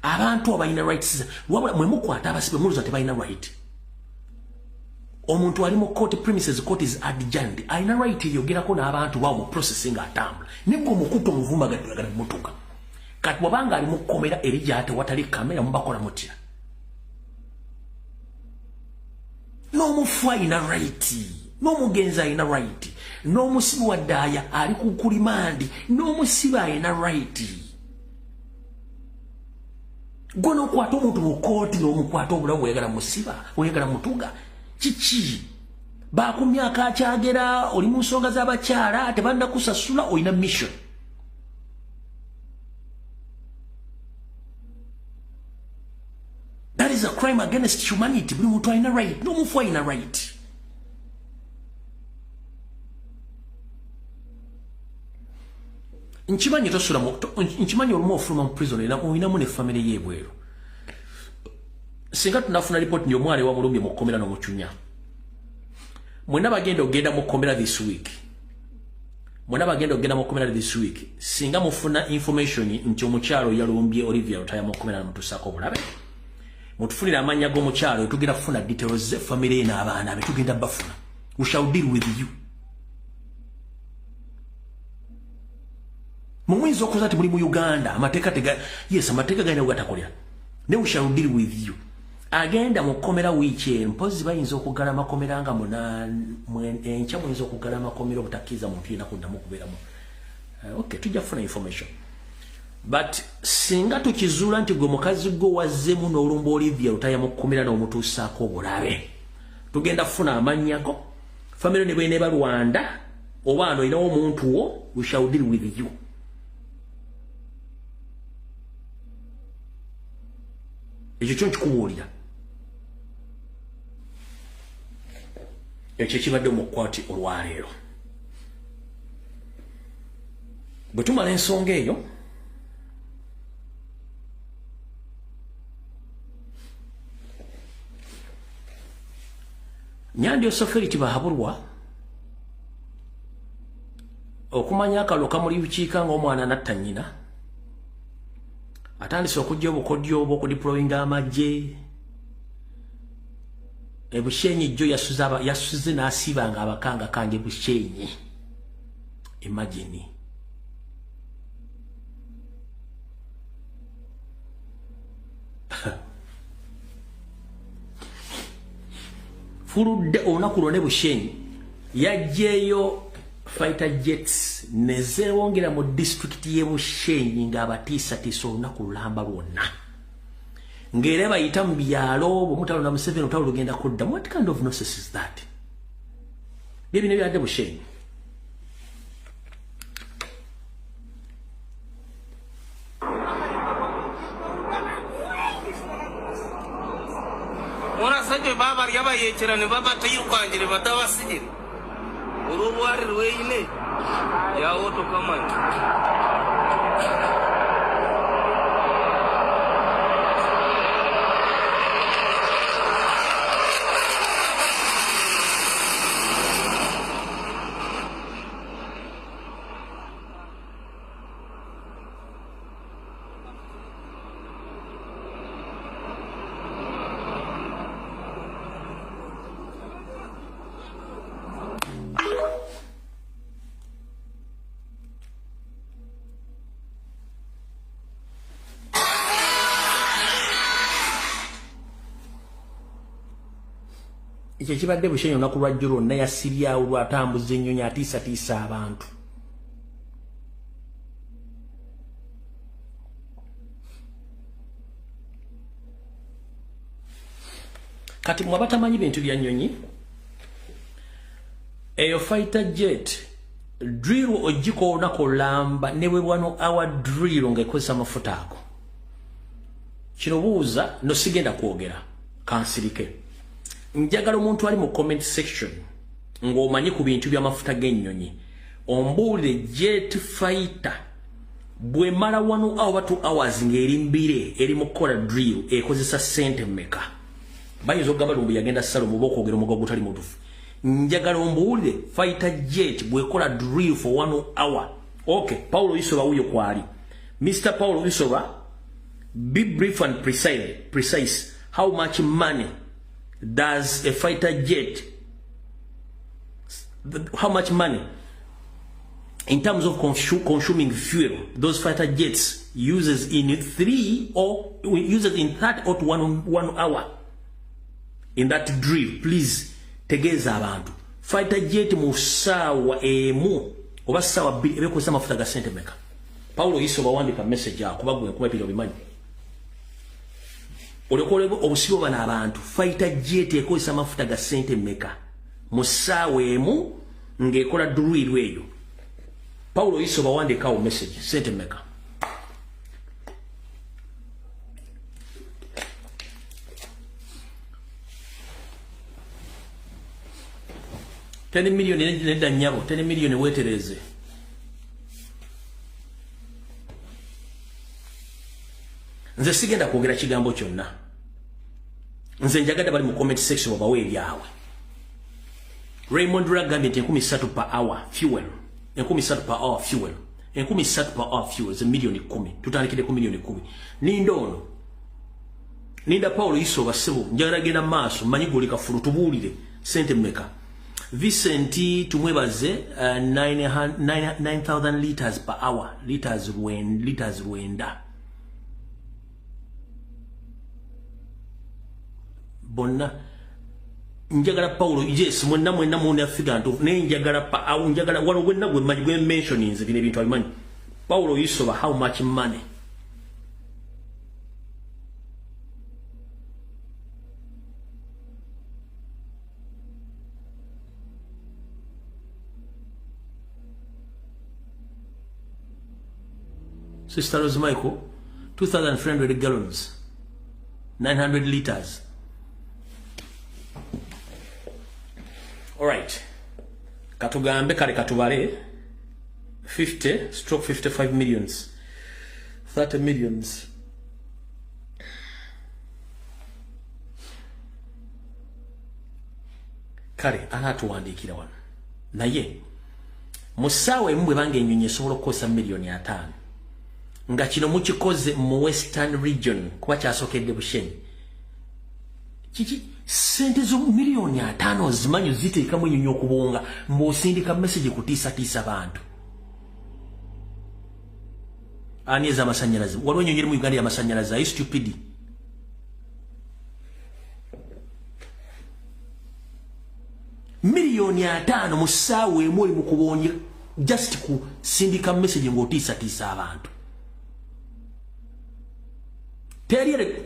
Abantu abalina rights, wabula mwe mukwata abasibe mulowooza tebalina right. Omuntu ali mu court premises, court is adjourned, alina right eyogerako n'abantu bawo mu process ng'atambula, naye gwe omukutte omuvumbagadde mutuka. Kati bw'abanga ali mu kkomera eri gy'ate watali kamera mubakola mutya? N'omufu alina right, n'omugenzi alina right, n'omusibe wa ddaaya ali ku remand, n'omusibe alina right. Gwe n'okwata omuntu mu kooti n'omukwata obulamu, oyagala musiba, oyagala mutuga kiki? Bakumyaka akyagera oli mu nsonga z'abakyala tebannakusasula, olina mission. That is a crime against humanity. Buli muntu alina right, n'omufu alina right. Nkimanyi tosula, nkimanyi olumu ofuluma mu prison era olinamu ne family y'ebweru. Singa tunafuna report nti omwana wamulumbye mu kkomera n'omucunya. Mwenna bagenda okugenda mu kkomera this week. Mwenna bagenda okugenda mu kkomera this week. Singa mufuna information nti omukyalo yalumbye Olivia Lutaaya mu kkomera n'amutuusaako obulabe, mutufunire amannya g'omukyalo, tugenda kufuna details ze, family ye n'abaana be tugenda bafuna. We shall deal with you. Mumuyinza okuza nti muli mu Uganda, amateeka tega, yes, amateeka galina gatakolera. Ne we shall deal with you. Agenda mu kkomera wiiki eno, mpozi bayinza okuggala amakomera nga enkya muyinza okuggala amakomera obutakkiriza muntu yenna kuddamu kubeeramu. Okay, tujja kufuna information. But singa tukizuula nti gwe mukazi gwe wazzeemu n'olumba Olivia Lutaaya mu kkomera n'omutuusaako obulabe, tugenda kufuna amannya go, family ne bweneeba Rwanda oba ano olinawo omuntu wo, we shall deal with you. Ekyo kyo nkikubuulira. Ekyo ekibadde mu kkwati olwaleero. Bwe tumala ensonga eyo, Nyandi Osoferi Tibahaburwa okumanya akalo kamuli bukiika ng'omwana natta nnyina. Atandise okujja obukodyo obw'okudeployinga amagye. Ebushenyi jjo yasuze n'asibanga abakanga kange Bushenyi. Imagine. Fuludde olunaku lwonna Bushenyi yaggyeyo fighter jets nezewongera mu district y'e Bushenyi ng'abatiisatiisa olunaku lulamba lwonna. Ng'era bayita mu byalo bw'omutalo na Museveni olutalo lugenda kudda. What kind of nonsense is that? Bye bino byadde Bushenyi. Murasajja babarya bayekyera ne babatayirukangire batabasigire. Urubwari rweine yawotokamanya. Ekyo kibadde Bushenyi olunaku lwa jjo lwonna yasibyawo lwatambuza ennyonyi atiisatiisa abantu. Kati mwe abatamanyi bintu bya nnyonyi, eyo fighter jet drill ogiko olunaku olulamba ne bwe 1 hour drill ng'ekozesa amafuta ago. Kino buuza no sigenda kwogera kansirike. Njagala omuntu ali mu comment section ng'omanyi ku bintu by'amafuta g'ennyonyi ombuulire jet fighter bw'emala 1 hour 2 hours ng'eri mbire eri mu kukola drill ekozesa ssente mmeka. Bayinza okugamba Lumbu yagenda Salomu oba okwogera omugo ogutali mutuufu. Njagala ombuulire fighter jet bw'ekola drill for 1 hour. Okay, Paulo Isoba wuyo kwali. Mr. Paulo Isoba, be brief and precise. How much money does a fighter jet, how much money in terms of consuming fuel those fighter jets uses in 3 or uses in 30 or 1 hour in that drill? Please tegeeza abantu. Fighter jet mu ssaawa emu oba ssaawa bbiri ebekozesa amafuta ga ssente meka? Paulo Isoba wandika message akuba gwe nkuba ebiro bimanyi. Olekole obusibo bano abantu. Fighter jet ekozesa amafuta ga ssente meka mu ssaawa emu ng'ekola drill eyo? Paulo Isoba wandikawo message, ssente meka? Ten million nedda nnyabo, 10 million weetereze. Nze sigenda kwogera kigambo kyonna. Nze njagadde bali mu comment section babawe ebyabwe. Raymond agambye nti 3000 per hour fuel. 3000 per hour fuel. 3000 per hour fuel ze miliyoni 10. Tutandikire ku miliyoni 10. Ninda ono. Ninda Paulo Isoba ssebo njagala genda maaso mmanyi goli kafulu tubuulire ssente mmeka. Vincent Tumwebaze 9000 liters per hour, liters lwenda. Bonna njagala Paulo, yes, mwenna mwenna muna figure ntu ne njagala pa au njagala wano gwenna gwe manyi gwe mentionings bino ebintu abimanyi. Paulo Isoba, how much money? Sister Rose Michael, 2,300 gallons, 900 liters. All right. Katugambe kale katubale 50 stroke 55 millions, 30 millions. Kale anatuwandiikira wano. Naye mu ssaawa emu bwe banga ennyonyi esobola okukozesa miliyoni 5. Nga kino mukikoze mu Western Region kuba kyasokedde Bushenyi. Kiki sente zo miliyoni 5 zimanyi ziteekamu ennyonyi okubonga ng'osindika message kutiisatiisa bantu. Ani ez'amasannyalaze? Waliwo ennyonyi eri mu Uganda y'amasannyalaze. Are you stupid? Miliyoni 5 mu ssaawa emu oli mu kubonye just kusindika message ng'otiisatiisa abantu. Teri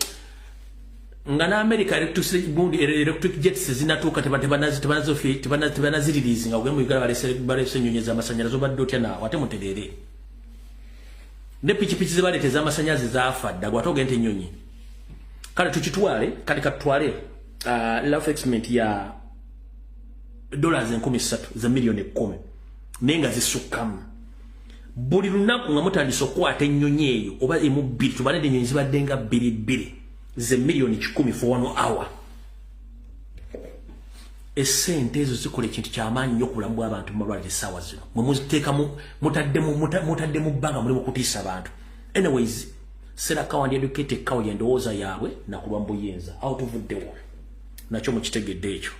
nga na America electric jets zinatuuka tebanaziririzi nga ogenda mu Uganda balese ennyonyi ez'amasannyalaze obadde otya naawe ate mutereere. Ne pikipiki ze baleeta ez'amasannyalaze zaafa dda gwe ate ogenda ennyonyi. Kale tukitwale, kale katutwale life experiment ya $3,000 za miliyoni 10 naye nga zisukkamu. Buli lunaku nga mutandise okukwata ennyonyi eyo oba emu bbiri, tubalede ennyonyi zibadde nga bbiri bbiri ze miliyoni 100 for 1 hour. Essente ezo zikola ekintu kyamaanyi nnyo ku bulamu bw'abantu mu malwaliro essaawa zino. Mwe muziteekamu, mutaddemu bbanga muli mu kutiisa abantu. Anyways, Serakawa ndi educated kawo y'endowooza yaabwe nakulwa mu buyinza. Awo tuvuddewo. Nakyo mukitegedde ekyo.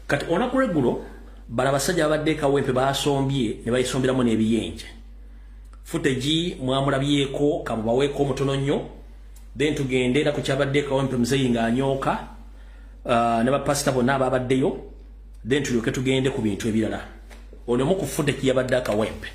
Kati olunaku lw'eggulo bano abasajja babadde e Kawempe baasombye ne bayisomberamu n'ebiyenje. Footage mwamulabyeko kamubaweeko omutono nnyo, then tugende era ku kyabadde e Kawempe muzeeyi ng'anyooka ne bapasita bonna abaabaddeyo, then tulyoke tugende ku bintu ebirala. Ono omu ku footage yabadde Akawempe.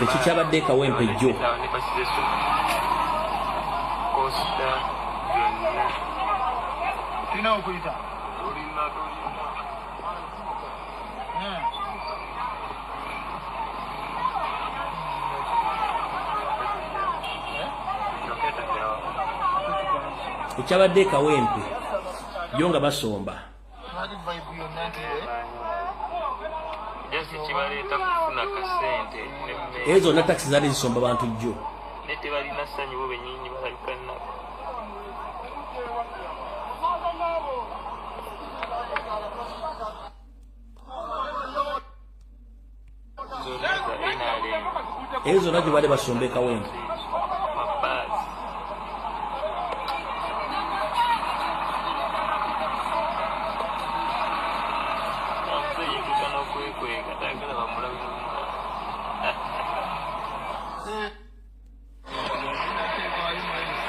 Ekikyabadde Kawempe jjo. Ekyabadde Kawempe jjo nga basomba. Ezo zonna takisi zaali zisomba bantu jjo. Ezo zonna gye baali basomba e Kawempe.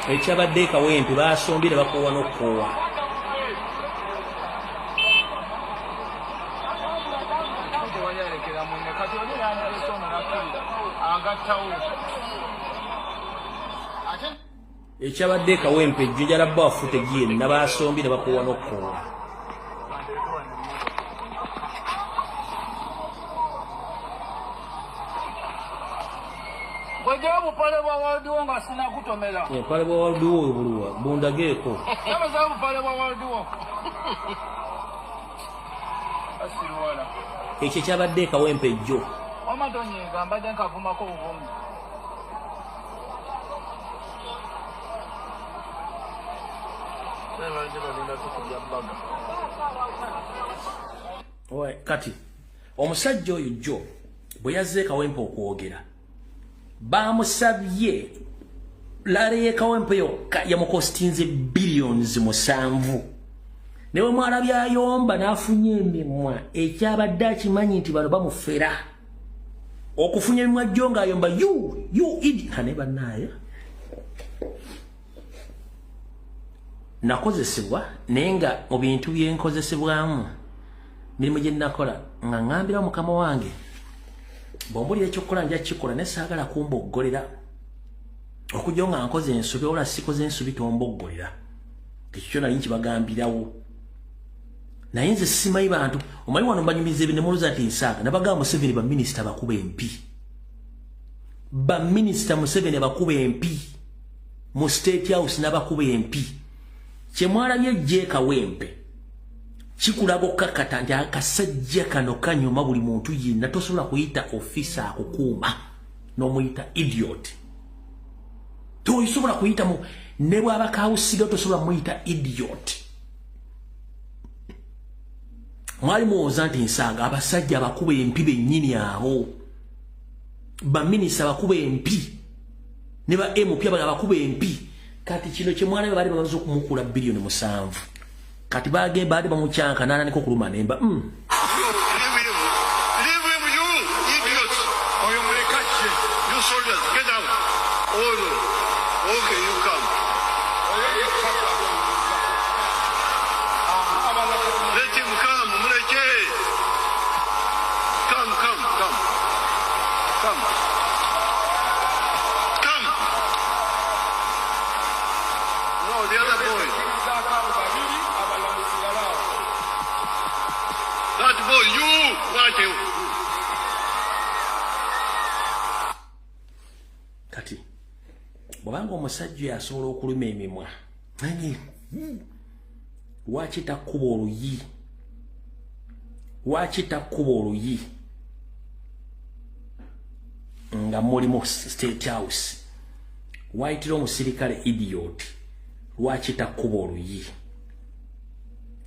Ekyabadde e Kawempe baasombye ne bakoowa n'okukoowa. Ekyabadde e Kawempe ejjinja la bba footage yenna baasombye ne bakoowa n'okukoowa. Obupale bwa World War nga sinakutomera. Obupale bwa World War buluwa bundageeko. Yamaze obupale bwa World War. Asirwala. Ekyo kyabadde e Kawempe jjo. Omadonyiga mbadde nkavumako obuvumi. Kati omusajja oyo jjo bwe yazze e Kawempe okwogera bamusabye lale ye Kawempe yokka yamukostinze billions 7. Newe mwalabye ayomba n'afunye emimwa ekyabadde akimanyi nti bano bamufera. Okufunya emimwa jjo ng'ayomba you idiot. Ne bannaaye nakozesebwa naye nga mu bintu bye nkozesebwamu mirimu gye nnakola nga ŋŋambira mukama wange bw'ombulira ekyokukola nja kukikola naye saagala kumboggolera. Okujja nga nkoze ensobi ola sikoze ensobi tomboggolera. Ekyo kyo nali nkibagambirawo. Naye nze simanyi bantu, omanyi wano mbanyumiza ebintu ne mulowooza nti nsaaga. Nabagamba Museveni baminisita bakuba empi. Baminisita Museveni bakuba empi. Mu State House n'abakuba empi. Kye mwalabye jje Kawempe. Kikulaga okukakata nti akasajja kano kanyuma buli muntu yenna. Tosobola kuyita ofisa akukuuma n'omuyita idiot. Tosobola kuyita mu ne bw'aba kawusiga, tosobola muyita idiot. Mwali muwoza nti nsanga abasajja abakuba empi bennyini, abo baminisita abakuba empi ne ba MP abakuba empi. Kati kino kye mwana we baali bamaze okumukula 7 biliyoni. Kati bage baali bamukyanka n'atandika okuluma nemba. Leave him. Leave him, you idiots. Oyo muleka kye. You soldiers, get out. Oh, no. Okay, you come. Oyo yekka. Abalala. Let him come, muleke. Come, come, come. Come. Come. No, the other boy. Zaako abo babiri, abalala musigale awo. That boy, you. What you? Kati bw'abanga omusajja oyo asobola okuluma emimwa, manyi lwaki takkuba oluyi? Lwaki takkuba oluyi nga muli mu State House? Wayitira omusirikale idiot, lwaki takkuba oluyi?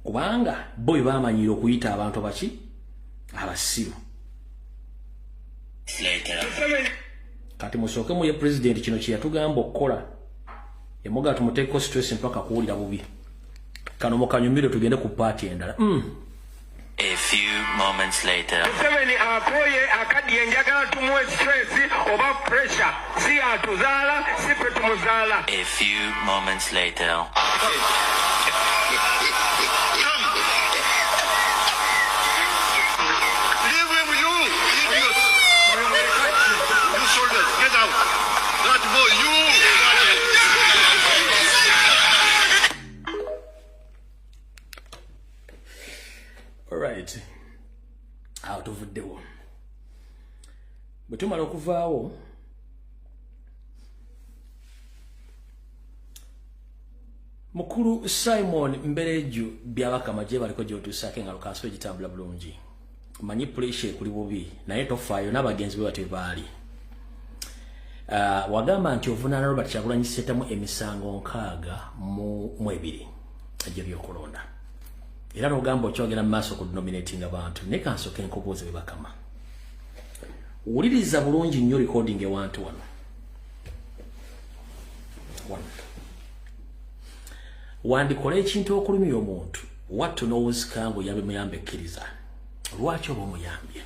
Kubanga bo bwe bamanyire okuyita abantu baki abasiru. Kati musooke muye pulezidenti kino kye yatugamba okukola, yamugaa tumuteekeko stress mpaka kuwulira bubi. Kano mukanyumire, tugende ku part endala. A few moments later. Museveni akooye, akaddiye, njagala tumuwe stress oba pressure. Si atuzaala, si ffe tumuzaala. A few moments later. Come. Leave him, you idiots. Oyo muleka kye. You soldiers, get out. That boy, you. What you? Alright, awo tuvuddewo. Bwe tumala okuvaawo, mukulu Simon Mbereju Byabakama gye baliko gyotuusaako engalo, kansibe gitambula bulungi. Manyi pressure ekuli bubi, naye tofaayo n'abagenzi bwe batyo baali. Wagamba nti ovunaana Robert Kyagulanyi Ssentamu emisango 62 egy'ebyokulonda, era n'ogamba okyogera mu maaso ku nominating abantu. Naye kansooke nkubuuze, bwe bakama, wuliriza bulungi nnyo recording ewantu wano. Wano wandikola ekintu okulumya omuntu wattu n'owuzika ng'oyambe muyambe ekkiriza. Lwaki oba omuyambye?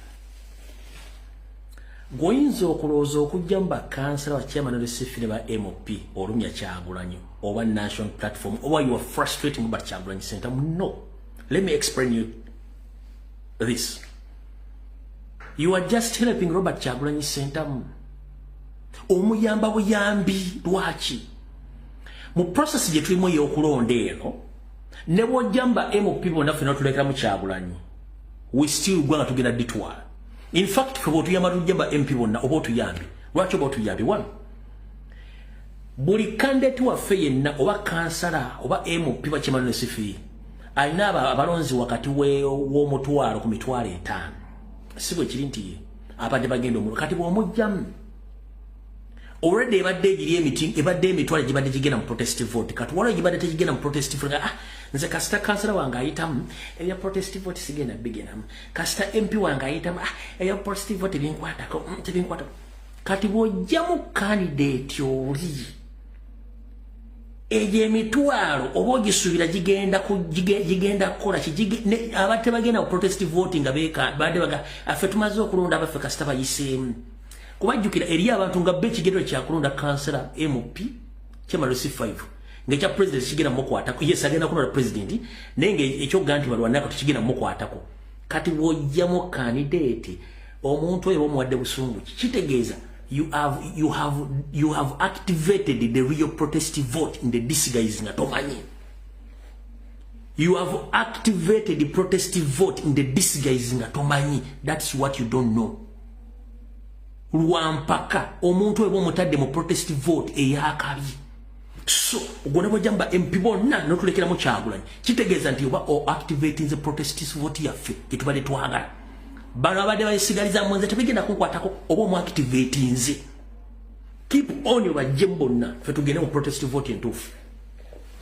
Gweoyinza okulowooza okujja mu bakansala, bachairman LC ne ba MP, olumya Kyagulanyi oba National Platform oba you are frustrating Robert Kyagulanyi Ssentamu. No, let me explain you this. You are just helping Robert Kyagulanyi Ssentamu. Omuyamba buyambi. Lwaki? Mu process gye tulimu ey'okulonda eno, ne bw'ojja mu ba MP bonna ffenna tulekeramu Kyagulanyi, we still gwanga tugenda ditwala. In fact, ffe bw'otuyamba tujja ba MP bonna oba otuyambye. Lwaki oba otuyambye? One, buli candidate waffe yenna, oba kansala oba MP, bakimanyi nesifi alina abalonzi wakati w'omutwalo ku 50,000. Si bwe kiri nti abadde bagenda omuliro? Kati bw'omugjamu, already ebadde egiri emiti, ebadde emitwalo gibadde gigenda mu protest vote. Kati waliwo gibadde tegigenda mu protest vote. Ah, nze kasita kansala wange ayitamu, ebya protest vote sigenda bigendamu. Kasita MP wange ayitamu, ah, ebya protest vote tebinkwatako, tebinkwatako. Kati bw'ojjamu candidate oli, egyo emitwalo oba ogisuubira gigenda gigenda kukola ki? Abadde bagenda ku protest vote nga beeka badde baga affe tumaze okulonda abaffe, kasita bayiseemu. Kubajjukira eri abantu nga bo ekigendero kyakulonda kansala, MP, chairman LC5, ngaekya president kigenda mukwatako. Yes, agenda kulonda president, naye nga ekyokugaa nti balwanako tekigenda mukwatako. Kati bw'ojjamu candidate, omuntu oyo omuwadde busungu ki? Kitegeeza you have activated the real protest vote in the disguise nga tomanyi. You have activated the protest vote in the disguise nga tomanyi. That's what you don't know. Lwampaka omuntu oyo omutadde mu protest vote eyakabi. So ogwo ne bwojjamba MP bonna n'otulekeramu Kyagulanyi, kitegeeza nti oba o activating the protest vote yaffe gye tubadde twagala. Bano abadde bayisigaliza mu nze tebigenda kunkwatako, oba omuactivatinze. Keep on obajjemu bonna, ffe tugende mu protest vote entuufu.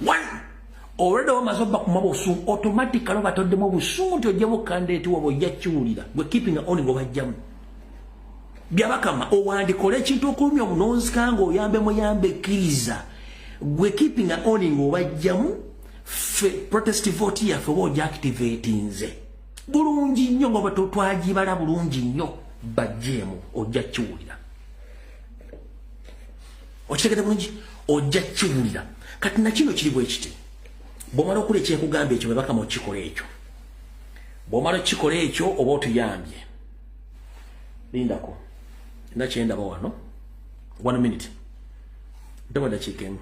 One, already wamaze obbakumamu obusungu, automatically obatoddemu obusungu nti ojjemu candidate woba ojja kiwulira. Gwe keeping on ng'obajjamu. Byabakama owandikola ekintu okulumya omunonzika ng'oyambe muyambe kkiriza. Gwe keeping on ng'obajjamu, ffe protest vote yaffe oba ojja activatinze. Bulungi nnyo nga twagibala bulungi nnyo, bajjeemu ojja kiwulira. Okitegedde bulungi, ojja kiwulira. Kati na kino kiri bwe kiti. Bw'omala okula ekyekugamba ekyo, bwe bakama okikola ekyo. Bw'omala okikola ekyo oba otuyambye. Lindako. Nina kye ndaba wano. 1 minute. Ndaba ddakiika emu.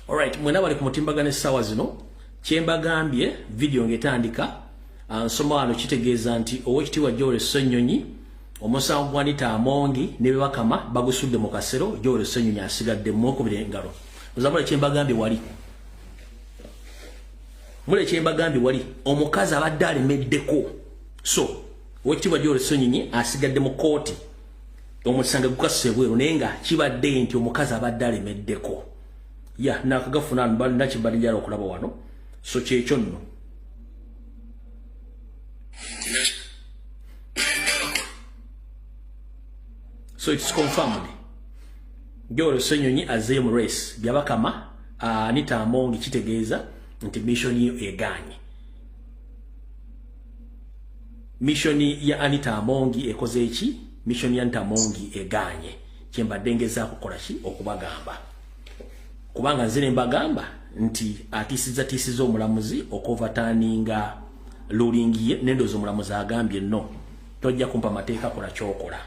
Alright, mwena bali ku mutimbagano essaawa zino, kyembagambye video ng'etandika, nsoma wano kitegeeza nti Oweekitiibwa Joel Ssennyonyi omusango gwa Anita Amongi ne Byabakama bagusudde mu kasero, Joel Ssennyonyi asigadde mwekubira engalo. Ozamula kyembagambye wali. Mule kyembagambye wali, omukazi abadde alemeddeko. So, Oweekitiibwa Joel Ssennyonyi asigadde mu kkooti, omusango gukasusse ebweru, naye nga kibadde nti omukazi abadde alemeddeko. Ya nakagafuna nakibadde njala okulaba wano. So kyekyo nno. So it's confirmed. Joel Ssennyonyi azzeeyo mu race. Byabakama Anita Amongi kitegeeza nti mission yo egaanye. Mission ya Anita Amongi ekoze eki? Mission ya Anita Amongi egaanye. Kyembadde ngezaako kukola ki? Okubagamba. Kubanga nze ne mbagamba nti atiisizza omulamuzi okuoverturninga ruling ye, n'endowooza omulamuzi agambye no, tojja kumpa mateeka, kola ky'okola.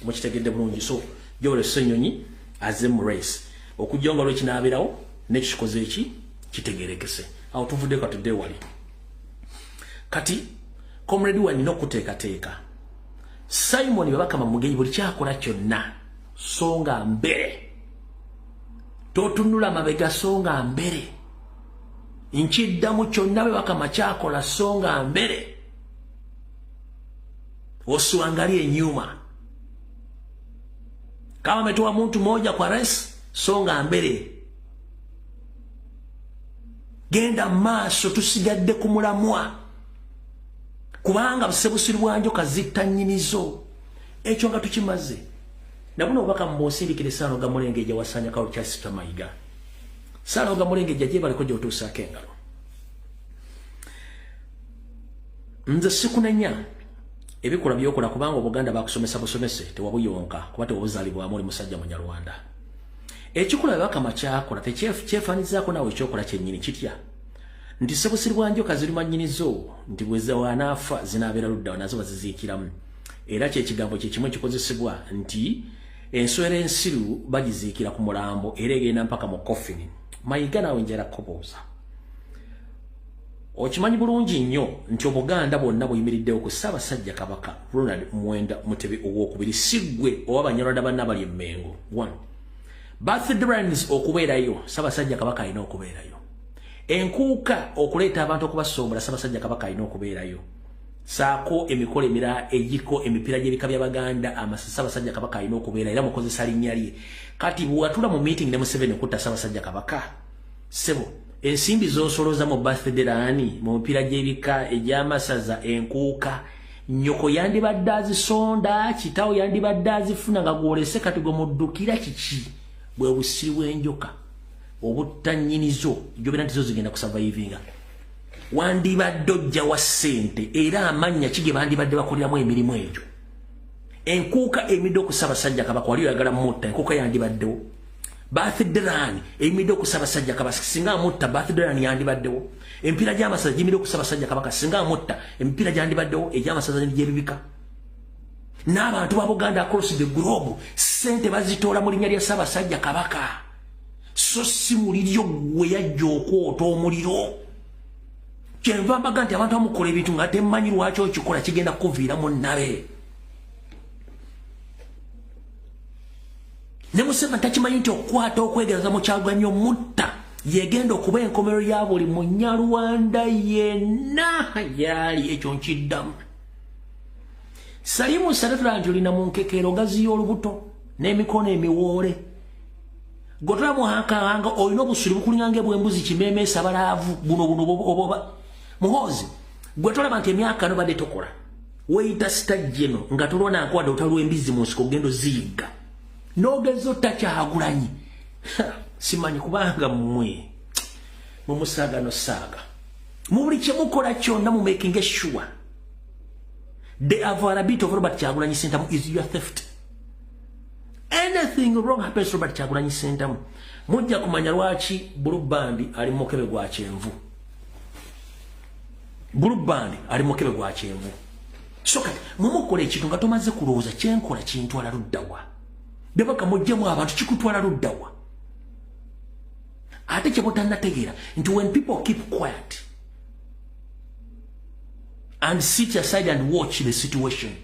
Mukitegedde bulungi. So Joel Ssennyonyi azze mu race. Okujja nga lwekinaaberawo n'ekikoze eki kitegerekese. Awo tuvudde katudde wali. Kati comrade wa nina okuteekateeka. Simon Byabakama Mugenyi buli kyakola kyonna songa mbere. Totunula mabega, songa mbere. Nkiddamu, kyonna Byabakama kyakola songa mbere. Usiangalie nyuma. Kama ametoa mtu mmoja kwa rais, songa mbele. Genda maaso, tusigadde ku mulamwa. Kubanga busebusiru bwa njoka zitta nnyinizo. Ekyo nga tukimaze. Nabuno obubaka mbw'osindikire Ssaalongo Mulengejja wasanya Kawo Kyasita Mayiga. Ssaalongo Mulengejja gye baliko gy'otuusaako engalo. Nze sikunenya ebikolwa by'okola kubanga Obuganda bakusomesa busomese, tewabuyonka kuba tewabuzaalibwamu, oli musajja Munyarwanda. Ekikolwa Byabakama kyakola tekyefaanyizaako naawe ekyokola kyennyini kitya? Nti sebusiri bwa njoka ziruma nnyinizo, nti bwe wanaafa zinaabeera ludda nazo baziziikiramu. Era kyekigambo kye kimu ekikozesebwa nti enswera ensiru bagiziikira ku mulambo era egenda mpaka mu coffin. Mayiga naawe njala kubuuza. Okimanyi bulungi nnyo nti Obuganda bwonna buyimiriddewo ku Ssaabasajja Kabaka Ronald Mwenda Mutebi Owokubiri, si ggwe oba Banyarwanda banna bali e Mmengo. One, birthday okubeerayo, Ssaabasajja Kabaka alina okubeerayo. Enkuuka okuleeta abantu okubasombola, Ssaabasajja Kabaka alina okubeerayo. Saako emikolo emirala egiko emipiira gy'ebika by'Abaganda, amasa, Ssaabasajja Kabaka alina okubeera era mukozesa linnya lye. Kati bw'watula mu meeting ne Museveni okutta Ssaabasajja Kabaka, ssebo, ensimbi z'osoloza mu birthday run, mu mipiira gy'ebika egy'amasaza, enkuuka, nnyoko yandibadde azisonda, kitaawo yandibadde azifuna nga gw'olese. Kati gwe muddukira kiki? Bwe busiru bw'enjoka obutta nnyinizo gy'obeera nti zo zigenda kusurvivinga. Wandibadde ojja wa ssente era amannya ki ge bandibadde bakoleramu emirimu egyo? Enkuuka emidde ku Ssaabasajja Kabaka, wali oyagala mutta, enkuuka yandibaddewo. Birthday run eyimiridde ku Ssaabasajja Kabaka, singa amutta birthday run yandibaddewo. Emipiira gy'amasaza giyimiridde ku Ssaabasajja Kabaka, singa amutta emipiira gyandibaddewo egy'amasaza gy'ebibika. N'abantu ba Buganda across the globe ssente bazitoola mu linnya lya Ssaabasajja Kabaka, so si muliryo gwe yajja okwota omuliro. Kyenva mbaga nti abantu amukola ebintu nga temmanyi lwaki okikola, kigenda kukuviiramu nnabe. Ne Museveni takimanyi nti okukwata okwegereza mu Kyagulanyi omutta yegenda okuba enkomerero ya buli Munyarwanda yenna yaali. Ekyo nkiddamu. Salimu Sadatula nti olina mu nkekero gaziya olubuto n'emikono emiwoole, gotula muhankahanga olina obusuli bukulinga ng'ebwembuzi kimeemeesa balaavu buno buno oba Muhoozi gwe tolaba nti emyaka no badde tokola, weeyita sitajjeno nga tolwana nkuwadde otaliwo embizzi mu nsiko ogenda oziyigga n'ogeza otta Kyagulanyi. Simanyi kubanga mmwe mumusaaga nosaaga mu buli kye mukola kyonna mu making sure the availability of Robert Kyagulanyi Ssentamu is your theft. Anything wrong happens to Robert Kyagulanyi Ssentamu, mujja kumanya lwaki Blue Band ali mu mukebe gwa kyenvu. Blue Band ali mu mukebe gwa kyenvu. So kati mumukola ekintu nga tomaze kulowooza kyenkola kintwala luddawa. Bebaka mujjemu abantu kikutwala luddawa. Ate kye mutannategeera nti when people keep quiet and sit aside and watch the situation,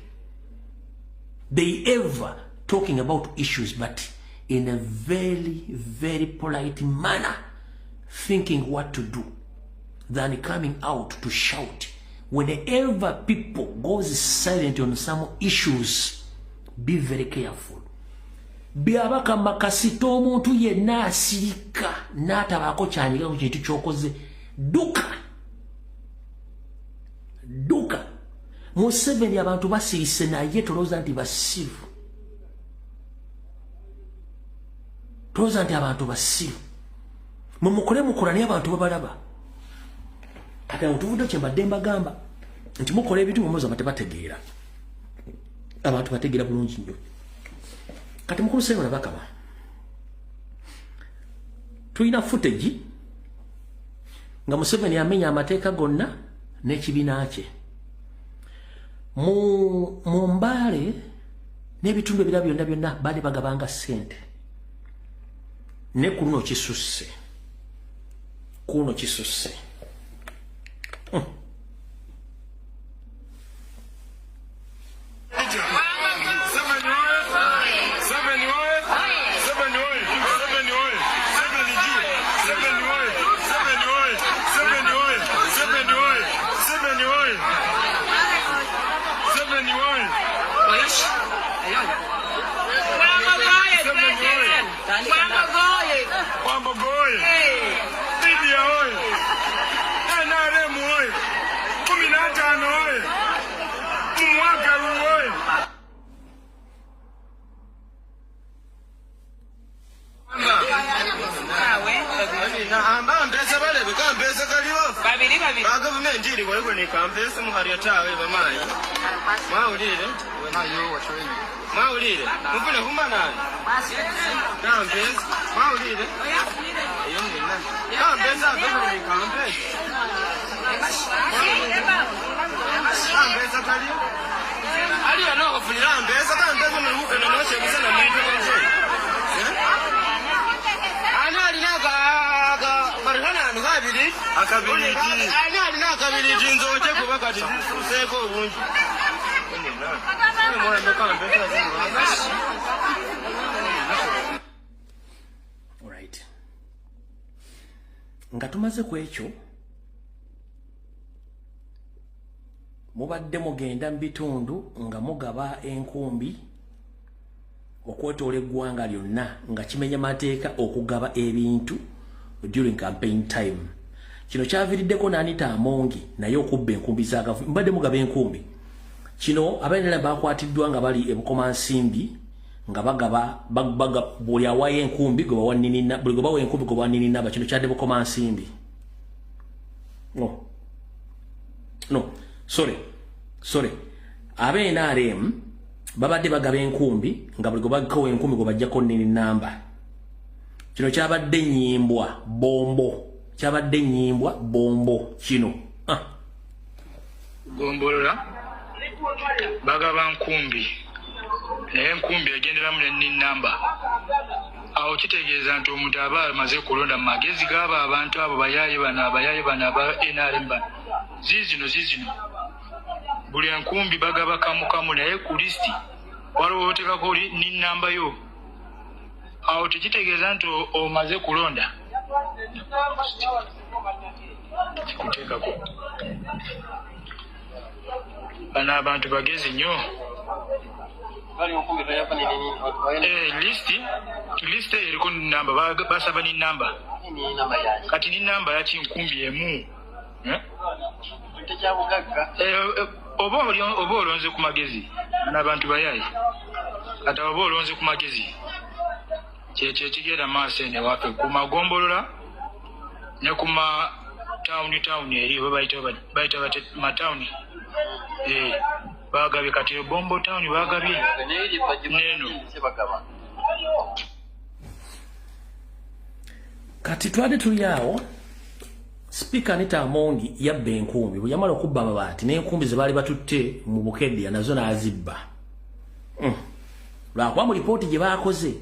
they ever talking about issues but in a very, very polite manner, thinking what to do, than coming out to shout. Whenever people goes silent on some issues, be very careful. Byabakama kasita omuntu yenna asirika n'atabaako kyanyiga ku kintu ky'okoze, dduka dduka. Museveni abantu basirise naye tolowooza nti basiru, tolowooza nti abantu basiru. Mumukole mukola naye abantu babalaba. Kati awo tuvudde kye mbadde mbagamba nti mukola ebintu mumulowooza batebategeera, abantu bategeera bulungi nnyo. Kati mukulu Simon Bakama, tulina footage nga Museveni amenya amateeka gonna n'ekibiina kye mu Mbale n'ebitundu ebirala byonna byonna baali bagabanga ssente, ne ku luno kisusse, ku luno kisusse. Alright. Nga tumaze ku ekyo, mubadde mugenda mu bitundu nga mugaba enkumbi okwetoola eggwanga lyonna nga kimenya mateeka okugaba ebintu during campaign time. Kino kyaviiriddeko n'Anita Amongi naye okubba enkumbi za gavumenti. Mbadde mugaba enkumbi. Kino abainala bakwatiddwa nga bali e Bukomansimbi nga bagaba buli awayo enkumbi gwe bawa nninina, buli gwe bawa enkumbi gwe bawa nninina. Kino kyadde Bukomansimbi. No, sorry. Abe NRM babadde bagaba enkumbi nga buli gwe bagakawo enkumbi gwe bajjako nninina namba. Kino kyabadde nnyimbwa bombo, kyabadde nnyimbwa bombo kino. Gombolola bagaba nkumbi, naye enkumbi egenderamu ne namba. Awo kitegeeza nti omuntu aba amaze kulonda mu magezi g'abo abantu abo bayaaye bano abayaaye bano aba NRM bano ziizino ziizino. Buli enkumbi bagaba kamu kamu, naye ku lisiti waliwo oteekako ni namba yo. Awo tekitegeeza nti omaze kulonda kuteekako. Bano abantu bagezi nnyo. Lisiti eriko namba, basaba ni namba. Kati ni namba yaki nkumbi emu. Oba olonze ku magezi, bano abantu bayaye. Kati oba olonze ku magezi, kyekyo ekigenda maaso eno ewaffe ku magombolola ne ku ma tawuni tawuni eri oba bayita matawuni. Bagabye kati Bombo tawuni bagabye neno. Kati twade tuli awo, Speaker Anita Amongi yabba enkumbi. Bwe yamala okubba amabaati n'enkumbi ze baali batutte mu Bukedea nazo n'azibba. Lwakuba mu lipooti gye baakoze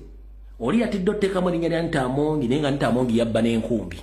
oli yatidde otteekamu erinnya lya Anita Amongi, naye nga Anita Amongi yabba n'enkumbi.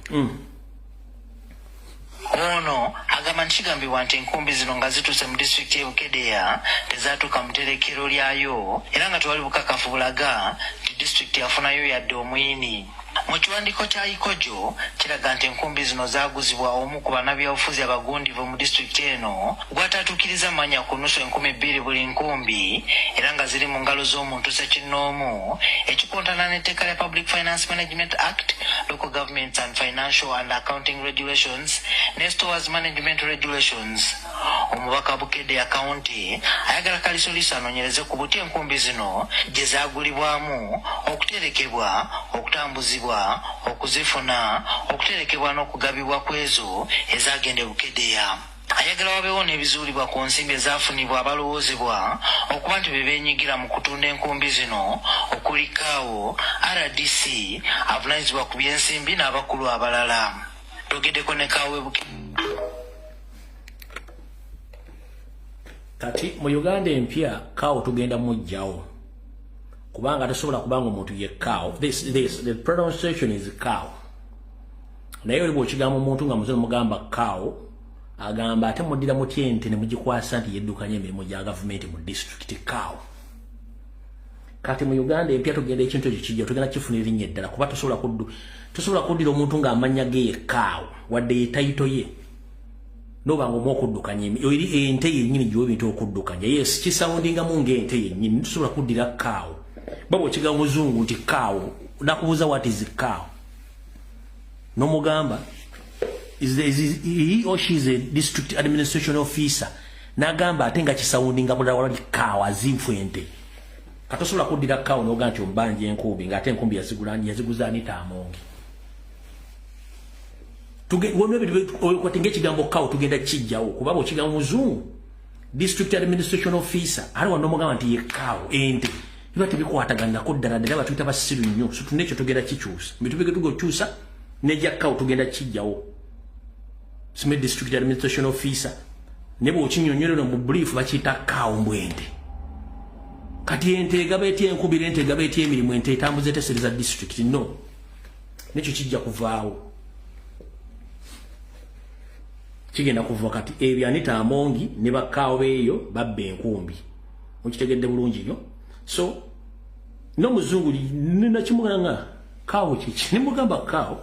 Ono agamba nti kigambibwa nti enkumbi zino nga zituuse mu disitulikiti y'e Bukedea tezaatuuka mu tterekero lyayo, era nga tewali bukakafu bulaga nti disitulikiti yafunayo yadde omwini. Mu kiwandiiko kya Ikojo kiraga nti enkumbi zino zaaguzibwa omu ku bannabyabufuzi abagundivu mu disitulikiti eno gw'ataatuukiriza mannya ku nusu 2,000 buli nkumbi, era nga ziri mu ngalo z'omuntu ssekinnoomu, ekikontana n'etteeka lya Public Finance Management Act, Local Governments and Financial and Accounting Regulations ne Stores Management Regulations. Omubaka Bukedea County ayagala Kalisoliso anoonyereze ku buti enkumbi zino gye zaagulibwamu, okuterekebwa, okutambuzibwa, okuzifuna, okuterekebwa n'okugabibwa kw'ezo ezagenda e Bukedea. Ayagala wabeewo n'ebizuulibwa ku nsimbi ezaafunibwa abalowoozebwa okuba nti be beenyigira mu kutunda enkumbi zino, okuli Kaawo, RDC avunaanyizibwa ku byensimbi n'abakulu abalala. Togeddeko ne Kaawe Buke. Kati mu Uganda empya Kaawo tugenda mujjawo, kubanga tasobola kubanga omuntu ye cow. This the pronunciation is cow, naye oli bw'okigamba omuntu nga muzungu mugamba cow, agamba ate muddira mutya ente ne mugikwasa nti yeddukanya emirimu gya gavumenti mu disitulikiti, cow. Kati mu Uganda empya tugenda ekintu ekyo kijja, tugenda kifuna erinnya eddala, kuba tosobola kuddira omuntu ng'amannya ge ye cow wadde ye title ye nobanga omu okuddukanya eri ente yennyini gy'oba ebintu okuddukanya. Yes, kisoundingamu ng'ente yennyini. Tosobola kuddira cow. Baba okigamba muzungu nti cow, nakubuuza, "What is cow?" Nomugamba is he or she is a district administration officer, nagamba ate nga kisoundinga bulala wali cow azinfu ente. Katosobola kuddira cow n'ogaa nti ombanja enkumbi ng'ate enkumbi yaziguza Anita Amongi. Wonna ng'ekigambo cow tugenda kijjawo, kuba bw'okigamba muzungu district administration officer ali wano omugamba nti ye cow ente, biba tebikwataganako ddala ddala, batuyita basiru nnyo. So tuna ekyo tugenda kikyusa bitubige tugokyusa nejja cow tugenda kijjawo sime district administration officer, ne bw'okinyonnyolero mu brief bakiyita cow mbwente. Kati ente egaba etya enkubira, ente egaba etya emirimu, ente etambuza etesereza district? No, nekyo kijja kuvaawo, kigenda kuva. Kati ebyo Anita Amongi ne bakaawo beeyo babba enkumbi, mukitegedde bulungi nnyo. So n'omuzungu nakimugamba cow kiki, nemugamba cow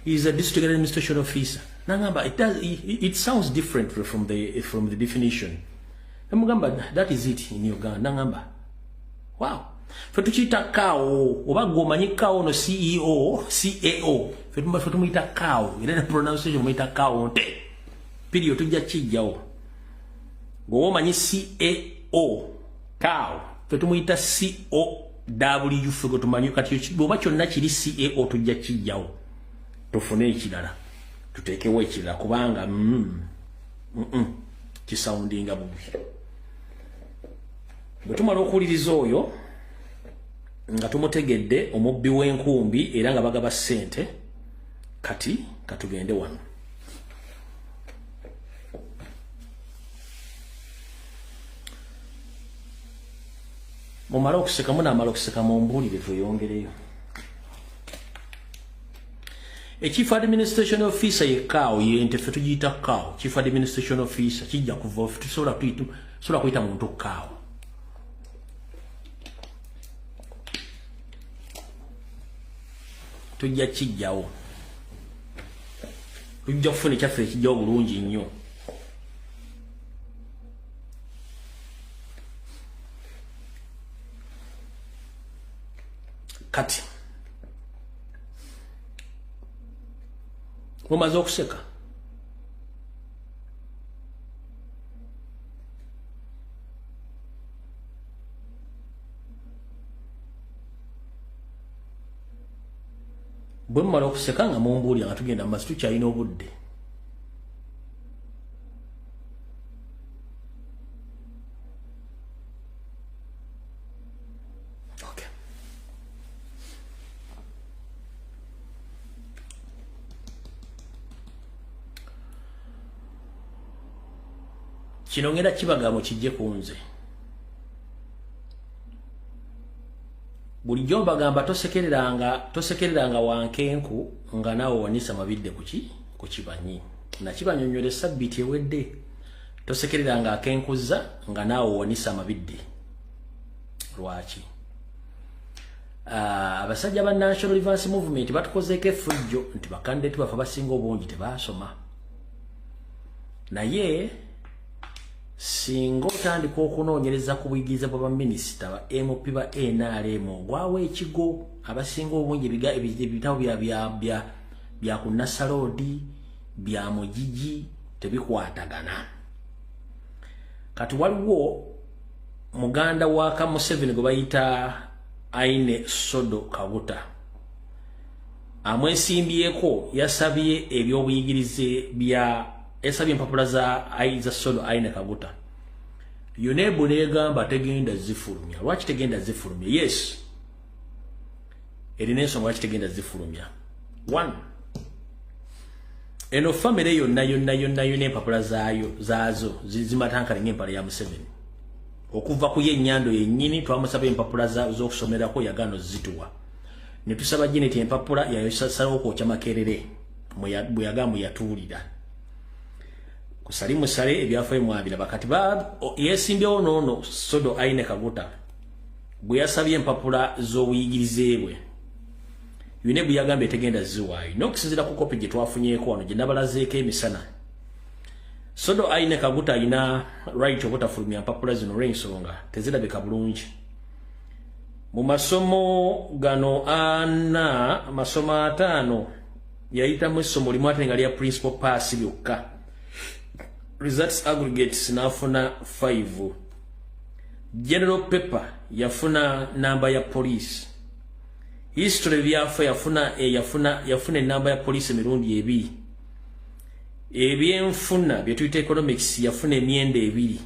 is a district administration officer. Nangamba it sounds different from the definition. Namugamba that is it in Uganda. Nangamba wow, fe tukiyita cow, oba gwe omanyi cow no CEO CAO, fe tumuyita cow, era ne pronunciation muyita cow nte period. Tujja kijjawo. Gwe omanyi CAO cow, fe tumuyita COW, ffe gwe tumanyi. Kati bw'oba kyonna kiri CAO, tujja kijjawo tufune ekirala, tuteekewo ekirala, kubanga kisoundinga bubi. Bwe tumala okuwuliriza oyo Nga tumutegedde omubbi w'enkumbi era nga bagaba ssente, kati katugende wano. Mumale okuseka, munaamala okuseka mumbuulire tweyongereyo. E chief administration officer ye CAO, ye ffe tugiyita CAO. Chief administration officer kijja kuva, tusobola kuyita muntu CAO. Tujja kijjawo, tujja kufuna ekyaffe ekijjawo bulungi nnyo. Kati mumaze okuseka, bwe mumala okuseka nga mumbuulira nga tugenda mu maaso, tukyalina obudde. Okay. Kino ngenda kibagamba kijje ku nze. Bulijjo mbagamba tosekereranga wankenku nga naawe wanisa mabidde ku kibanyi. Nakibanyonnyola essabbiiti ewedde. Tosekereranga akenkuzza nga naawe wanisa mabidde. Lwaki? Abasajja ba National Reverse Movement batukozeeko effujjo nti bakandidate baffe abasinga obungi tebaasoma. Naye singa otandika okunoonyereza ku buyigirize bwa baminisita ba MP ba NRM ogwawo ekigo, abasinga obungi ebitabo bya ku Nasaloodi, bya Mugigi tebikwatagana. Kati waliwo muganda wa Museveni gwe bayita Aine Sodo Kaguta, amwesimbyeko, yasabye ebyobuyigirize bya yasabye empapula za Sodo Aine Kaguta. UNEB n'egamba tegenda zifulumya. Lwaki tegenda zifulumya? Yes, erina ensonga lwaki tegenda zifulumya. One, eno famire yonna yonna yonna yonna empapula zaayo zaazo zimatankale ng'empala ya Museveni. Okuva ku ye Nnyando yennyini twamusaba empapula z'okusomerako yagaana zituwa. Ne tusaba Janet empapula yasalawo okwokya Makerere bwe yagamba yatuulira. Kusalimu sale ebyafayo mwabiraba. Kati yesimbyewo n'ono Sodo Aine Kaguta bwe yasabye empapula z'obuyigirize bwe, UNEB yagambye tegenda ziwaayo. N'okusinziira ku kopi gye twafunyeeko wano gye nabalazeeko emisana, Sodo Aine Kaguta alina right obutafulumya mpapula zino olw'ensonga tezirabika bulungi. Mu masomo gano ana, amasomo 5 yayitamu essomo limu ate nga lya principal pass byokka. Results aggregates n'afuna 5. General paper yafuna namba ya police. History byafa yafuna enamba ya police emirundi 2. Ebyenfuna bye tuyita economics yafuna emyenda 2.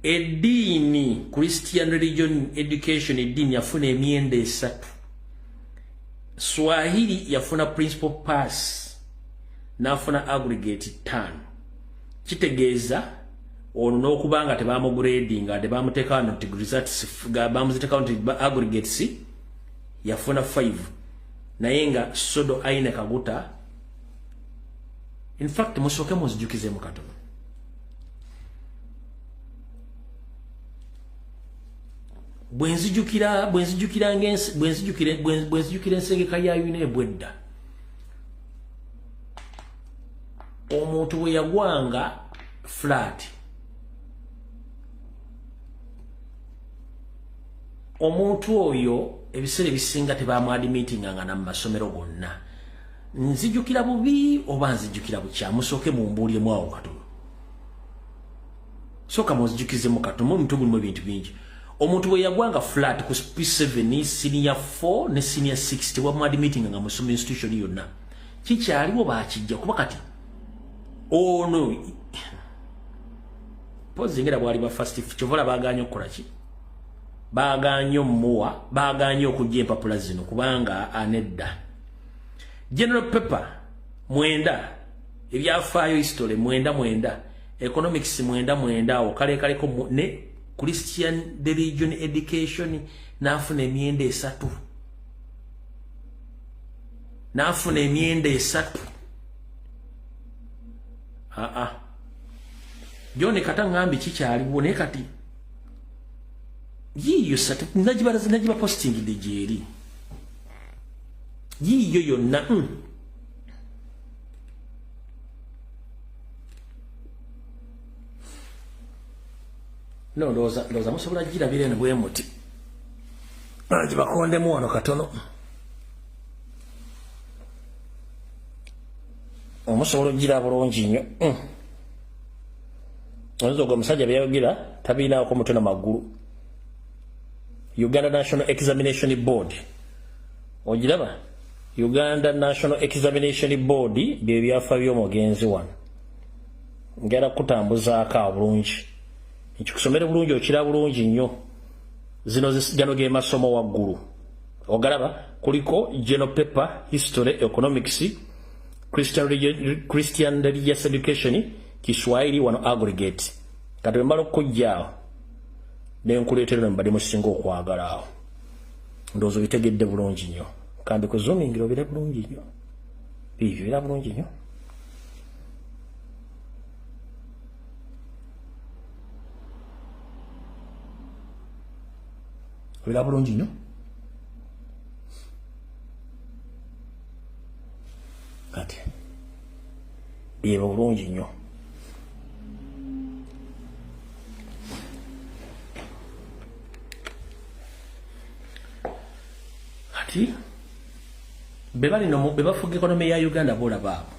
Eddiini, Christian religion education, eddiini yafuna emyenda 3. Swahili yafuna principal pass n'afuna aggregate 5. Kitegeeza ono n'okuba nga tebamugradinga, tebamuteeka nti results bamuziteeka nti aggregates yafuna 5. Naye nga Sodo Aine Kaguta, in fact musooke munzijukizeemu katono. Bwe nzijukira ensengeka ya UNEB edda, omuntu bwe yagwanga flat, omuntu oyo ebiseera ebisinga tebamuadmitinganga na mu masomero gonna. Nzijukira bubi oba nzijukira bukya? Musooke mumbuuliremu awo katono. Sooka munzijukizemu katono, omutwe gulimu ebintu bingi. Omuntu bwe yagwanga flat ku P7, senior 4 ne senior 6 tebamuadmitinganga mu somo institution yonna. Kikyaliwo bakijja kuba kati ono pozi ngera bwali ba first kyovola baganye okukola ki? Baagaanye omuwa, baagaanye okujja empapula zino kubanga anedda. General paper 9, ebyafaayo history 99, economics 99 awo kale kaleko ne Christian religion education n'afuna emyenda 3. N'afuna emyenda 3. John kata ngambi kikyaliwo naye kati yiyo nagiba posting de gyeri yiyo yonna. No, ndowooza musobola girabira eno bwe muti. Gibakondemu wano katono. Omusobola ogira bulungi nnyo. Oyinza ogwo omusajja byayogera tabiinaako mutwe na magulu. Uganda National Examination Board. Ogiraba? Uganda National Examination Board bye byafa by'omugenzi wano. Njagala kutambuzaako awo bulungi. Nkikusomere bulungi okira bulungi nnyo. Zino gano ge masomo waggulu. Ogalaba kuliko General Paper, History, Economics, Christian Religious Education, Kiswahili wano aggregate. Kati bwe mmala okujja awo ne nkuleetera mbadde musinga okwagala awo. Ndowooza obitegedde bulungi nnyo. Kambi kuzumingira obire bulungi nnyo. Biibyo bira bulungi nnyo. Obira bulungi nnyo. Kati byebyo bulungi nnyo. Kati be bali no be bafuga economy ya Uganda bolaba abo.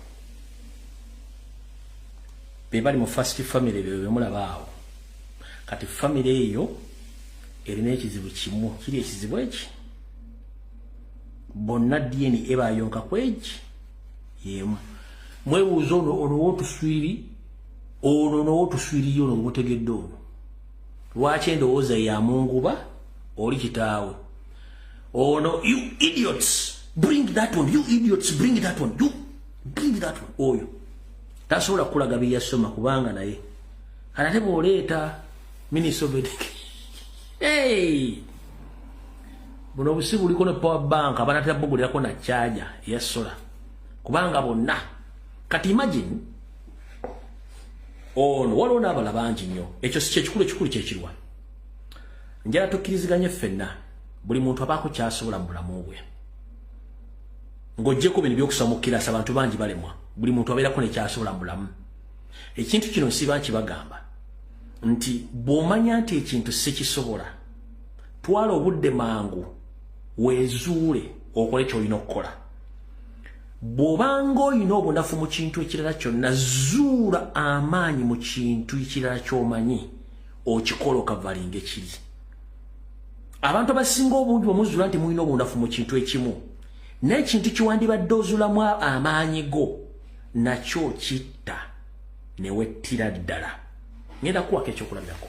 Be bali mu first family be mulaba awo. Kati family eyo erina ekizibu kimu, kiri ekizibu eki bonna DNA bayonka kwegi yemu. Mwebuuza ono ono wotuswiri ono ono wotuswiri ono obutegedde ono. Lwaki endowooza ya Munguba oli kitaawe? Ono, you idiots, bring that one, you idiots, bring that one, you bring that one. Oyo tasobola kulaga bye yasoma kubanga naye ate bw'oleeta Minister of Education. Hey! Buno obusibu buliko ne power bank abanatera bugulirako na charger eya solar kubanga bonna. Kati imagine ono waliwo n'abalala bangi nnyo. Ekyo si kyekikulu, ekikulu kyekirwa. Njala tukkiriziganye ffenna buli muntu abaako ky'asobola mu bulamu bwe. Ng'oggyeko bino ebyokusoma mu kirasi abantu bangi balemwa. Buli muntu abeerako ne ky'asobola mu bulamu. Ekintu kino nsiba nkibagamba nti bw'omanya nti ekintu sikisobola, twala obudde mangu weezuule okole ky'olina okukola. Bw'obanga olina obunafu mu kintu ekirala kyonna, zuula amaanyi mu kintu ekirala ky'omanyi okikola okavalinga ekiri. Abantu abasinga obungi bwemuzuula nti mulina obunafu mu kintu ekimu, n'ekintu kiwandibadde ozuulamu amaanyi go nakyo kitta ne wettira ddala. Ngenda kuwako ekyokulabirako.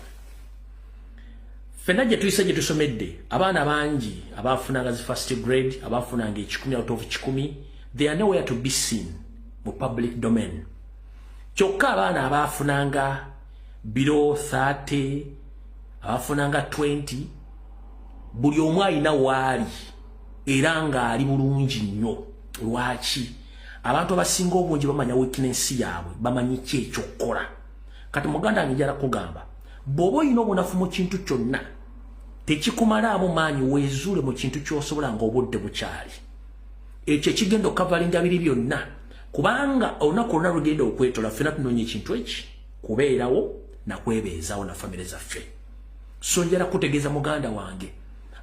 Ffenna gye tuyise gye tusomedde, abaana bangi abaafunanga zi first grade, abaafunanga 100 out of 100, they are nowhere to be seen mu public domain. Kyokka abaana abaafunanga below 30, abaafunanga 20, buli omu alina waali era ng'ali bulungi nnyo. Lwaki? Abantu abasinga obungi bamanya weakness yaabwe, bamanyi ki eky'okukola. Kati muganda wange njala kugamba, bw'oba olina obunafu mu kintu kyonna, tekikumalaamu maanyi, weezuule mu kintu ky'osobola ng'obudde bukyali. Ekyo ekigenda okukavalinga biri byonna, kubanga olunaku lwonna lugenda okwetola ffenna tunoonya ekintu eki kubeerawo na kwebeezaawo na famire zaffe. So njala kutegeeza muganda wange,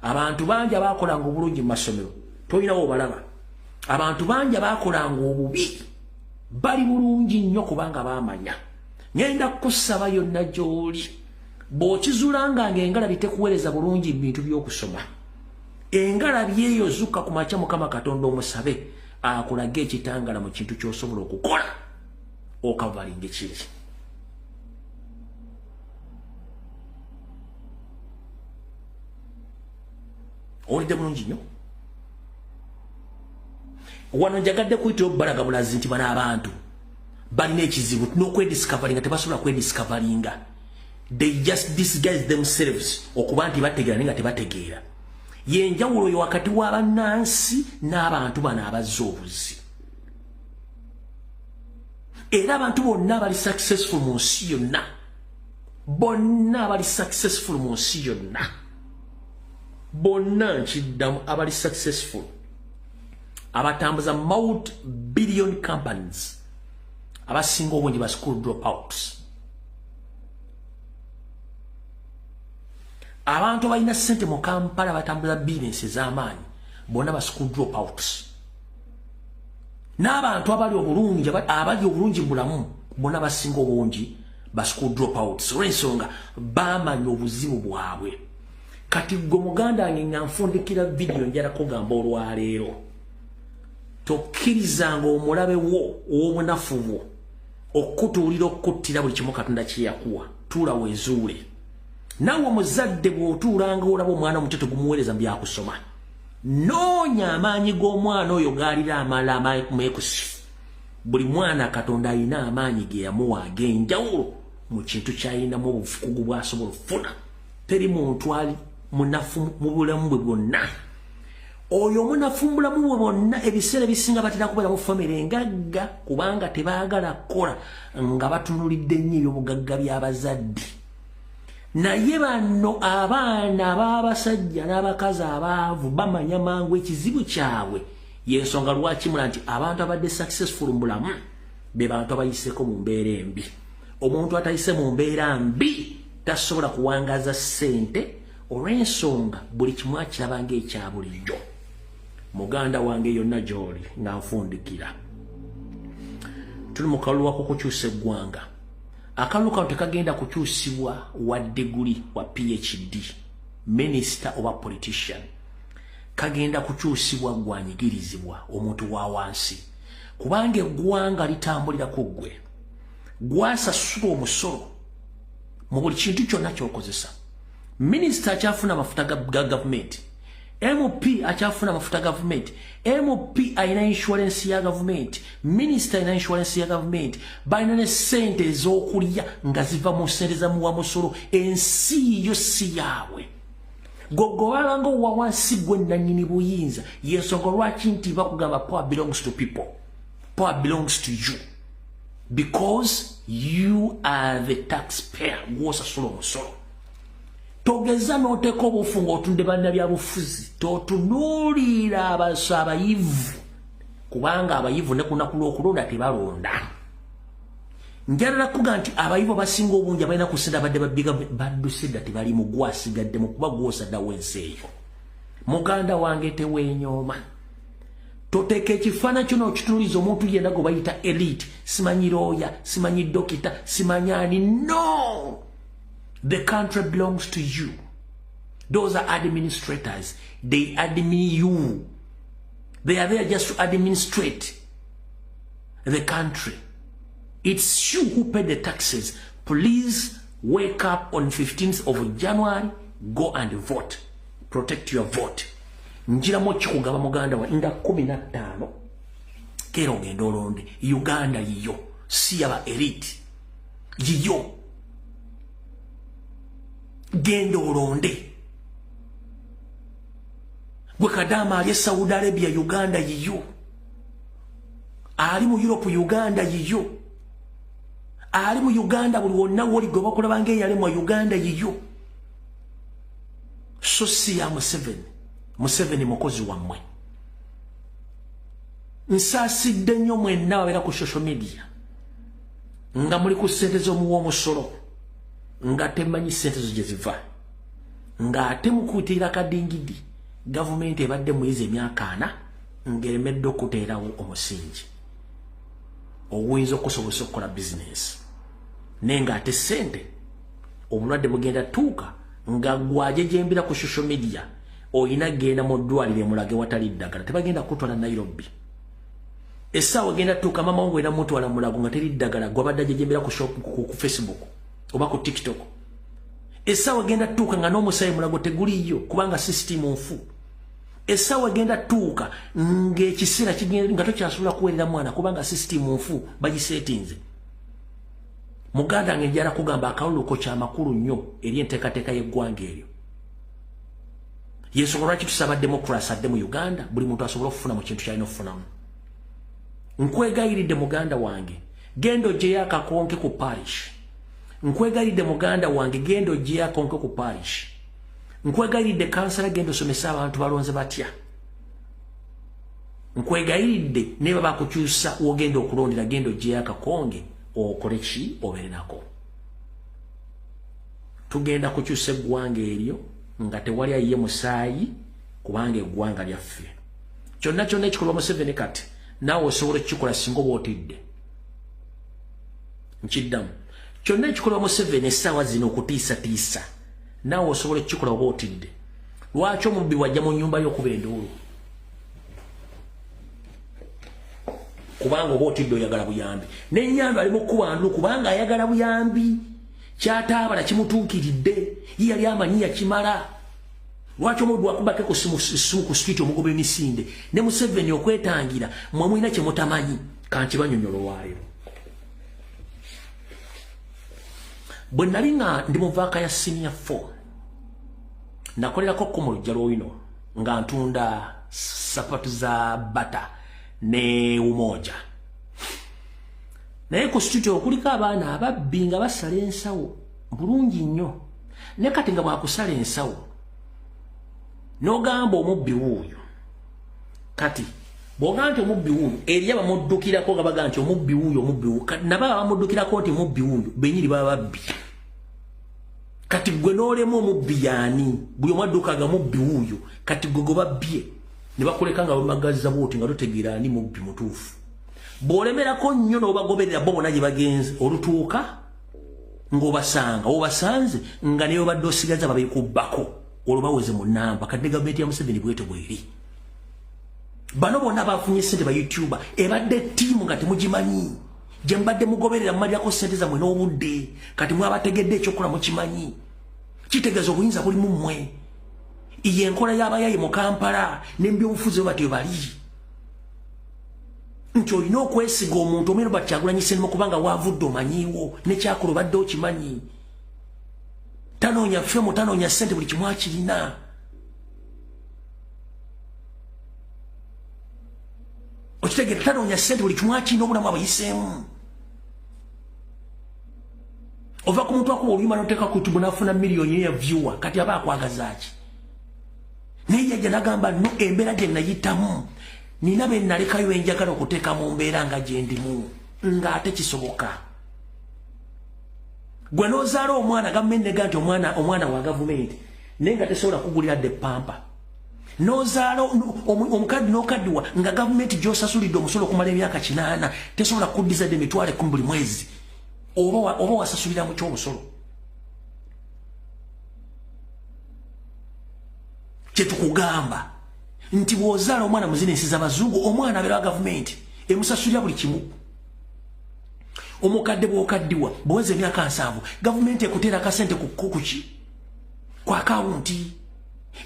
abantu bangi abaakolanga obulungi mu masomero tolinawo obalaba. Abantu bangi abaakolanga obubi bali bulungi nnyo kubanga baamanya. Ngenda kukusaba yonna gy'oli, bw'okizuulanga ng'engalabi tekuweereza bulungi mu bintu by'okusoma, engalabi eyo zukka ku makya Mukama Katonda omusabe akulage ekitangala mu kintu ky'osobola okukola okavalinga ekiri. Owulidde bulungi nnyo. Wano njagadde kuyitira obbalaga bulazi nti bano abantu balina ekizibu n'okwediscoveringa, tebasobola kwediscoveringa. They just disguise themselves okuba nti bategeera, naye nga tebategeera. Yenjawulo yo wakati w'abannansi n'abantu bano abazza obuzi. Era abantu bonna abali successful mu nsi yonna, bonna abali successful mu nsi yonna, bonna, nkiddamu, abali successful, abatambuza multi billion companies, abasinga obungi ba school dropouts. Abantu abalina ssente mu Kampala batambuza bizinesi ez'amaanyi, bonna ba school dropouts. N'abantu abali obulungi, abali obulungi mu bulamu, bonna basinga obungi ba school dropouts, olw'ensonga baamanya obuzibu bwabwe. Kati gwe muganda wange, nga nfundikira vidiyo, njala kugamba olwaleero, tokkirizanga omulabe wo ow'obunafu bwo okutuulira okukuttira buli kimu Katonda kye yakuwa. Tuula weezuule. Naawe omuzadde, bw'otuulanga olaba omwana omuto tegumuweereza mu byakusoma, noonya amaanyi g'omwana oyo gaalira amala ameekusifu. Buli mwana Katonda alina amaanyi ge yamuwa ag'enjawulo mu kintu ky'alinamu obufukugu bw'asobola okufuna. Teri muntu ali munafu mu bulamu bwe bwonna. Oyo omunafu mu bulamu bwe bwonna, ebiseera ebisinga batera kubeera mu famire engagga, kubanga tebaagala kukola, nga batunulidde nnyo ebyobugagga by'abazadde. Naye bano abaana b'abasajja n'abakazi abaavu bamanya mangu ekizibu kyabwe. Yensonga lwaki mula nti abantu abadde successful mu bulamu be bantu abayiseeko mu mbeera embi. Omuntu atayise mu mbeera mbi tasobola kuwangaza ssente, olw'ensonga buli kimu akiraba ng'ekya bulijjo. Muganda wange yonna gy'oli, nga nfundikira, tuli mu kalulu ak'okukyusa eggwanga. Akalulu kano tekagenda kukyusibwa wa degree, wa PhD, minisita oba politician. Kagenda kukyusibwa gwanyigirizibwa, omuntu wa wansi, kubanga eggwanga litambulira ku ggwe gwasasula omusolo mu buli kintu kyonna ky'okozesa. Minisita akyafuna amafuta ga gavumenti, MP akyafuna amafuta gavumenti, MP alina insurance ya gavumenti, minisita alina insurance ya gavumenti, balina ne ssente ez'okulya nga ziva mu ssente za muwa musolo. Ensi yo si yaabwe. Gogobalanga owa wansi, gwe nannyini buyinza. Yensonga lwaki nti bakugamba power belongs to people. Power belongs to you because you are the taxpayer, gwosasula omusolo. Togeza n'oteeka obufu ng'otunde bannabyabufuzi. Totunuulira abaso abayivu, kubanga abayivu ne kunaku lw'okulonda tebalonda. Njagala kuga nti abayivu abasinga obungi abalina ku ssente abadde babbiga badduse dda, tebali mu gwasigadde mu kuba gwosaddawo ensi eyo. Muganda wange, teweenyooma. Toteeka ekifaananyi kyo n'okitunuliza omuntu yenna gwe bayita elite, simanyi looya, simanyi dokita, simanyi ani. No, the country belongs to you. Those are administrators. They admin you. They are there just to administrate the country. It's you who pay the taxes. Please wake up on 15th of January, go and vote. Protect your vote. Njiramu kikugaba muganda wa nga 15, keera ogenda olonde. Uganda yiyo, si yaba elite, yiyo. Genda olonde. Gwe kadaama ali e Saudi Arabia, Uganda yiyo. Ali mu Europe, Uganda yiyo. Ali mu Uganda, buli wonna woli gwe bakulaba ngaeyalemwa, Uganda yiyo, so si ya Museveni. Museveni mukozi wammwe. Nsaasidde nnyo mwenna babeera ku social media nga muli ku ssente z'omuwa omusolo, nga temanyi ssente zo gye ziva, ng'ate mukuutiira kadingidi. Gavumenti ebadde muyizi emyaka 40 ng'eremedde okuteerawo omusingi oguyinza okusobozesa okukola bizinensi, naye ng'ate ssente, obulwadde bugenda tuuka nga gwajejembera ku social media. Oyina genda mu ddwaliro emulage watali ddagala, tebagenda kutwala Nairobi. Essaawa egenda tuuka mama wange era mutwala Mulago nga teri ddagala, gwabadde ajejembera ku Facebook oba ku TikTok. Essaawa egenda tuuka nga n'omusaayi Mulago teguliyo, kubanga sisitimu nfu. Essaawa egenda tuuka ng'ekiseera nga tokyasobola kuweerera mwana kubanga sisitimu nfu bagiseetinze. Muganda wange, njala kugamba akalulu ko kyamakulu nnyo eri enteekateeka y'eggwanga eryo. Yensonga lwaki tusaba democracy adde mu Uganda, buli muntu asobole okufuna mu kintu kyalina okufunamu. Nkwegayiridde muganda wange, genda ogyeyo akakonke ku parish. Nkwegayiridde muganda wange, genda ogyeyo akakonke ku parish. Nkwegayiridde kansala, genda osomesa abantu balonze batya. Nkwegayiridde ne baba bakukyusa wogenda okulondera, genda ogyeyo akakonge okole ki, obeere nako. Tugenda kukyusa eggwanga eryo nga tewali ayiye musaayi, kubanga eggwanga lyaffe. Kyonna kyonna ekikolwa Museveni kati naawe osobola okukikola singa oba otidde. Nkiddamu, kyonna ekikolwa Museveni essaawa zino okutiisatiisa, naawe osobola okukikola oba otidde. Lwaki omubbi wajja mu nnyumba y'okuba enduulu? Kubanga oba otidde, oyagala buyambi. N'ennyamba ali mu kkuba ndulu kubanga ayagala buyambi. Kyataabala kimutuukiridde, ye yali amanyi yakimala. Lwaki omubbi wakubako ku simu ku street omugoba emisinde? Ne Museveni okwetangira, mwe mulina kye mutamanyi, kankibanyonyola olwaleero. Bwe nali nga ndi mu vac ya senior 4, nakolerako ko mu lujja lwowino nga ntunda sapatu za Bata ne Umoja. Naye ku street okuliko abaana ababbi nga basala ensawo bulungi nnyo. Ne kati nga bwakusala ensawo n'ogamba omubbi wuuyo, kati bw'ogamba nti omubbi wuuyo, eri abamuddukirako nga baga nti omubbi wuuyo, omubbi wuuyo. Kati nabo abamuddukirako nti mubbi wuuyo benyini baba babbi. Kati gwe n'olemu omubbi yaani? Buli omu addukaga mubbi wuuyo. Kati gwe gwe babbye ne bakuleka nga bamagaza bwoti nga totegeera ani mubbi mutuufu. Bw'olemerako nnyo n'obagoberera bo bonna gye bagenze, olutuuka ng'obasanga obasanze nga naye obadde osigaza babikubbako, olwo baweze mu nnamba. Kati ne gavumenti ya Museveni bwete bweri. Bano bonna bafunye ssente ba YouTuber, ebadde ttiimu nga temugimanyi gye mbadde mugoberera, mumalirako ssente zammwe n'obudde. Kati mwabategedde, ekyokukola mukimanyi. Kitegeeza obuyinza bulimu mmwe. Ye enkola y'abayaye mu Kampala n'embyobufuzi bwe batyo bali nti olina okwesiga omuntu omwe Robert Kyagulanyi Ssentamu, kubanga waavudde omanyiiwo nekyakola, obadde okimanyi. Tanoonya fame, tanoonya ssente, buli kimu akirina. Okitegeera? Tanoonya ssente, buli kimu akirina, obulamu abuyiseemu. Ova ku muntu akuba oluyimba noteeka ku YouTube nafuna miliyoni ya viewer, kati aba akwagazaaki? Naye jajja nagamba no embeera gye nayitamu, nina be nalekayo enjagala okuteeka mu mbeera nga gye ndimu, ng'ate kisoboka. Gwe n'ozaala omwana, gavumenti nega nti omwana wa gavumenti, naye nga tesobola kugulira dde pampers. N'ozaala omukadde n'okaddiwa nga gavumenti gy'osasulidde omusolo okumala emyaka 80 tesobola kuddiza dde 100,000 buli mwezi. Oba wasasulira mu kyomusolo? Kyetukugamba nti bw'ozaala omwana mu zino ensi z'abazungu, omwana abeera wa gavumenti, emusasulira buli kimu. Omukadde bw'okaddiwa, bweweza emyaka 70, gavumenti ekuteera akasente kuki, ku akawunti.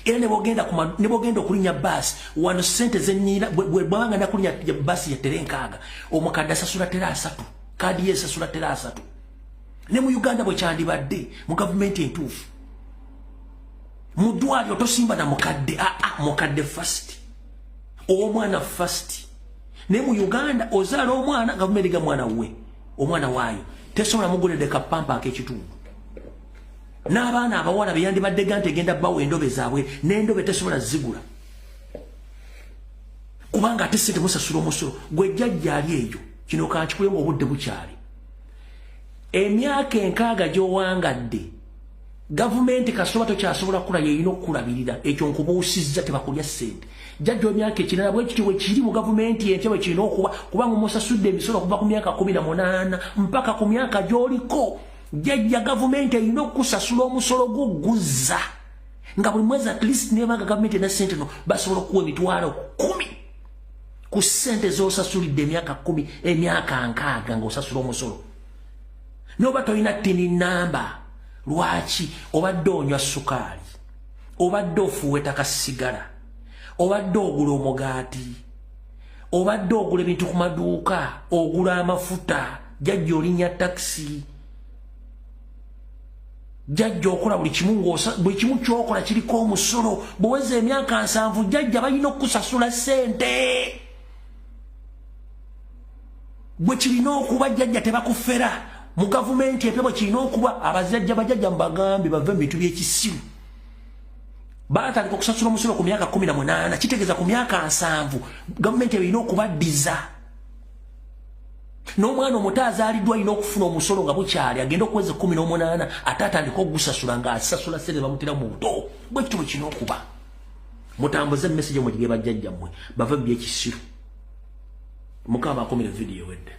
Era ne bwogenda okulinnya baasi wano, sente zenyina bwabanga nakulinnya baasi ya tere 60, omukadde asasula tere 30, kaadi ye esasula tere 30. Ne mu Uganda bwe kyandibadde mu gavumenti entuufu. Mu ddwaliro tosimba na mukadde, aa, mukadde first, omwana first. Naye mu Uganda ozaala omwana, gavumenti ga mwana we, omwana waayo tesobola mugulidde kapampa ak'ekitundu. N'abaana abawala beyandibadde ga nti egenda bawa endobe zaabwe, n'endobe tesobola zigula, kubanga ate sente musasula omusolo. Gwe jjajja ali eyo, kino kankikulemu obudde bukyali. Emyaka 60 gy'owangadde, gavumenti kasoba tokyasobola kukula, yeyina okukulabirira. Ekyo nkubuusizza, tebakulya ssente. Jjajja emyaka 80 bwe kityo bwe kiri mu gavumenti enkya bwe kirina okuba, kubanga omusasudde emisolo okuva ku myaka 18 mpaka ku myaka gy'oliko. Jjajja, gavumenti erina okukusasula omusolo guguzza nga buli mwezi at least. Nebanga gavumenti ena ssente no basobola okuwa 100,000 ku ssente z'osasulidde emyaka 10, emyaka 60 ng'osasula omusolo. Noba tolina TIN number, lwaki obadde onywa sukaali, obadde ofuuweta kasigala? Obadde ogula omugaati, obadde ogula ebintu ku maduuka, ogula amafuta, jjajja olinnya takisi, jjajja okola buli kimu, buli kimu kyokola kiriko omusolo. Bweweza emyaka 70, jjajja, balina okukusasula ssente. Bwe kirina okuba, jjajja, tebakufera mu gavumenti epya. Bwe kirina okuba. Abazajja, bajjajja, mubagambye bave mu bintu by'ekisiru. Batandika okusasula omusolo ku myaka 18. Kitegeeza ku myaka 70 gavumenti erina okubaddiza. N'omwana omuto azaaliddwa alina okufuna omusolo nga bukyali, agenda okuweza 18 ate atandika okugusasula ng'asasula ssente bamutera mu buto. Bwe kityo bwe kirina okuba. Mutambuze message mugige bajjajjammwe bave mu byekisiru. Mukama akomere. Vidiyo ewedde.